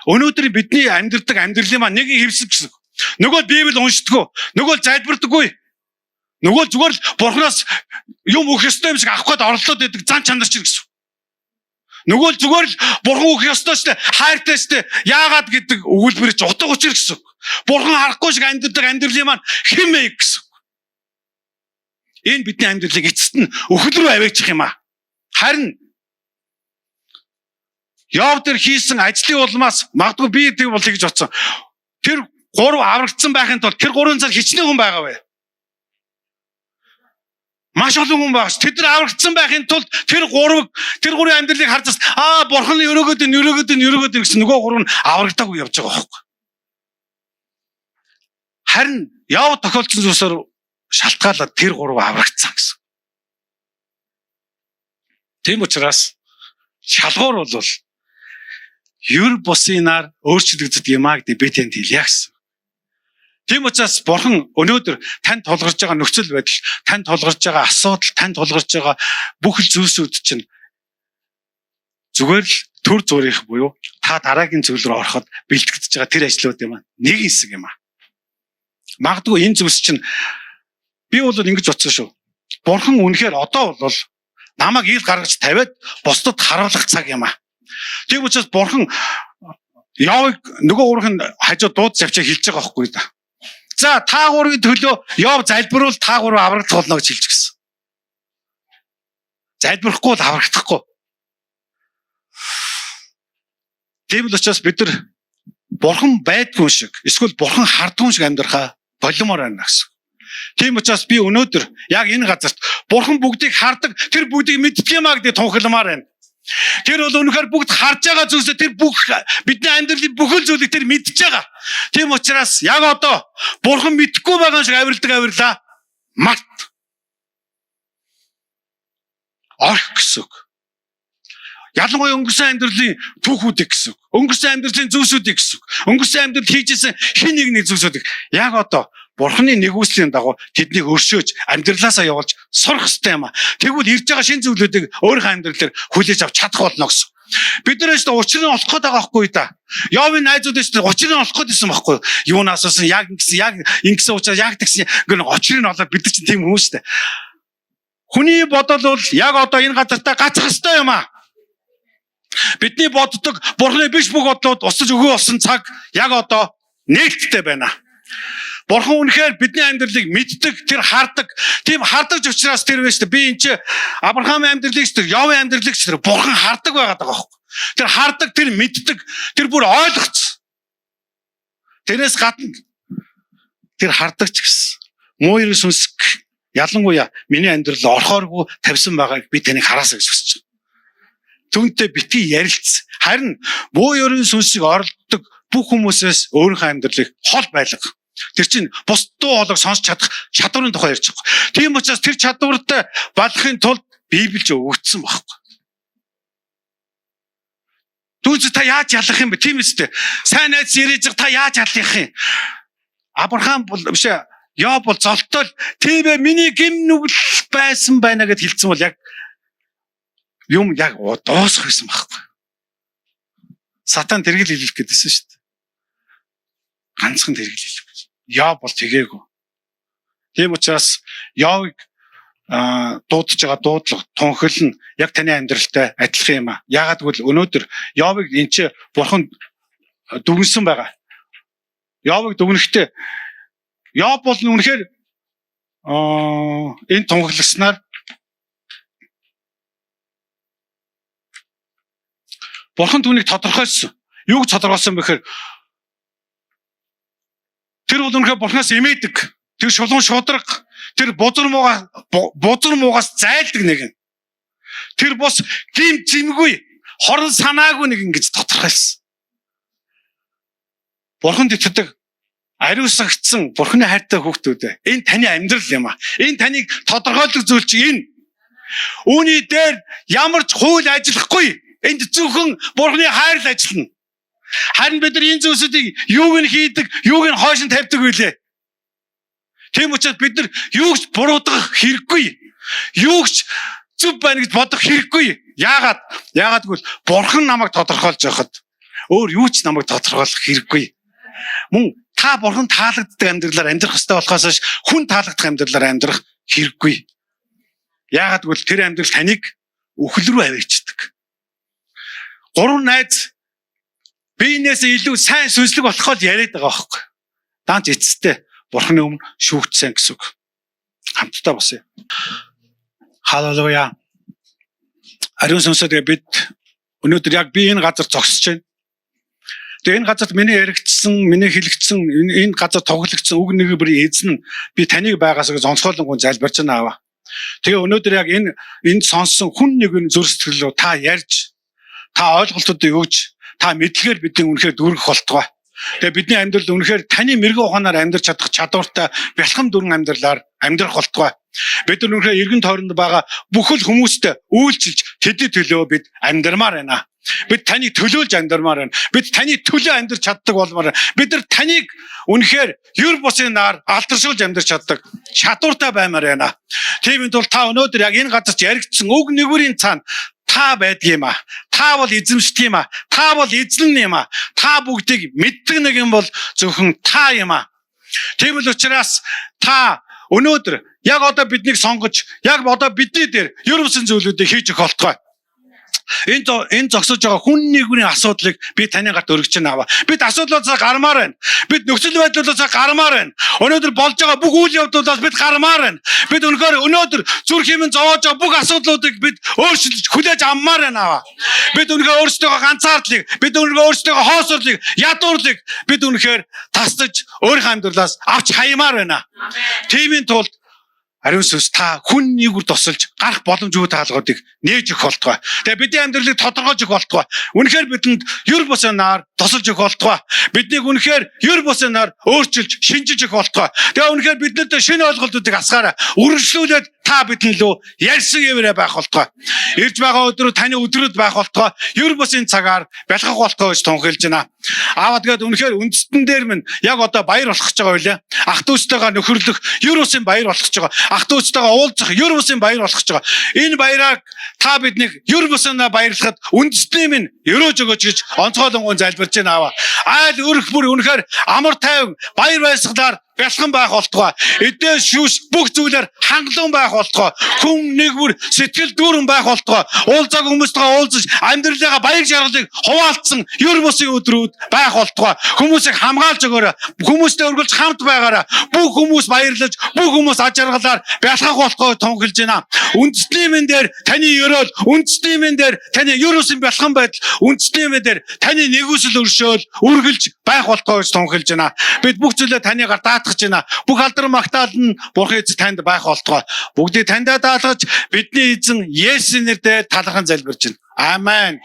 Өнөөдөр бидний амьдрдаг амьдралын маань нэг хэвсэг гэсэн. Нөгөө Библи уншдаггүй, нөгөө залбирдаггүй. Нөгөө зүгээр л бурхнаас юм өгөх ёстой юм шиг авах гээд оролдоод байдаг зан чанар чинь гэсэн. Нөгөө л зүгээр л бурхан өгөх ёстой шүү дээ, хайртай шүү дээ. Яагаад гэдэг өгүүлбэр чи утга учир гэсэн. Бурхан харахгүй шиг амьдрдаг амьдралын маань хэм мэй гэсэн. Энэ бидний амьдралыг эцэст нь өхөл рүү аваачих юм аа. Харин Йов дээр хийсэн ажлын улмаас магадгүй би тэг бол гэж бодсон. Тэр гурав аврагдсан байхын тулд тэр гурван цар хичнээн хүн байгаа вэ? Маш олон хүн байгаа ш. Тэд нар аврагдсан байхын тулд тэр гурвын амьдралыг харж бас аа бурхан өрөөгөөд ин өрөөгөөд ин өрөөгөөд ин гэсэн нөгөө гурав нь аврагдаагүй явж байгаа байхгүй. Харин Йов тохиолдсон зүйлсээр шалтгаалаад тэр гурав аврагдсан гэсэн. Тийм учраас шалгуур бол ер бусын нар өөрчлөгдөд юм аа гэдэг би танд хэлье гэсэн. Тийм учраас бурхан өнөөдөр танд тулгарч байгаа нөхцөл байдал, танд тулгарч байгаа асуудал, танд тулгарч байгаа бүх л зүйлсүүд чинь зүгээр л төр зүрийнх буюу та дараагийн зүйл рүү ороход бэлтгэж байгаа тэр ажлууд юм аа. Нэг хэсэг юм аа. Магадгүй энэ зүйлс чинь би бол ингэж бодсон шүү. Бурхан үнэхээр одоо бол намайг ил гаргаж тавиад бусдад харуулах цаг юм аа. Тийм учраас бурхан Йовыг нөгөө гурвын хажуу дууд завчаа хэлж байгаа байхгүй да. За та гурвын төлөө Йов залбируул та гурав аврагдах болно гэж хэлж гисэн. Залбирахгүй бол аврагдахгүй. Тийм л учраас бид нар бурхан байдгүй шиг эсвэл бурхан хардгүй шиг амьдрахаа болмоор байна гэсэн. Тийм учраас би өнөөдөр яг энэ газарт бурхан бүгдийг хардаг, тэр бүгдийг мэддэг юм а гэдэг тунхламаар байна. Тэр бол үнэхээр бүгд харж байгаа зүйлсээ тэр бүх бидний амьдралын бүхэл зүйлийг тэр мэдж байгаа. Тийм учраас яг одоо бурхан мэдэхгүй байгаа шиг авиралдаг авирлаа март. орхих гэсэн үг. Ялангуяа өнгөрсөн амьдралын түүхүүдийг гэсэн үг. Өнгөрсөн амьдралын зүйлсүүдийг гэсэн үг. Өнгөрсөн амьдрал хийжсэн хин нэг нэг зүйлсүүдийг яг одоо Бурхны нэгүслийн дагуу тэднийг өршөөж амьдралаасаа явуулж сурах хэрэгтэй юм а. Тэгвэл ирж байгаа шинэ зүйлүүдийг өөрийнхөө амьдралаар хүлээж авч чадах болно гэсэн. Бид нар ч учрыг нь олох гээд байгаа байхгүй да. Йовын найзууд ч учрыг нь олох гээд байсан байхгүй юу? Юунаас болсон яг ингэсэн яг ингэсэн учраас яг тэгсэн гэн учрыг нь олоод бид нар чинь тийм хүмүүс шүү дээ. Хүний бодол бол яг одоо энэ газартаа гацах ёстой юм а. Бидний боддог Бурхны биш бүх бодлууд усаж өгөө болсон цаг яг одоо нээлттэй байна. Бурхан үнэхээр бидний амьдралыг мэддэг, тэр хардаг. Тийм хардаг учраас тэр биш үү? Би энэ чи Авраамийн амьдралыг ч тэр Йовын амьдралыг ч тэр Бурхан хардаг байгаад байгаа байхгүй. Тэр хардаг, тэр мэддэг, тэр бүр ойлгоцсон. Тэрнээс гадна тэр хардаг ч гэсэн муу ерөн сүнсг ялангуяа миний амьдрал орхооргүй тавьсан байгааг би таныг хараасаа гэж хүсэж байна. Түүнтэй битгий ярилц. Харин муу ерөн сүнсийг оролддог бүх хүмүүсээс өөрийнхөө амьдралыг хол байлга. Тэр чинь бус дуу хоолойг сонсч чадах чадварын тухай ярьж байгаа. Тийм учраас тэр чадвартай балахын тулд Библи ч өгөгдсөн байхгүй. Түүнээс та яаж ялах юм бэ? Тийм үстэй. Сайн найз яриад та яаж ялах юм? Авраам бол биш ээ. Йоб бол золтол тийм ээ миний гим нүгэл байсан байна гэд хэлсэн бол яг юм яг дуусах байсан байхгүй. Сатан тэргэл хэлэх гэдээсэн шүү дээ. Ганцхан тэргэл хэлэх. Йоб бол тэгээгүй. Тийм учраас Йовыг дуудаж байгаа дуудлага тунхил нь яг таны амьдралтай адилхан юм а. Яагаад гэвэл өнөөдөр Йовыг энэ чи бурхан дүгнсэн байгаа. Йовыг дүгнэхдээ Йов бол үнэхээр энэ тунхагласнаар бурхан түүнийг тодорхойлсон. Юуг тодорхойлсон бэ гэхээр тэр бол үнэхээр бурханаас эмээдэг. Тэр шулуун шудраг, тэр бузар муугаас зайлдаг нэгэн. Тэр бус гим зэмгүй, хорон санаагүй нэгэн гэж тодорхойлсон. Бурханд итгэдэг ариусгагдсан Бурханы хайртай хүүхдүүд ээ. Энэ таны амьдрал юм а. Энэ таныг тодорхойлдог зүйл чи энэ. Үүний дээр ямар ч хууль ажиллахгүй. Энд зөвхөн Бурханы хайр л ажиллана. Харин бид нар энэ зүйлсүүдийг юуг нь хийдэг, юуг нь хойш нь тавьдаг вүлээ. Тийм учраас бид нар юуг ч буруудах хэрэггүй. Юуг ч зөв байна гэж бодох хэрэггүй. Яагаад? Яагаад гэвэл Бурхан намайг тодорхойлж байхад өөр юу ч намайг тодорхойлох хэрэггүй. Мөн та Бурхан таалагддаг амьдралаар амьдрах ёстой болохоос хүн таалагдах амьдралаар амьдрах хэрэггүй. Яагаад гэвэл тэр амьдрал таныг үхэл рүү авчирдаг. Гурван найз биенээс илүү сайн сүнслэг болохоо л яриад байгаа байхгүй. Даанч эцэстээ Бурханы өмнө шүүгдсэн гэсэн үг. Хамтдаа босъё. Халелуя. Ариун сүнсээ бид өнөөдөр яг би энэ газар зогсож байна. Тэгээ энэ газарт миний яригдсан, миний хэлэгдсэн, энэ газар тоглогдсон үг нэг бүрийн эзэн би таныг байгаасаа гэж онцгойлонгуй залбирч байна аваа. Тэгээ өнөөдөр яг энэ энд сонссон хүн нэг нь зүрх сэтгэл рүү та ярьж, та ойлголтуудыг өгж, та мэдлэгээр бидний үнэхээр дүүргэх болтугай. Тэгээ бидний амьдрал үнэхээр таны мэрэгэн ухаанаар амьдрч чадах чадвартай бэлхэм дүрэн амьдралаар амьдрах болтугай. Бид нар үнэхээр эргэн тойронд байгаа бүхэл хүмүүстэй үйлчилж тэдний төлөө бид амьдрмаар байна. Бид таныг төлөөлж амьдрмаар байна. Бид таны төлөө амьдрч чаддаг болмоор байна. Бид нар таныг үнэхээр ер бусын нар алдаршуулж амьдрч чаддаг чадвартай баймаар байна. Тийм тул та өнөөдөр яг энэ газарт яригдсан үг нэгүрийн цаана та байдгийм а. Та бол эзэмшдэг юм а. Та бол эзэн юм а. Та бүгдийг мэддэг нэг юм бол зөвхөн та юм а. Тийм л учраас та өнөөдөр яг одоо биднийг сонгож, яг одоо бидний дээр ер бусын зүйлүүдийг хийж өгөх болтугай. Энэ зогсож байгаа хүн нэгүрийн асуудлыг би таны гарт өргөж байна. Бид асуудлуудаас гармаар байна. Бид нөхцөл байдлуудаас гармаар байна. Өнөөдөр болж байгаа бүх үйл явдлуудаас бид гармаар байна. Бид үнэхээр өнөөдөр зүрх хэмээн зовоож байгаа бүх асуудлуудыг бид өөрчилж хүлээж авмаар байна. Бид үнэхээр өөрсдийнхөө ганцаардлыг, бид үнэхээр өөрсдийнхөө хоосорлыг, ядуурлыг бид үнэхээр тасдаж өөрийнхөө амьдралаас авч хаямаар байна. Тиймийн тулд Ариун сүнс та хүн нэгүр тусалж гарах боломжгүй таалгуудыг нээж өгөх болтугай. Тэгээ бидний амьдралыг тодорхойлж өгөх болтугай. Үнэхээр бидэнд ер бусын нар тусалж өгөх болтугай. Биднийг үнэхээр ер бусын нар өөрчилж, шинжиж өгөх болтугай. Тэгээ үнэхээр биднэрт шинэ ойлголтуудыг асгаараа үргэлжлүүлээд та Та бидний лөө ярьсан хэвээрээ байх болтугай. Ирж байгаа өдрүүд таны өдрүүд байх болтугай. Ер бусын цагаар бялхах болтугай гэж тунхилж байна. Аава, тэгээд үнэхээр үндэстэн дээр минь яг одоо баяр болох гэж байгаа байлаа. Ах дүүстэйгээ нөхөрлөх ер бусын баяр болох гэж байгаа. Ах дүүстэйгээ уулзах ер бусын баяр болох гэж байгаа. Энэ баяраар та биднийг ер бусынаа баярлахад үндэстний минь өрөөж өгөөч гэж онцгойлонгуун залбирч байна, Аава. Айл өрх бүр үнэхээр амар тайван баяр баясгалаар бялхан байх болтугай. Эдээ шүүш бүх зүйлээр хангалуун байх болтугай. Хүн нэг бүр сэтгэл дүүрэн байх болтугай. Уулзааг хүмүүстэйгээ уулзаж амьдралынхаа баяр жаргалыг хуваалцсан ер бусын өдрүүд байх болтугай. Хүмүүсийг хамгаалж өгөөрэй. Хүмүүстэй өргөлж хамт байгаарай. Бүх хүмүүс баярлаж, бүх хүмүүс аж аргалаар бялхах болтугай тунхилж байна. Үндэсний минь дээр таны ерөөл, үндэсний минь дээр таны ер бусын бялхан байдал, үндэсний минь дээр таны нэгүсэл өршөөл үргэлж байх болтугай гэж тунхилж байна. Бид бүх зүйлээ таны гар даатгаж байна. Бүх алдар магтаал нь Бурхан эзэн танд байх болтугай. Бүгдийг таньдаа даалгаж бидний эзэн Есүсийн нэрээр талархан залбирч байна. Амен.